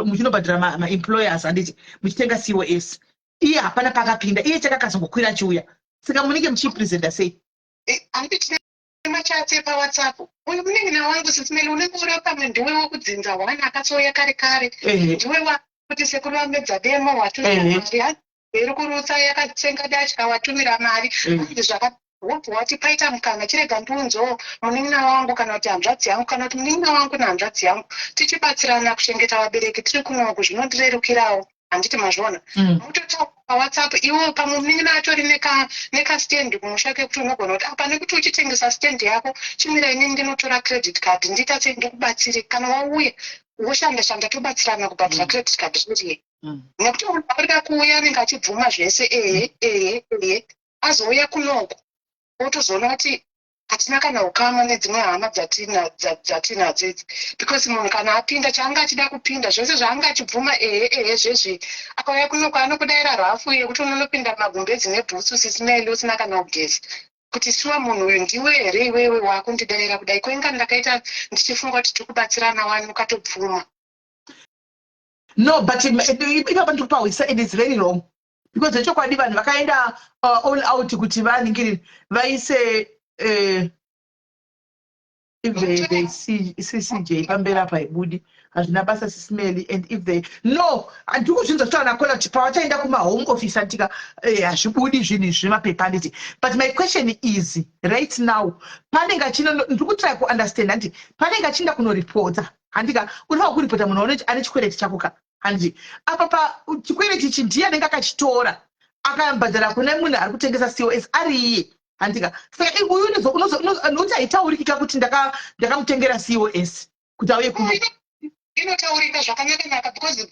muchinobhadhara maemployers handiti muchitenga cos iye hapana pakapinda iye chakakazongokwira achiuya saka munenge muchiipresenta sei handiti machats epawhatsapp uyu munin'ina wangu sisimeli unenge uri pamwe ndiwe wekudzinza one akatouya kare kare ndiwe wakuti sekuru vamedza demo watumira mari iri kurutsa yakatsenga datya watumira mari hanzi zvaka Wobva wati paita mukana, chirega ndiunzewo munin'ina wangu kana kuti hanzvadzi yangu, kana kuti munin'ina wangu nehanzvadzi yangu, tichibatsirana kuchengeta vabereki tiri kunoku, zvinondirerukirawo. Handiti mazviona? Mutotaura paWhatsApp iwo, pamwe munin'ina atori nekastand kumusha kekuti unogona kuti apa nekuti uchitengesa stand yako, chimira inini ndinotora credit card, ndiita sei, ndikubatsire. Kana wauya woshanda shanda, tobatsirana kubhadhara credit card iriye. Nekuti munhu arida kuuya anenge achibvuma zvese, ehe, ehe, ehe. Azouya kunoku otozoona kuti hatina kana ukama nedzimwe hama dzatinadzo idzi, because munhu kana apinda chaanga achida kupinda, zvese zvaanga achibvuma, ehe, ehe, zvezvi akauya kunoku anokudayira rafu yekuti unonopinda magumbezi nebhutsu, Sis Melly, usina kana kugeza, kuti sure munhu uyu ndiwe here iwewe wakundidayira kudai? Koinga ndakaita ndichifunga kuti tiri kubatsirana wani, ukatobvuma. No, but ipapa ndiri kupahwisa, and it's very wrong, because zvechokwadi vanhu vakaenda all out kuti vaningirire vaise if they see CCJ pamberi apa haibudi, hazvina basa, Sis Melly. And if they no, handiri kuzvinzwa kutaura nakona kuti pavachaenda kumahome office antika hazvibudi zvinhu izvi zvemapepa, handiti? But my question is, right now panenge achino, ndiri kutry kuunderstand, handiti panenge achienda kunoripota, handika? Unofanira kuripota munhu ane chikwereti chako ka, handiti? Apa pa chikwereti ichi ndiye anenge akachitora, akabhadhara kune munhu ari kutengesa COS ari iye, handika? Saka uyu nokuti haitaurikika kuti ndakamutengera COS kuti auye kuno. Inotaurika zvakanaka-naka because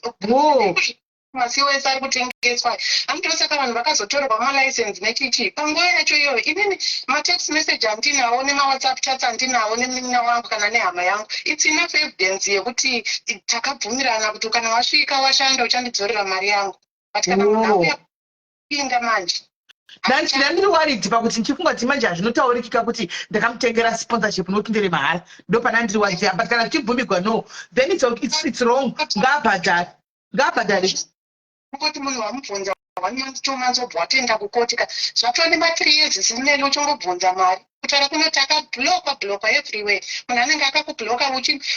maCOS ari kutengeswa, handitosaka vanhu vakazotorerwa malicense nechichi panguva yacho iyoyo. Inini matext message andinawo nemaWhatsApp chats andinawo nemunin'ina wangu kana nehama yangu, it's enough evidence yekuti takabvumirana kuti kana wasvika washanda uchandidzorera mari yangu. But kana munhu auya kupinda manje Ndandiri worried pakuti ndichifunga kuti manje hazvinotaurikika kuti ndakamutengera sponsorship nokuti ndere mahara, ndo pana ndiri worried. But kana zvichibvumigwa, no, then it's wrong, ngaabhadhare, ngaabhadhare. Kungoti munhu wamubvunza one month, 2 months, wobva watoenda kukoti ka, zvatova nema3 years zimene uchingobvunza mari. Kutaura kunoti akablockwa, blockwa everywhere. Munhu anenge akakubloka,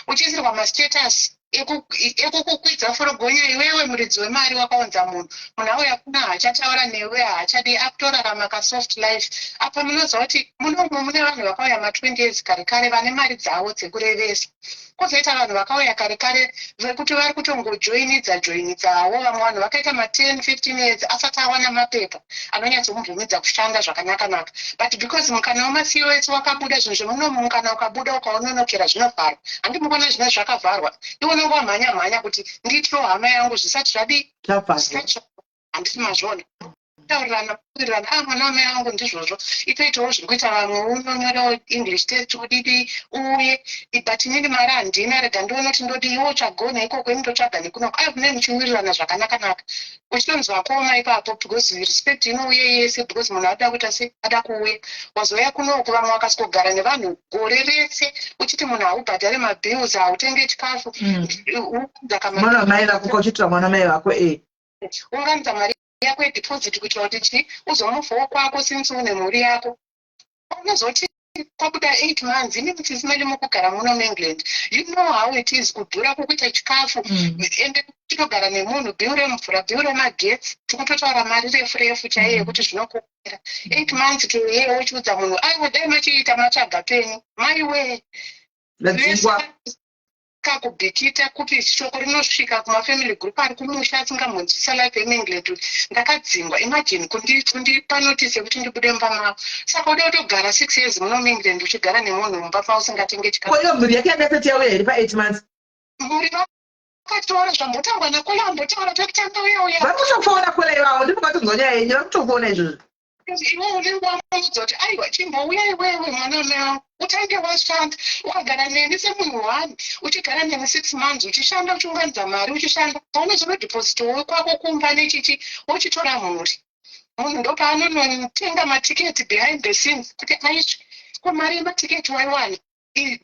uchiisirwa mastatus ekukukwidza forogonya, iwewe muridzi wemari wakaunza munhu. Munhu auya kuna, haachataura newe, haachadi, akutorarama kasoft life. Apa munoziva kuti munomu mune vanhu vakauya ma20 years kare kare, vane mari dzavo dzekurevesa. Kwozoita vanhu vakauya kare kare vekuti vari kutongojoinidza joinidzawo. Vamwe vanhu vakaita ma10 15 years asati awana mapepa anonyatsomubvumidza kushanda zvakanaka-naka. But because mukana wemaCOS wakabuda, zvinhu zvemunomu mukana ukabuda ukaononokera zvinovharwa. Handimukona zvine zvakavharwa, iwe unonge wamhanya mhanya kuti ndiitiwo hama yangu zvisati zvadii. Zvavharwa. Handiti mazviona? Taurirana, kuwirirana, a mwana wamai vangu, ndizvozvo, itoitawo zviri kuita vamwe, unonyorawo English test, udidi uuye, but inini mari handina, rega ndione kuti ndodii. Iwe utsvagawo ikoko, ini ndotsvaga nekunoko. Ai, kune muchiwirirana zvakanaka-naka, uchitonzi vakoma ipapo, because respect inouye yese, because munhu ada kuita se ada kuuya, wazouya kunoku. Vamwe vakasvikogara nevanhu gore rese, uchiti munhu haubhadhare mabills, hautenge chikafu. Mwana wamai vako, kauchiitira mwana mai vako e. Unganidza mari yako yedeposit kuitira kuti chi uzomuvhawo kwako, since une mhuri yako. Unozoti kwabuda 8 months, imi Sis Melly mukugara muno muEngland, you know how it is kudhura kwokuita chikafu. Ende tinogara nemunhu, bill remvura, bill remagetsi, tikutotaura mari refu refu chaiyo yekuti zvinokuomera. 8 months to year, uchiudza munhu, aiwa, dai machiita matsvaga penyu, maiwe. Ndadzingwa. Kakubhikita kuti shoko rinosvika kumafamily group ari kumusha asingambonzwisa life yemuEngland kuti ndakadzingwa. Imagine kundipa notice yekuti ndibude mumba mavo. Saka uda kutogara 6 years muno muEngland uchigara nemunhu mumba mausingatenge chikafu. Ko iyo mhuri yake yanga isati yauya here pa8 months? Mhuri vakatora zvambotaurwa nakola, ambotaura pekutanga uya uya. Vari kutofona kola ivavo, ndipo vatonzwa nyaya yenyu, vari kutofona izvozvo. Iwe unenge wamuudza kuti aiwa, chimbouya iwewe mwana wamai, utange washanda, ukagara neni semunhu one, uchigara neni 6 months, uchishanda, uchiunganidza mari, uchishanda, paunozonodhipositawo kwako kumba nechichi, wochitora mhuri. Munhu ndopaanonotenga matiketi behind the scenes kuti aisve ko mari yematiketi waiwana,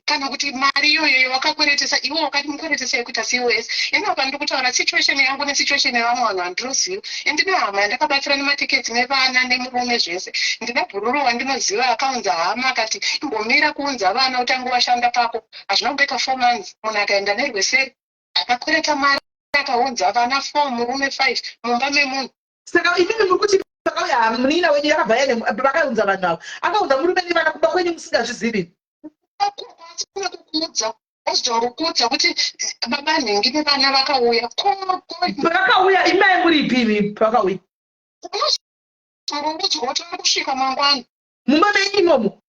kana kuti mari iyoyo wakakweretesa iwe, wakati mukweretesa yekuita COS. Inopa ndiri kutaura situation yangu nesituation yevamwe vanhu vandinoziva. Indine hama yandakabatsira nematiketi, nevana, nemurume, zvese. Ndina bhururu wandinoziva akaunza hama, akati imbomira kuunza vana, utange washanda pako. Hazvina kumboita 4 months, munhu akaenda nerweseri, akakwereta mari, akaunza vana four, murume five, mumba memunhu. Saka imimi muri kuti Pakauya munina wenyu, yakabva yaine vakaunza vanhu ava, akaunza murume nevana kumba kwenyu musingazvizivi. Asina kukuudza, ozongokuudza kuti baba nhingi nevana vakauya. Pavakauya, imai muripi imi pavakauya? Unozongoudzwa kuti vari kusvika mangwana. Mumba menyu imomo?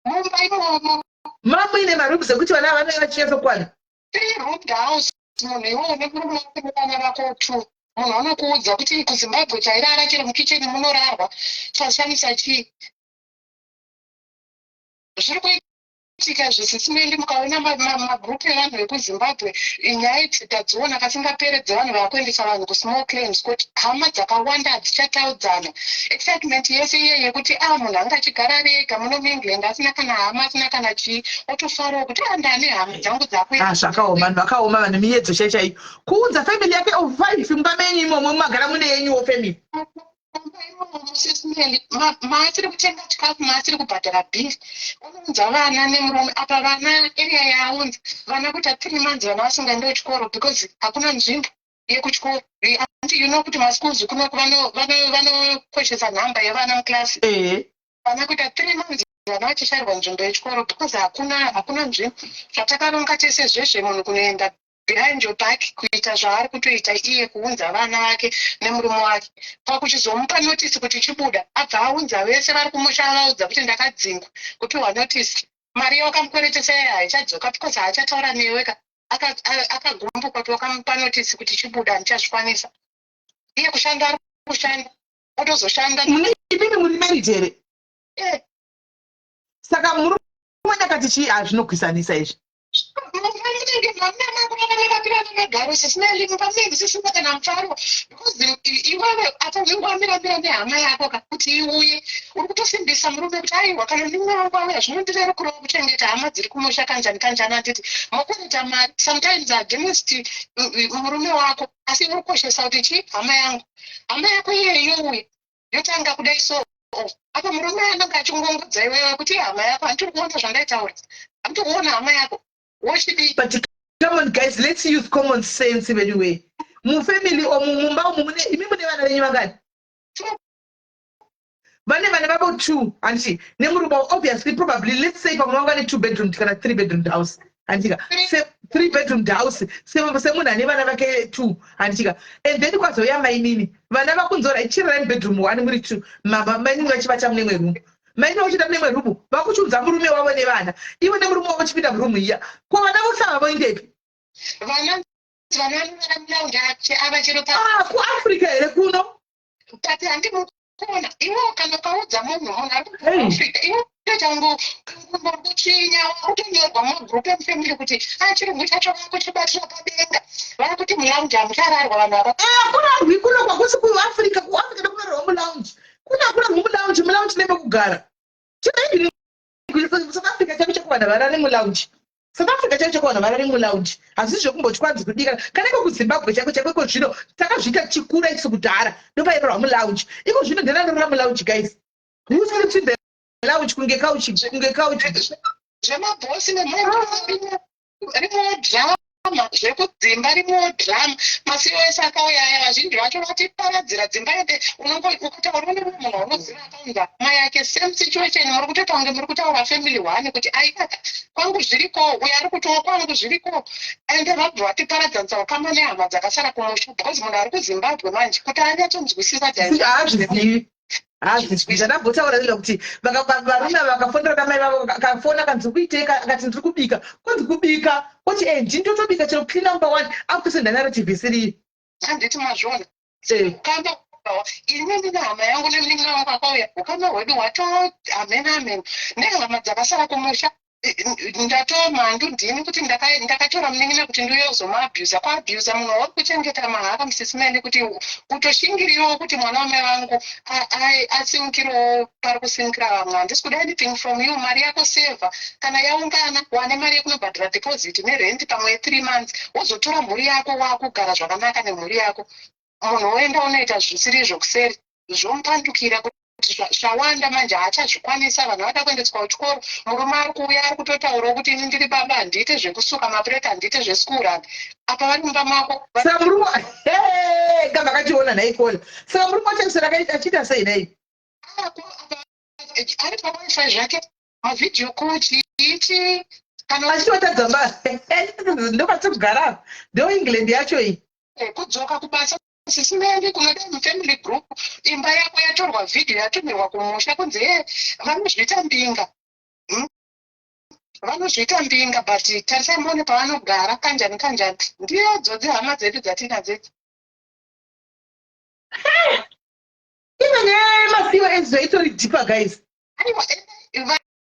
Mumba imomo. Mamuine marooms ekuti vana vanouya vachinyatsokwana? Three roomed house. Munhu iwewe nemurume wako nevana vako two. Munhu anokuudza kuti kuZimbabwe tairara chero mukicheni munorarwa. Chashamisa chii? Zviri kuitika zvisisimeli. Mukaona magroup evanhu vekuZimbabwe, nyaya idzi tadziona kasingapere, dzevanhu vakuendesa vanhu kusmall claims court. Hama dzakawanda hadzichataudzana. Excitement yese iye yekuti a munhu anga achigara ari ega muno muEngland, asina kana hama, asina kana chii, otofarawo kuti a ndane hama dzangu dzakuenda. Ah, zvakaoma. Vanhu vakaoma, vanhu miyedzo chai chaiyo. Kuunza family yake of five mumba menyu imomo, mumagara mune yenyuwo family. Sisimeli, maasiri kutenga chikafu, maasiri kubhadhara bhiri, unounza vana nemurume. Apa vana, area yaaunza vana, kuita 3 months vana vasingaendiwo chikoro because hakuna nzvimbo yekuchikoro. Anti you know kuti maschools kunoku vanokoshesa nhamba yevana muklasi. Vana kuita 3 months vana vachishayirwa nzvimbo yechikoro because hakuna nzvimbo. Zvatakaronga tese zvezve, munhu kunoenda behind your back kuita zvaari kutoita iye, kuunza vana vake nemurume wake, pakuchizomupa notice kuti chibuda, abva aunza vese vari kumusha, avaudza kuti ndakadzingwa. Kupiwa notice, mari yawakamukweretesa iye haichadzoka because haachataura newe ka. Akagumbuka kuti wakamupa notice kuti chibuda, handichazvikwanisa. Iye kushanda ari kushanda, otozoshanda. Imimi muri married here? Eh. Saka murume akati chii? Hazvinogwisanisa izvi. Munenge makurarama magaro, sisimeli, pamunenge sisina kana mufaro because iwewe apa unenge wamiramira nehama yako ka kuti iuye. Uri kutosimbisa murume kuti aiwa, kana ndimwe wangu auya, zvinondirerukirawo kuchengeta hama dziri kumusha kanjani kanjani. Handiti makwereta mari sometimes against murume wako, asi uri kukoshesa kuti chi hama yangu, hama yako iyeyo youya yotanga kudai. So apa murume anenge achingongodza iwewe kuti hama yako, handiri kuona zvandaitaura, handiri kuona hama yako, wochidii? But come on guys, let's use common sense anyway. Mufamily omu, mumba umu, mune imi, mune vana venyu vangani? Two. Vane vana vavo two, handiti? Nemurume wavo, obviously, probably, let's say pamwe vanga ne two bedroom kana three bedroom house, handitika? Three bedroom house, semunhu ane vana vake two, handitika? And then kwazouya mainini, vana vakunzora ichirirai bedroom one muri two, mama mainini vachivata mune imwe room, mainini vachiita mune imwe room, vakuchiudza murume wavo nevana, ivo nemurume wavo chipinda muroom iya. Ko vana vosava voendepi? Vana vanorara mulounge ava chero. Ah, kuAfrica here kuno? But handimukona iwo kana ukaudza munhu ari kuAfrica, iwe changu kuchinya, wakutonyorwa mumagroup emufamily kuti a chirungu chacho vakuchibatira padenga, vakuti mulounge hamuchararwa vanhu ava. Hakurarwi kuno, kwakusi kuAfrica. KuAfrica ndokunorarwa mulounge, kuna hakurarwi mulounge. Mulounge nemekugara. Chero South Africa chako chako, vanhu varare mulounge. South Africa chako chako, vanhu varare mulounge. Hazvisi zvekumboti kwanzi kudika. Kana iko kuZimbabwe chako chako, iko zvino takazviita tichikura isu, kudhara ndopairarwa mulounge. Iko zvino ndenanorara mulounge? Guys, who sleeps in the lounge? Kunge couch, kunge couch. Zvemabhosi nemhuri rimwewo drama, zvekudzimba rimwewo drama. Masiyo ese akauya aya, vazhinji vacho vatiparadzira dzimba. Ende ukataura nemumwe munhu waunoziva akaunza hama yake, same situation, muri kutoita kunge muri kutaura family one, kuti aikaka kwangu zviriko, uyo ari kutiwo kwangu zviriko. Ende vabva vatiparadzanisa ukama nehama dzakasara kumusha because munhu ari kuZimbabwe manje kuti anyatsonzwisisa. Haazvizivi, haazvizivi. Zvandambotaura ila kuti varume ava vakafonera namai vavo, akafona akanzi kuitei, akati ndiri kubika. Kwanzi kubika? Koti e, ndini totobika chero clean number one, akutosenda narrative isiriyo. Handiti mazviona? Ukama, ini ndine hama yangu nemunin'ina wangu akauya, ukama hwedu hwato hamene hamene nehama dzakasara kumusha. Ndatomhandu ndini kuti ndakatora munin'ina kuti ndiuye kuzomuabhusa, kuabhusa munhu wauri kuchengeta mahara, musisimeni, kuti utoshingiriwo kuti mwana wamai vangu asimukirewo pari kusimukira vamwe. Handisi kuda anything from you. Mari yako seva, kana yaungana, wane mari yekunobhadhara deposit nerent pamwe ye3 months, wozotora mhuri yako, waakugara zvakanaka nemhuri yako. Munhu woenda unoita zvisiri izvo kuseri, zvomupandukira kuti Kuti zvawanda manje, haachazvikwanisa. Vanhu vada kuendeswa kuchikoro. Murume ari kuuya ari kutotaurawo kuti, "Ini ndiri baba, handiite zvekusuka mapureti, handiite zveschool run." Apa vari mumba mako. Saka murume gamba akachiona nhai caller? Saka murume wacho achiita sei nhai? Ari paWiFi zvake, mavideo call, chiichi kana achitotadza mba ndokwatiri kugara apa, ndo England yacho iyi. Kudzoka kubasa, Sis Melly, kunodai mufamily group, imba yako yatorwa vhidhiyo, yatumirwa kumusha, kunzi, "E, vanozviita mbinga, Vanozviita mbinga, but tarisai muone pavanogara, kanjani kanjani." Ndiyodzo dzehama dzedu dzatinadzo idzi. Imwe nyaya yemaCOS zvoitori deeper, guys. Aiwa,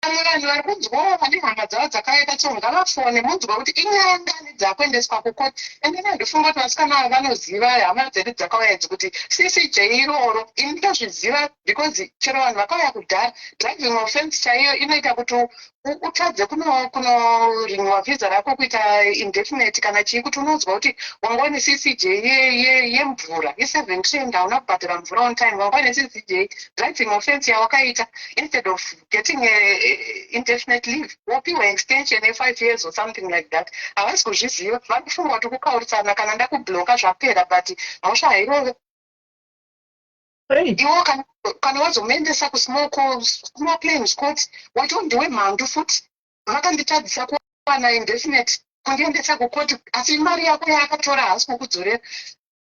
vamwe vanhu vari kunzwawo vane hama dzavo dzakaita so, ngavafone munzwa kuti inyaya ngani dzakuendeswa kukoti. Ende handifunga kuti vasikana ava vanoziva, hama dzedu dzakauya idzi, kuti CCJ iroro. Ini ndozviziva because chero vanhu vakauya kudhara, driving offense chaiyo inoita kuti utadze kunorenewa visa rako kuita indefinite kana chii, kuti unonzwa kuti wanga une CCJ yemvura ye7 trend, hauna kubhadhara mvura on time, wanga une CCJ driving offense yawakaita. Instead of getting a indefinite leave, wopiwa extension ye5 years or something like that. Havasi kuzviziva, vari kufunga kuti kukaurisana, kana ndakubloka zvapera, but mhosva hairove. Iwo kana wazomuendesa kusmall claims court, wacho ndiwe mhandu futi. "Vakanditadzisa kuwana indefinite, kundiendesa kukoti," asi mari yako yaakatora haasi kukudzorera.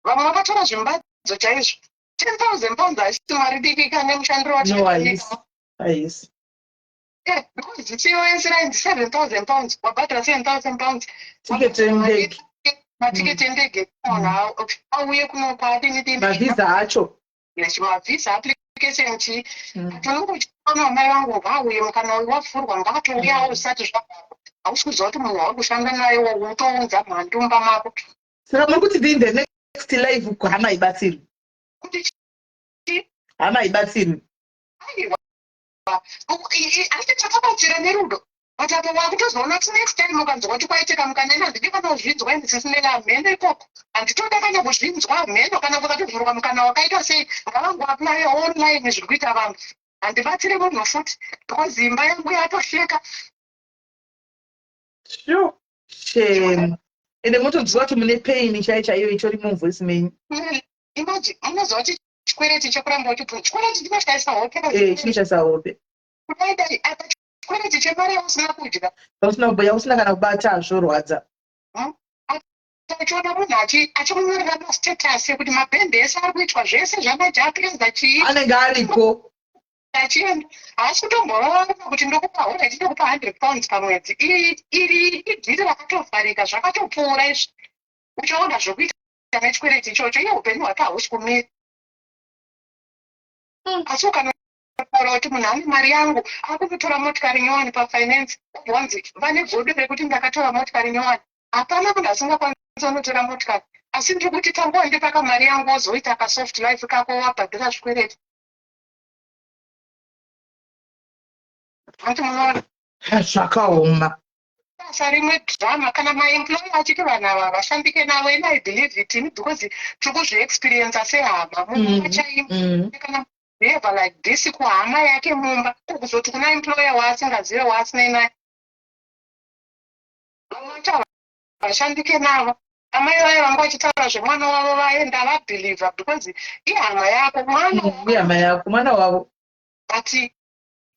Vamwe vakatora zvimbadzo chaizvo. £10,000 haisi mari diki kane mushandiro wacho. No, haisi. Because COS rainzi £7,000, wabhadhara £7,000. Tiketi endege. Matiketi endege, munhu auye kunopa adini dini. Mavhisa acho. Mavhisa application chii. Unonge uchiona, "Mai vangu ngauye, mukana uyu wavhurwa, ngaatouyawo," usati zvavharwa. Hausi kuziva kuti munhu wauri kushanda naye utounza mhandu mumba mako. Saka muri kuti in the next life hama ibatsirwi? Kuti? Hama ibatsirwi? Aiwa, asi takabatsira nerudo, but apo wakutozoona kuti next time ukanzwa kuti kwaitika mukanena, handidi kana kuzvinzwa ende, Sis Melly, hamheno ikoko handitoda kana kuzvinzwa. Hamheno kana kukatozvurwa mukana wakaita sei, ngavangoapply online zviri kuita vanhu. Handibatsiri munhu futi because imba yangu yatosheka. Sure, shame. Ende motoziva kuti mune pain chaiyo chaiyo itori muvoice menyu. Imagine, unoziva kuti chikwereti chekuramba uchibvunza chikwereti chinoshaisa hope. Chinoshaisa hope. Kudai dai apa chikwereti chemari yausina kudya. Yausina kana kubata, zvorwadza. Uchiona munhu achikunyorera mastatus ekuti mabhende ese ari kuitwa, zvese zvamajapreza, chii. Anenge ariko. Achienda, haasi kutombovaona kuti ndokupa alright, ndokupa £100 pamwedzi. Iri idhiri rakatovharika, zvakatopfuura izvi. Uchaona zvokuita nechikwereti ichocho, iye upenyu hwake hausi kumira. Asi ukanotaura kuti munhu ane mari yangu, akunotora motikari nyowani pafinance, wanzi vane godo rekuti ndakatora motikari nyowani. Hapana munhu asingakwanisi unotora motikari, asi ndiri kuti tanguva ndipaka mari yangu, wozoita kasoft life kako wabhadhara zvikwereti. Hanti munoona? Zvakaoma. Basa rimwe drama kana maemployer achiti vanhu ava vashandike navo. And I believe it ini because tiri kuzviexperienca sehama mumba chaimo. Kana behave like this kuhama yake mumba, kuzoti kuna employer waasingazive, waasinei naye. Vamwe vacho havashandike navo. Amai vaya vanga vachitaura zvemwana wavo vaenda, vabelieva because ihama yako, mwana. Ihama yako, mwana wavo. But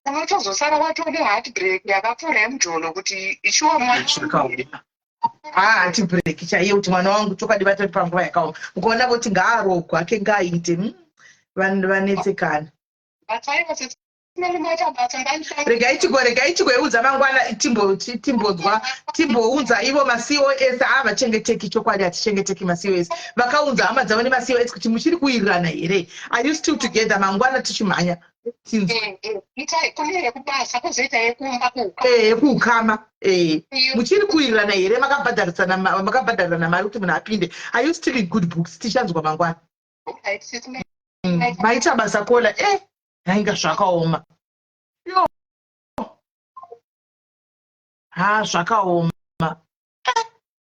unotozosara watone heartbreak yakapfuura yemujolo kuti ichiwa mwana. Zvakaoma, heartbreak chaiyo, kuti mwana wangu chokwadi vatori panguva yakaoma. Mukaona kuti ngaarogwa ake, ngaaite, vanhu vanetsekana. But aiwa, maita basa, ndaishanda. Regai tigoiudza mangwana, timbonzwa, timbounza ivo maCOS. Havachengeteki chokwadi, hatichengeteki. MaCOS vakaunza hama dzavo nemaCOS kuti muchiri kuwirirana here? Are you still together? Mangwana tichimhanya tinzwa. Itai kune yekubasa, kwozoita yekumba, kuuka. Yekuukama. Muchiri kuwirirana here? Makabhadharisana, makabhadharirana mari kuti munhu apinde? Are you still in good books? Tichanzwa mangwana. Alright, Sis. Maita basa, caller. Hainga zvakaoma yo, ha, zvakaoma.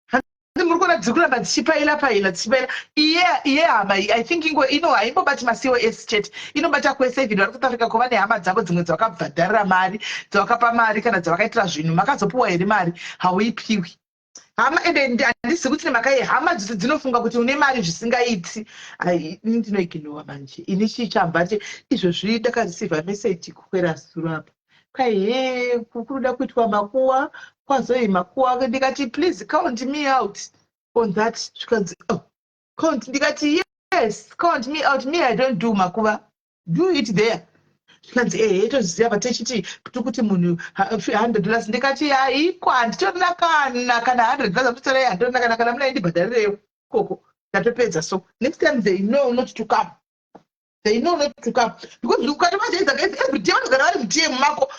Handi muri kuona. Dziri kuramba dzichipaila paila, dzichipaila. Iye iye hama iyi, I think ingo ino haimbobati maCOS chete, inobata kwese. Even vari kuSouth Africa ko vane hama dzavo dzimwe dzavakabhadharira mari, dzavakapa mari kana dzavakaitira zvinhu. Makazopiwa here mari? Hauipiwi hama. Ende handisi kuti nemhaka yehama dzose dzinofunga kuti une mari zvisingaiti. Ai, ini ndinoiginowa manje. Ini chichamba ti izvozvi ndakareceiva message kukwera zuro apa, kwai he, kukuda kuitwa makuwa, kwazoi makuwa. Ndikati, "Please count me out on that." Zvikanzi, "Oh, count." Ndikati, "Yes, count me out. Me, I don't do makuva, do it there." Zvikanzi, "Ehe, toziva patechiti tikuti munhu $100." Ndikati, "Haikwa, handitorina kana $100 amutotorai. Handitorina kana muna indibhadharireyo koko." Ndatopedza. So next time they know not to come, they know not to come, because ukatovajaidza guys, every day vanogara vari muDM mako.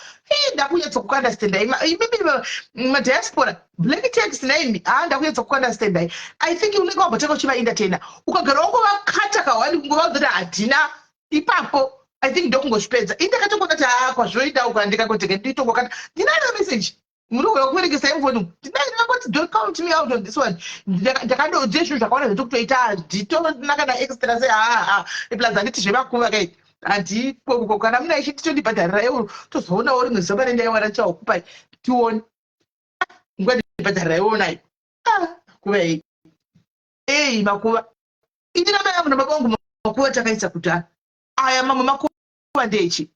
Ndakunyatsa kukuunderstanda imimi madiaspora, black tax naimi. Ha, ndakunyatsa kukuunderstandai. I think unenge wambotanga uchivaentertaina, ukagara wangovakata kahwani, kungovaudza kuti handina ipapo. I think ndokungozvipedza. Ini ndakatongona kuti haa, kwazvoita uko handikangoteka nditongokata. Ndinayo message, munogona kuverekesa imufoni. Ndinayo, ndakangoti, "Don't count me out on this one." Ndakandodze zvinhu zvakawanda zvetokutoita, handitorina kana extra se haa, plus handiti zvemakuva kai, handikoko. Kana muna ichi titondibhadharira euro, tozoonawo rimwe zuva pane ndaiwana ndichakupai, tione ngandibhadharira iwonayo. Kuva ei ei makuva, ini namai angu nababa vangu makuva takaisa kudhara. Aya mamwe makuva ndechi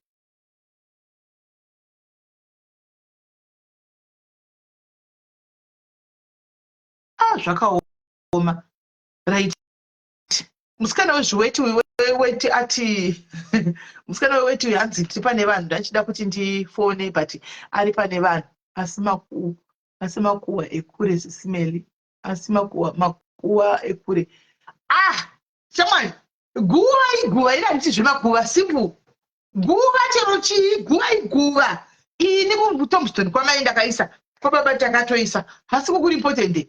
ah, zvakaoma. Right, musikana wezviweti weti ati, musikana weweti uyu hanzi tiri pane vanhu, ndachida kuti ndifone but ari pane vanhu. Asi makuwa, asi makuwa ekure, Sis Melly, asi makuwa, makuwa ekure. Ah, shamwari, guva iguva. Iri handiti zvemakuva, simple. Guva chero chii, guva iguva. Ini kutombstone kwamai ndakaisa, kwababa takatoisa, asi kukuri important,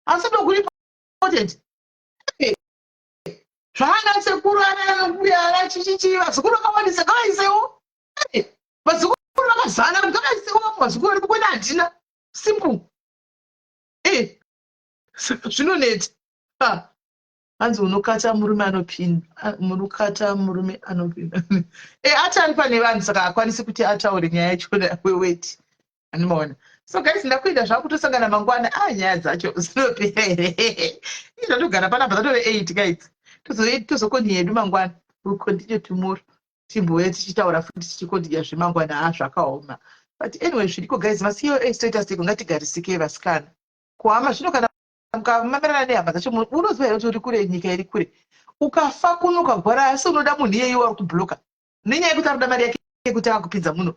asi ndokuri important. Zvana sekuru, ana mbuya, ana chichichi, vazukuru vakawandisa, ngavaisewo. Vazukuru vakazana, ngavaisewo. Vamwe vazukuru vari kukwenda, handina, simple. Zvinonetsa. Hanzi unokata murume anopinda, munokata murume anopinda. Ati ari pane vanhu, saka hakwanisi kuti ataure nyaya yachona weweti, andimaona. So guys, ndakuenda zvangu, tosangana mangwana. A, nyaya dzacho dzinopera here? Izvatogara panapa dzatove 8 guys. Tozokontinue yedu mangwana, we'll continue tomorrow. Timbouya tichitaura futi, tichikontinua zvemangwana. Ha, zvakaoma, but anyway, zviriko guys. MaCOS toita seko? Ngatigarisike vasikana kuhama zvino. Kana mukamamirana nehama dzacho, unoziva here kuti uri kure, nyika iri kure? Ukafa kuno, ukagwara, asi unoda munhu iyeye wari kubloka nenyaya yekuti ari kuda mari yake yekuti akupinza muno.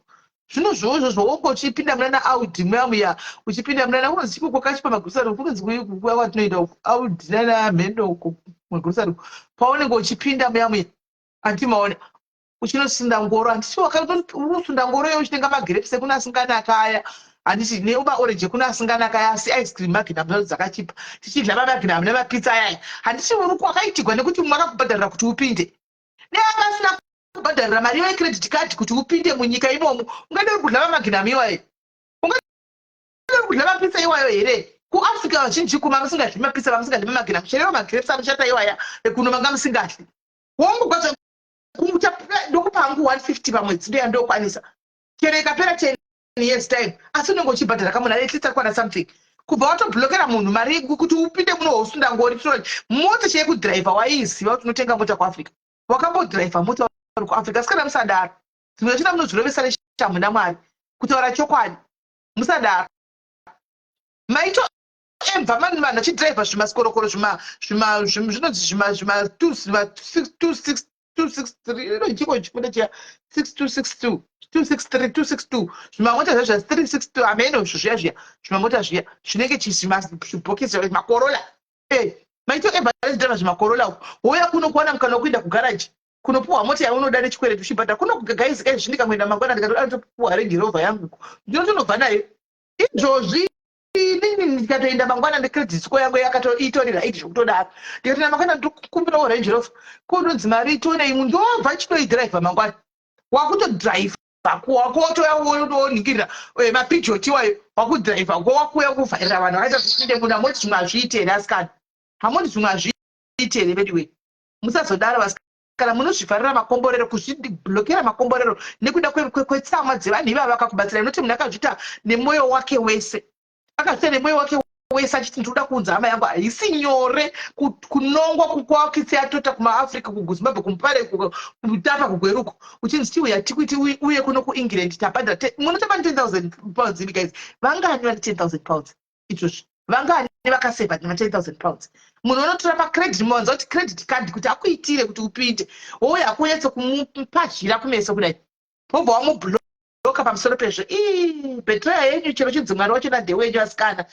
Zvino zvozvo zvowongo uchipinda munana Audi muya muya, uchipinda munana kunonzi chikoko kachipa magrosari, kunonzi kuya kwatinoenda uku, Audi nana mhendo uko magrosari, paunenge uchipinda muya muya, andimaona uchinosunda ngoro, handiti usunda ngoro iyo uchitenga magrapes ekuna asinganaka aya, handiti, nemaorange ekuna asinganaka aya, asi ice cream Magnum dzacho dzakachipa, tichidla maMagnum nemapizza ayaya, handiti? Uri kwakaitigwa nekuti mumwe akakubhadharira kuti upinde, neanga asina kubhadharira mari iyo yecredit card kuti upinde munyika imomo. Ungade uri kudla maMagnum iwayo? Ungade uri kudla mapizza iwayo here? KuAfrica vazhinji kuma musingadli mapizza, vamusingadli maMagnum, cherewo magrapes anoshata iwaya ekuno, manga musingadli. Wongogwadza ndokupa hangu 150 pamwedzi, ndoyandokwanisa, chero ikapera 10 years time, asi unenge uchibhadhara kamunhu at least akwana something. Kubva watobhlokera munhu mari kuti upinde muno, wosunda ngori trolley, mota cheyekudhiraivha. Waiziva kuti unotenga mota kuAfrica? Wakambodhiraivha mota uri kuAfrica? Asi kana musadaro, dzimwe zvachona munozvirovesa neshamhu naMwari. Kutaura chokwadi, musadaro. Maito emva vanhu vachidhiraivha zvimaskorokoro, zvinonzi zvima 2 6 2 6 3, chiko chikuda chiya, 6 2 6 2 2 6 3 2 6 2, zvimamota zva zva 3 6 2, hameno izvo zviya zviya, zvimamota zviya zvinenge zvibhokisi, maCorolla. Maito emva achidhiraivha zvimaCorolla uko, wouya kuno kuwana mukana wekuenda kugaraji kunopuhwa mota yaunoda nechikwereti uchibhadhara kuno. Guys, guys, zvindikangoenda mangwana ndikatoda ndotopuhwa Range Rover yangu, ndinotonobva nayo izvozvi. Inini ndikatoenda mangwana necredit score yangu yakatoitori right zvekutodaro, ndikatoenda mangwana ndikumbirawo Range Rover, kunonzi mari tionei, ndobva chitoidhiraivha mangwana. Wakutodhiraivha wakotoya woningirira maPeugeot iwayo, wakudhiraivha wakuuya kuvhairira vanhu vakaita kupinde muna moti. Zvimwe hazviiti here, asikana? Hamoni zvimwe hazviiti here veduwe? Musazodaro vasikana, munozvivharira makomborero, kuzviblokera makomborero nekuda kwetsamwa dzevanhu ivava vakakubatsirai. Noti munhu akazviita nemwoyo wake wese, akazviita nemwoyo wake wese achiti ndinoda kuunza hama yangu. Haisi nyore kunongwa kukwakitsi yatota kumaAfrica, kuZimbabwe, kuMupare, kutapa, kuGweruko, uchinzi chiuya tikuiti uye kuno kuEngland, tabhadhara. Munotamba £10,000 imi guys. Vangani vane £10,000 izvozvi? Vangani vakasevha nema £10,000? Munhu unotora macredit, muwanza kuti credit card kuti akuitire kuti upinde, wouya akunyatso kumupazhira kumeso kudai, wobva wamubloka. Pamusoro pezvo, ii, betrayal yenyu, chero chinzi Mwari wacho nandewenyu. Asikana,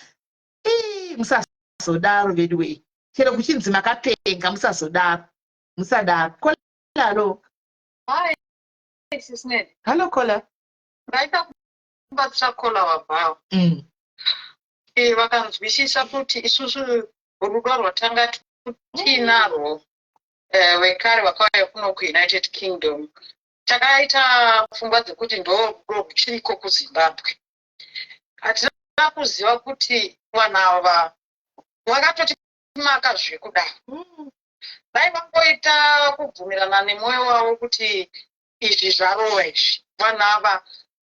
ii, musazodaro vedu wei. Chero kuchinzi makapenga, musazodaro, musadaro. Kolalo. Hi, Sis Nelly. Hello, Kola. Ndaida kubatsira Kola wabvawo. Vakanzwisisa kuti isusu rudo rwatanga tiinarwo vekare vakauya kuno kuUnited Kingdom, takaita pfungwa dzekuti ndo rudo ruchiriko kuZimbabwe. Hatina kuziva kuti vanhu ava vakatoti maka zvekudaro. Dai vangoita kubvumirana nemwoyo wavo kuti izvi zvarova izvi. Vanhu ava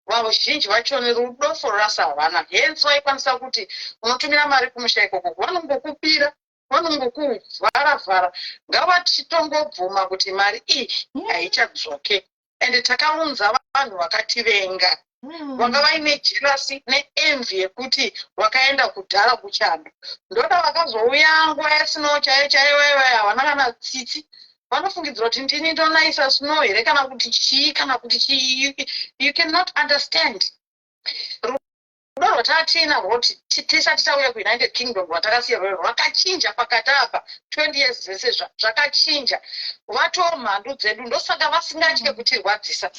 vazhinji vachoni rudo for us havana, hence vaikwanisa kuti unotumira mari kumusha ikoko, vanongokupira, vanongokuvhara-vhara. Ngavatitongobvuma kuti mari iyi haichadzoke. Ende takaunza vanhu vakativenga, vanga vaine jealousy neenvy yekuti vakaenda kudhara kuchando. Ndoda vakazouya nguva yasnow chaiyo chaiyo, vaivai havana kana tsitsi. Vanofungidzira kuti ndini ndonaisa snow here, kana kuti chii, kana kuti chii. You cannot understand rudo rwatatinarwo tisati tauya kuUnited Kingdom, rwatakasiya rwero rwakachinja pakati apa 20 years dzese zvakachinja. Vatoo mhandu dzedu, ndosaka vasingatye kutirwadzisa.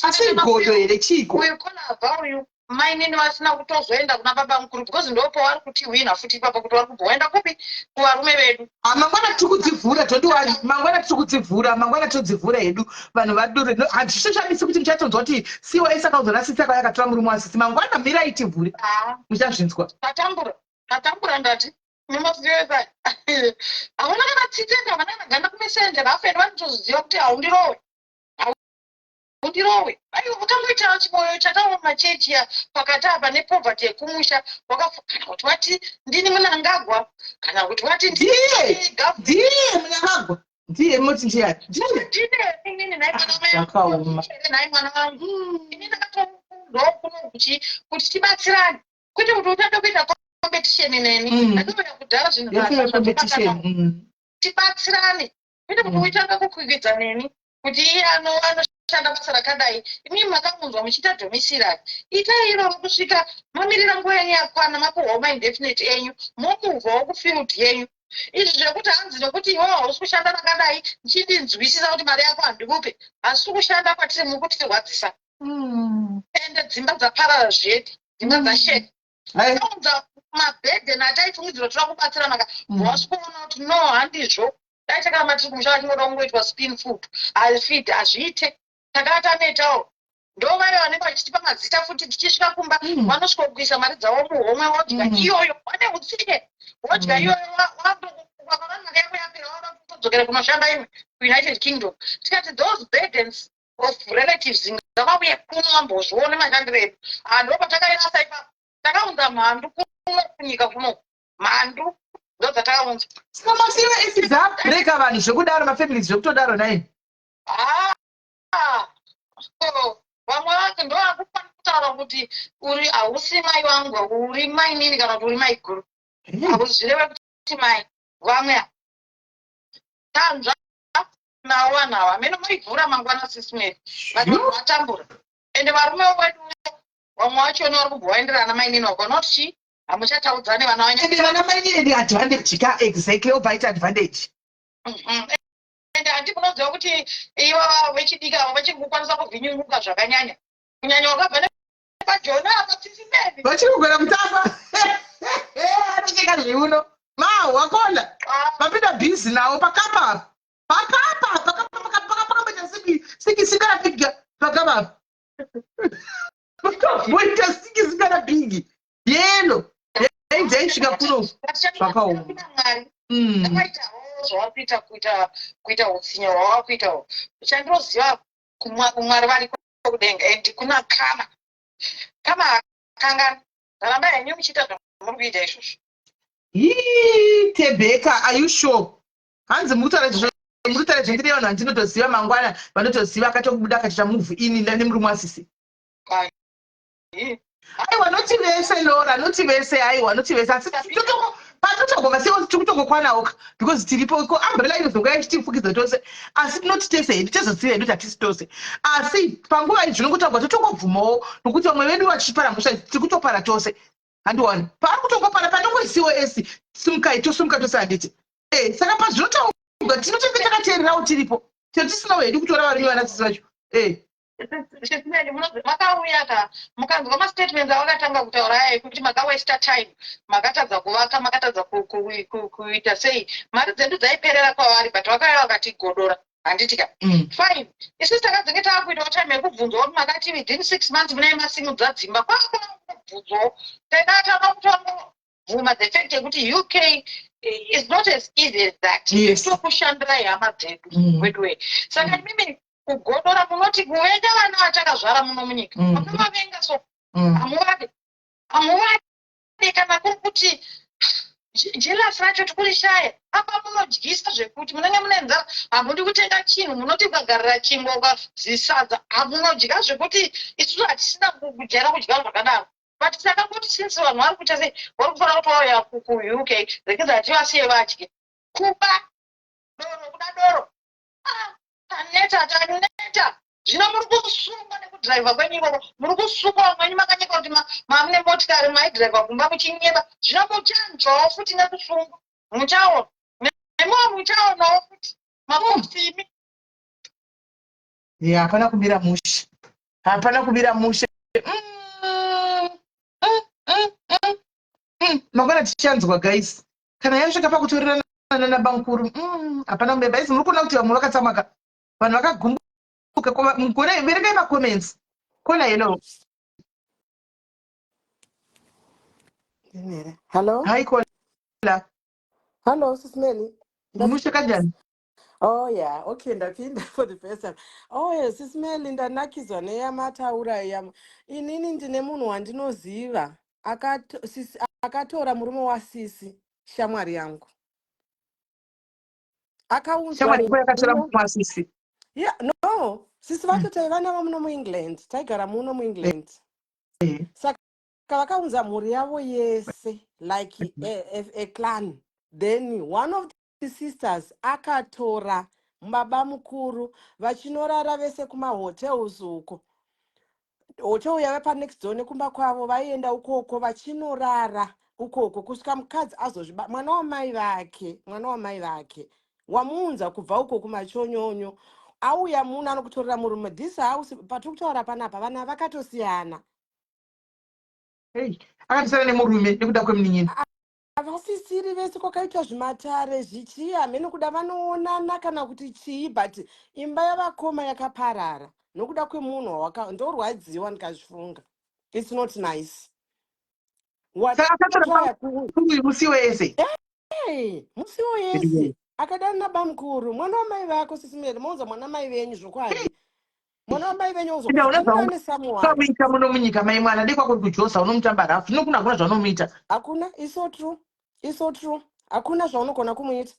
Asi godo here, chiko? Uyu konabva uyu mainini vasina kutozoenda kuna baba mukuru, because ndopavari kutihwina futi ipapo, kuti vari kubva waenda kupi kuvarume vedu. Ah, mangwana tiri kudzivhura, don't worry. Mangwana tiri kudzivhura, mangwana todzivhura hedu. Vanhu vadure, hazvishamisi kuti muchatonzwa kuti cos akaunzwa nasisi, akauya akatora murume wasisi. Mangwana mirai tivhure, muchazvinzwa. Tatambura, tatambura. Ndati nemaziyoesa havana kana tsitsi, ende havana kana ganda kumesende rafeni. Vanotoziva kuti haundirowe, haundirowe. Aiwa, vakangoita chimoyo chataura mumachechi ya pakati apa nepoverty yekumusha, kana kuti vati ndini Munangagwa, kana kuti vati ndiye ndiye Munangagwa, ndiye moti ndiyani, ndiye. Ndine inini nhai mwana. Zvakaoma. Nhai mwana wangu, ini ndakatounzawo kuno kuti tibatsirane, kwete kuti uchada kuita competition neni. Ndakauya kudhara zvinhu Yekuya competition. Tibatsirane, kwete kuti uitanga kukwikwidza neni kuti iye anoshanda basa rakadai. Imi makamunzwa muchiita domiciliary, itai iroro kusvika mamirira nguva yenyu yakwana, mapuhwawo maindefinite enyu, momuvhawo kufield yenyu. Izvi zvekuti hanzi nekuti iwewo hausi kushanda rakadai, chindinzwisisa kuti mari yako handikupe, hazisi kushanda kwatiri, muri kutirwadzisa. Ende dzimba dzaparara zvedi, dzimba dzasheka. Taunza mabhedheni ataifungidzira toda kubatsira maka wasvikoona kuti no, handizvo. Dai takaramba tiri kumusha, vachingoda kungoitwa spoon food feed, hazviite. Takava tanetawo. Ndo vaya vanenge vachitipa mazita futi tichisvika kumba. Vanosvika kuisa mari dzavo muhomwe, wodya iyoyo, vane utsinye, wodya iyoyo. Wakaona mari yako yapera, wada kutodzokera kunoshanda imwe kuUnited Kingdom. Tikati those burdens of relatives ngavauye kuno vambozvione mashandiro edu. Ndo patakairasa ipapo. Takaunza mhandu kuno kunyika kuno, mhandu ndo dzatakaunza. Saka macos dzabreka vanhu zvekudaro, mafamilies zvekutodaro nai? Ah, so vamwe vacho ndo akukwanisa kutaura kuti uri hausi mai vangu, uri mainini kana kuti uri mai guru, hauzvireve kuti mai vamwe. Tanzva navo vanhu ava. Hamene moivhura mangwana, Sis Mary, but vanhu vatambura. Ende varume wedu vamwe vachona vari kubva vaenderana mainini, vakaona kuti chii, hamuchataudzane vana venyu. Ende vana mainini ndi advantage ka, exactly, obva aita advantage. Ende handi munoziva kuti ivava vechidiki ava vachiri kukwanisa kuvhinyunguka zvakanyanya, kunyanya wakabva nepajoni apa, Sis Mary. Vachiri kugona kutamba, anocheka zviuno mahwa kona vapinda bhizi nawo pakapa, pakapa, pakapa, pakapa, pakamboita siki siki sikana big pakapa, pakamboita siki sikana big yelo yaidzaisvika kuno. Zvakaoma. Mwari. Ndakaitawo zvawakuita kuita kuita utsinye hwawakuitawo. Chandinoziva kumwari variko kudenga and kuna kama kama hakangani. Rambai henyu muchiita zvamuri kuita izvozvo. Hii, Tebeka, are you sure? Hanzi mukutaura izvozvo mukutaura izvo ndine vanhu vandinotoziva mangwana vanotoziva akatobuda akatoita move ini nemurume wasisi. Aiwa noti vese Laura, noti vese aiwa noti vese asi patotogova sei tiri kutongokwanawo because tiripo ko umbrella inozonga ichitifukidza tose asi tinoti tese hedu tozoziva hedu hatisi tose asi panguva iyi zvinongotaurwa totongobvumawo nokuti vamwe vedu vachipara mhosva tiri kutopara tose handiwani paari kutongopara panongoisiwo esi simukai tosumuka tose handiti e saka pazvinotaurwa tinotenge takateererawo tiripo chero tisinawo hedu kutora varume vanasisi vacho e Makauya ka mukanzwa mastatements avakatanga kutaura aya ekuti makawesta time makatadza kuvaka makatadza kuita sei mari dzedu dzaiperera kwavari but vakauya vakatigodora handiti ka mm. Fine, isusu takadzinge taakuitawo time yekubvunzwa kuti makati within 6 months munai masimudza dzimba kwakubvunzwawo taida kutongobvuma the fact yekuti UK is not as easy as that. Tokushandirai hama dzedu weduwe. Saka imimi kugodora munoti kuvenga vana vatakazvara muno munyika. Munovavenga so hamuvade hamuvade kana kuri kuti jealous racho tikurishaya apa munodyisa zvekuti munenge mune nzara hamudi kutenga chinhu munoti ukagarira chingwa ukazisadza hamunodya zvekuti isusu hatisina kujaira kudya zvakadaro. But takangoti since vanhu vari kuita sei vari kufanira kuti vauya kuUK rekedza hativasiye vadye kuba doro kuda doro. Ah, taneta taneta. Zvino muri kusungwa nekudhiraivha kwenyu ikoko muri kusungwa vamweni makanyeka kuti mamune motikari maidhiraivha kumba muchinyeba zvino muchanzwawo futi nekusungwa muchaona nemiwo muchaonawo futi makosi imi. Ya hapana kumira mushe hapana kumira mushe. Mangwana tichanzwa guys kana yasvika pakutorerana nanabankuru hapana kumira guys. Muri kuona kuti vamwe vakatsamwaka vanhu vakagumbuka mugona verengai macomments kona. Hello. Hello. Hi Kola. Hello, Sis Melly. Mushe kanjani? Oh yeah, okay, ndapinda for the first time. Oh yes, Sis Melly, ndanakidzwa neyamataura iya. Inini ndine munhu wandinoziva sisi akatora murume wasisi shamwari yangu. Akaunzwa Shamwari yako yakatora murume wasisi? Yeah, no. Sisi vacho taiva navo muno muEngland. Taigara muno muEngland. Saka vakaunza mhuri yavo yese like a clan. Then one of the sisters akatora baba mukuru vachinorara vese kumahotels uko. Hotel yava panext door nekumba kwavo vaienda ukoko vachinorara ukoko kusvika mukadzi azozviba mwana wamai vake mwana wamai vake wamuunza kubva uko kumachonyonyo auya muno anokutorera murume. This house patiri kutaura panapa vana vakatosiyana. Hey, akatisana nemurume nekuda kwemunin'ina. Havasisiri vese kwakaitwa zvimatare zvichii hamene kuda vanoonana kana kuti chii but imba yavakoma yakaparara nokuda kwemunhu wawaka ndorwadziwa ndikazvifunga. It's not nice. Saka akatora Watraya uyu musi wese. Hey, musiwo yese akadana nabamukuru mwana wamai vako. Sis Melly mounza mwana mai venyu zvokwadi mwana wamai venyu Enda ozokuti nesomeone. Unoita muno munyika mai mwana dei kwakuri kujosa unomutamba rafu tinokuna hakuna zvaunomuita. Hakuna, is so true, is so true. Hakuna zvaunogona kumuita,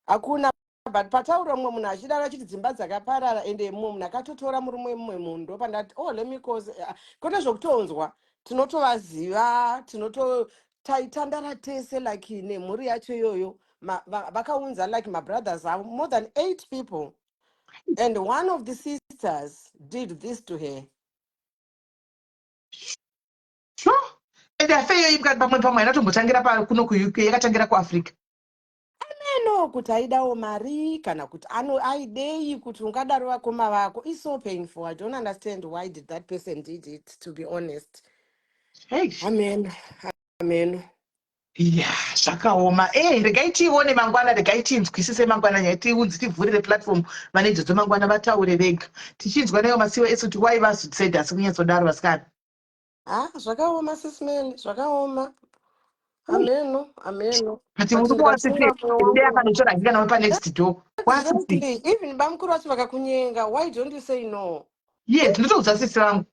hakuna. But pataura mumwe munhu achidaro achiti dzimba dzakaparara ende mumwe munhu akatotora murume wemumwe munhu ndopandati, "Oh, let me cause kwete zvokutonzwa tinotovaziva tinoto taitandara tese like nemhuri yacho iyoyo vakaunza like mabrothers avo more than eight people and one of the sisters did this to her. Sure, and affair iyoyi pamwe pamwe haina tombotangira kuno kuUK, yakatangira kuAfrica. No, kuti aidawo mari kana kuti ano aidei kuti ungadaro vakoma vako is so painful. I don't understand why did that person did it, to be honest. Hey. Amen, amen. Ya, zvakaoma e. Regai tione mangwana, regai tinzwisise mangwana nyaya tiunzi tivhurire platform vane idzodzo mangwana vataure vega tichinzwa naivo masiwo ese kuti why vazodecide asi kunyatsodaro vasikana. Ha, zvakaoma, Sis Melly, zvakaoma. Hameno, hameno. But But murume wasisi ndikafunga moyo ndiye wangu. akanotora hake kana panext door. Wasisi. Exactly. Even bamukuru vacho vakakunyenga, why don't you say no? Yes, ndinotoudza sisi vangu.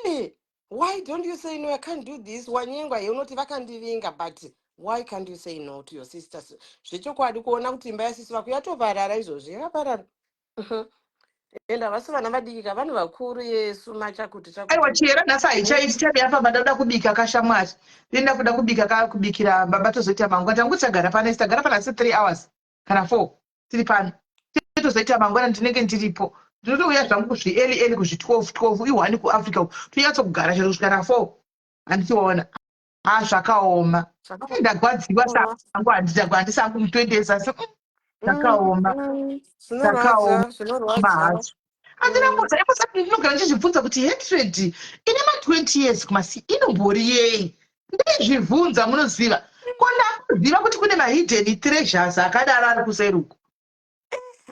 Eh, why don't you say no? I can't do this. Wanyengwa ye unoti vakandivinga, but why can't you say no to your sisters? Zvechokwadi kuona kuti imba yasisi vako yatoparara izvozvi, yakaparara. And havasi vana vadiki ka, vanhu vakuru yesu machakuti Aiwa chakuti. chiyera nhasi haichaiti time yafamba ndakuda kubika kashamwari. Ndenda kuda kubika ka kubikira baba tozoita mangwana. Tangu tagara pano isi tagara pano asi 3 hours kana 4 tiri pano. Tozoita mangwana ndinenge ndiripo. Ndinotouya zvangu kuzvi early early kuzvi 12 12 i1 kuAfrica uku. Tonyatso kugara chero kusvika na 4. Handitiona. Ah zvakaoma. Ndagwadziwa sangu handitagwa handisangu mu 20 years asi zvakaoma. Zvinorwadza, Zvakaoma zvinorwadza. hazvo. Handina mbodza ipo ndinogara ndichizvibvunza kuti hatred ine ma 20 years kumasi inombori yei? Ndizvibvunza munoziva. Ko ndakuziva kuti kune ma hidden treasures akadaro ari kuseri uko.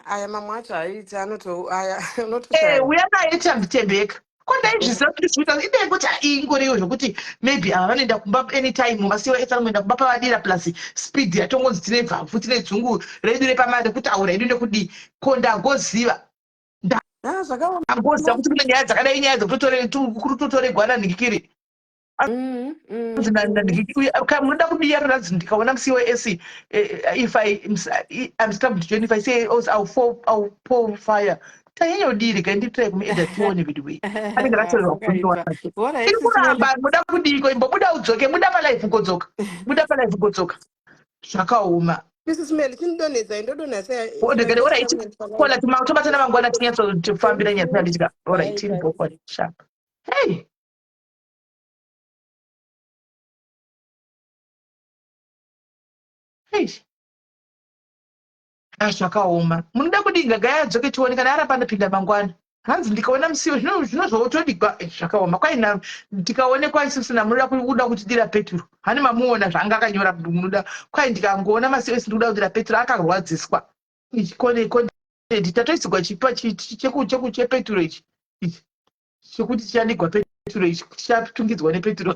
Aya mamwe acho haiiti anoto aya Eh, unotoshaya. uya naye Tembeka. Ko ndaizviziva kuti zvikuita idei kuti ingoriwo zvokuti maybe ava vanoenda kumba anytime masiwa ese anoenda kumba pavadira plus speed yatongonzi tine bvabvu tine dzungu redu repamari rekutaura hedu nekudii. Ko ndagoziva. Ah, zvakaoma. Ndagoziva kuti kune nyaya dzakadai nyaya dzekutotoregwa nanhikiri. Munoda kubiya ronanzi ndikaona musi wes if I, I'm stabbed to if I say oh, I'll, fall, I'll pour fire tanyanyodii rega nditrai kumuedha tione veduwe anenge akatorerwa kufungi wake iri kuramba muda kudiiko imbobuda udzoke muda palife ugodzoka muda palife ugodzoka zvakaoma Mrs. Mel, chinidonhedza indodonha sei? Odegere alright kola tobatana mangwana tinyatsotofambira nyaya dzanditya alright iri sharp hey Eish. Ah, zvakaoma munoda kudii gagaya adzoke tione kana aramba anopinda mangwana hanzi ndikaona musiwo zvino zvino zvotodigwa eh, zvakaoma kwai na tikaonekwa isusu namunoda kuda kutidira peturu hani mamuona zvaanga akanyora munoda kwai ndikangoona masiwo esi ndikuda kudira peturu akarwadziswa ichi kone content tatoisigwa chipa cheku cheku chepeturu ichi ichi chekuti chichadigwa peturo ichi chichatungidzwa nepeturo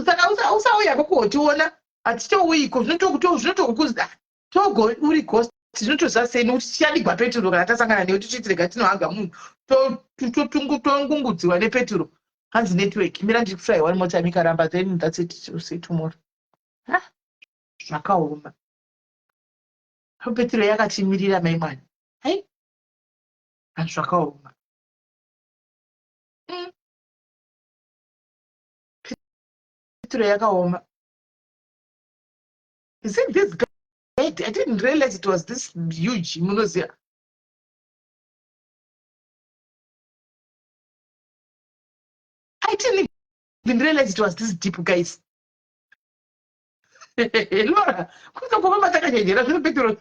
saka usauya kokotiona hatitouyiko zvinotokukuza togo uri ghost zvinotoziva sei nokuti tichadigwa peturo kana tasangana newe tichiti rega tinohaga munhu tongungudziwa nepeturo hanzi network mira ndikufry one more time ikaramba then that's it see tomorrow zvakaoma peturo yakatimirira mai mwana hai zvakaoma Petro yakaoma is it this bad i didn't realize it was this huge munoziva i didn't even realize it was this deep guys Laura, kuzokuva matakachenjera zvino petro.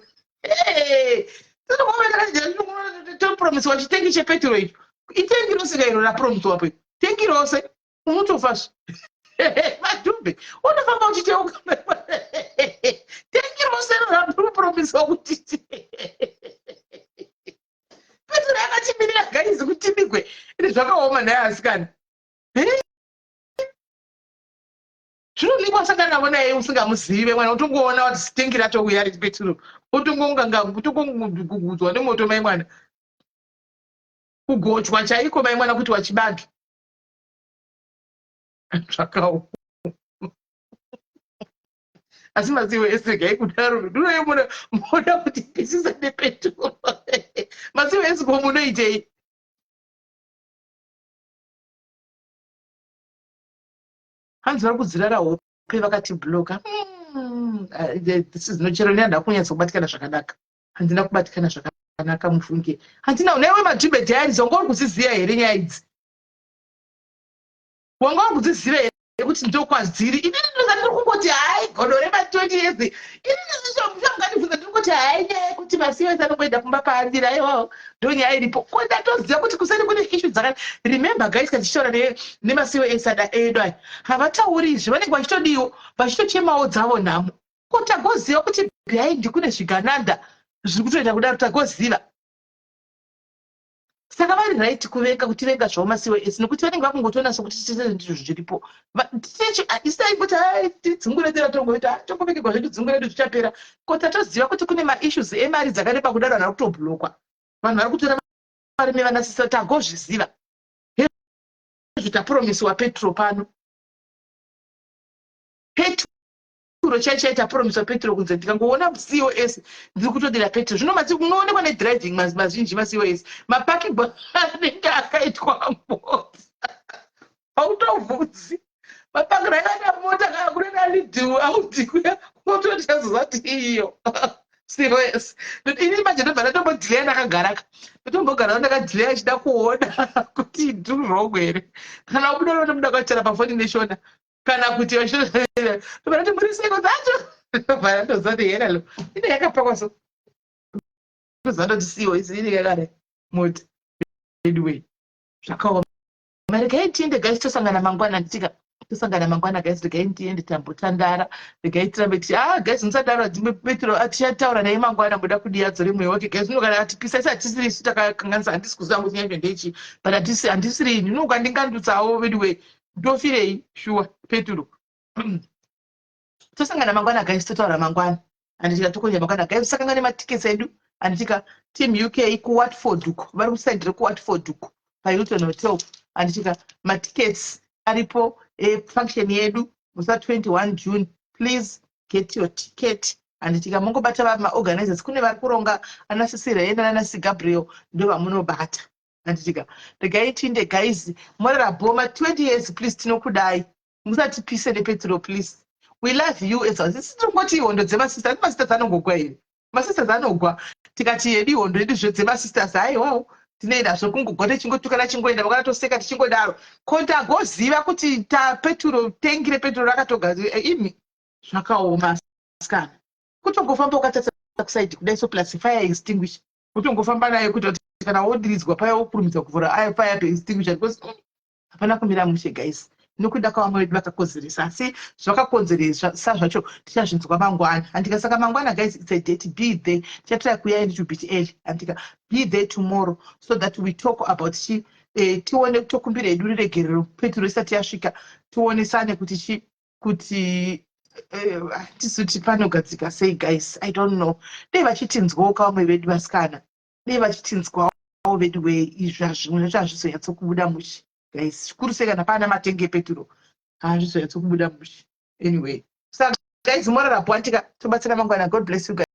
Kuzokuva matakachenjera zvino topromisiwa chitengi chepetro icho. Itengi rose kairo rapromisiwa po. Tengi rose unotofa zve. Madhumbe unofamba uchicheuka. Tengi rose rapromisiwa kuti petro yakatimirira guys kuti tibigwe. Ende zvakaoma naye asikana. Zvinoningwa wasangana navo naye usingamuzive mwana utongoona kuti stingi ratouya rechipeturo utongogugudzwa nemoto mai mwana kugochwa chaiko mai mwana kuti wachibage zvakaoma asi mazivo ese regai kudaro ndoye moda kuti pisisa nepeturo mazivo ese ko munoitei Hanzi vari kudzirara hope vakatibloka. This is no chero ndanda kunyatsokubatikana zvakanaka. Handina kubatikana zvakanaka mufunge. Handina newe madhibhe diaries wanga uri kudziziva here nyaya idzi? Wanga uri kudziziva here kuti ndokwadziri? Inini ndinoza ndiri kungoti hayi godo rema 20 years. Inini zvichangandibvunza ndiri kungoti hayi nyaya yekuti masiwo ese anongoenda kumba paandiri aiwawo ndonyaya iripo. Ko ndatoziva kuti kuseri kune issue dzakati. Remember guys kana tichitaura nemasiwo ese edu aya havatauri izvi vanenge vachitodiwo vachitochemawo dzavo nhamo ko tagoziva kuti behind kune zvigananda zviri kutoita kudaro tagoziva. Saka vari right kuvenga, kutivenga zvavo maCOS, nekuti vanenge vakungotoona sokuti tese ndizvo zviripo. Isaingoti dzungu redu ratongoita, tongovengegwa zvedu, dzungu redu zvichapera. Ko tatoziva kuti kune maissues emari dzakareba kudaro, vanhu vari kutoblockwa, vanhu vari kutora mari nevanasisa. Tagozviziva hezvo, tapromisiwa petro pano, petro chai chai, tapromiswa petro kunze. Ndikangoona COS ndiri kutodira petro. Zvino mati unoonekwa nedriving mazhinji maCOS, maparking anenge akaitwa mota, hautovhudzi mapakiro aivana mota. Kana kune nalidhiu audi kuya, unototiazozati iyo COS. Ini manje ndobva ndatombodhileya ndakagaraka, ndotombogara ndakadhileya achida kuona kuti ndiri wrong here. Kana ubuda unotobuda kwachara pafoni neshona, kana kuti vachitobva muri seko dzacho, ndobva ndatoziva kuti heralo ine yakapakwa. So ndoziva ndoti COS ine yakare mota. Anyway, zvakaoma. Regai tiende, guys, tosangana mangwana. Nditika tosangana mangwana, guys. Regai ndiende, tambotandara. Regai tirambe ti ah, guys, musadaro. Petro tichataura naye mangwana. Muda kudii? Adzore mweya wake, guys. Uno kana atipisa, isi hatisiri isu takakanganisa. Handisi kuziva kuti nyazvo ndechi, but handisiri ini. Unoka ndingandutsawo veduwe, ndofirei shuwa? Petro, tosangana mangwana, guys. Totaura mangwana, handitika? Tokonja mangwana, guys. Tisakanga nematickets edu, handitika? Team UK kuWatford uko, vari kuside rekuWatford uko paHilton Hotel, handitika? Matickets aripo efunction yedu musi wa21 June. Please get your ticket, handitika? Mongobata maorganizers, kune vari kuronga, ana Sisi Rena nana Sisi Gabriel, ndo vamunobata, handitika? Regai tiinde, guys. Morara bhoma 20 years. Please, tinokudai, musatipise nepetro, please. We love you as well. Sisi tingoti hondo dzemasisters, asi masisters anongogwa here? Masisters anogwa. Tikati yedu hondo yedu zve dzemasisters, haiwawo, tinei nazvo? Kungogwa tichingotukana, chingoenda vakana, toseka tichingodaro. Ko tagoziva kuti tapetro, tengi repetro rakatogadzira imi. Zvakaoma sikana, kutongofamba ukatarisa kuside kudai so, plus fire extinguisher kutongofamba nayo, kuita kuti kana wodiridzwa paya wokurumidza kuvhura fire extinguisher, because hapana kumira mushe, guys, nokuda kwavamwe vedu vakakonzeresa. Asi zvakakonzeresa zvacho tichazvinzwa mangwana, handika? Saka mangwana, guys, it's a date. Be there. Tichatry kuya little bit early, handika? Be there tomorrow so that we talk about chi tione, tokumbira hedu ruregerero petro isati yasvika, tionesane kuti chi kuti hatisuti panogadzika sei, guys. I don't know. Dei vachitinzwawo kavamwe vedu vasikana, dei vachitinzwawo vedu wee. Izvi zvimwe zvacho hazvizonyatsokubuda mushe, guys, zvikuru sei kana paana matenge epetro, hazvizonyatsokubuda mushe. Anyway, saka guys, morara bwantika, tobatsira mangwana. God bless you guys.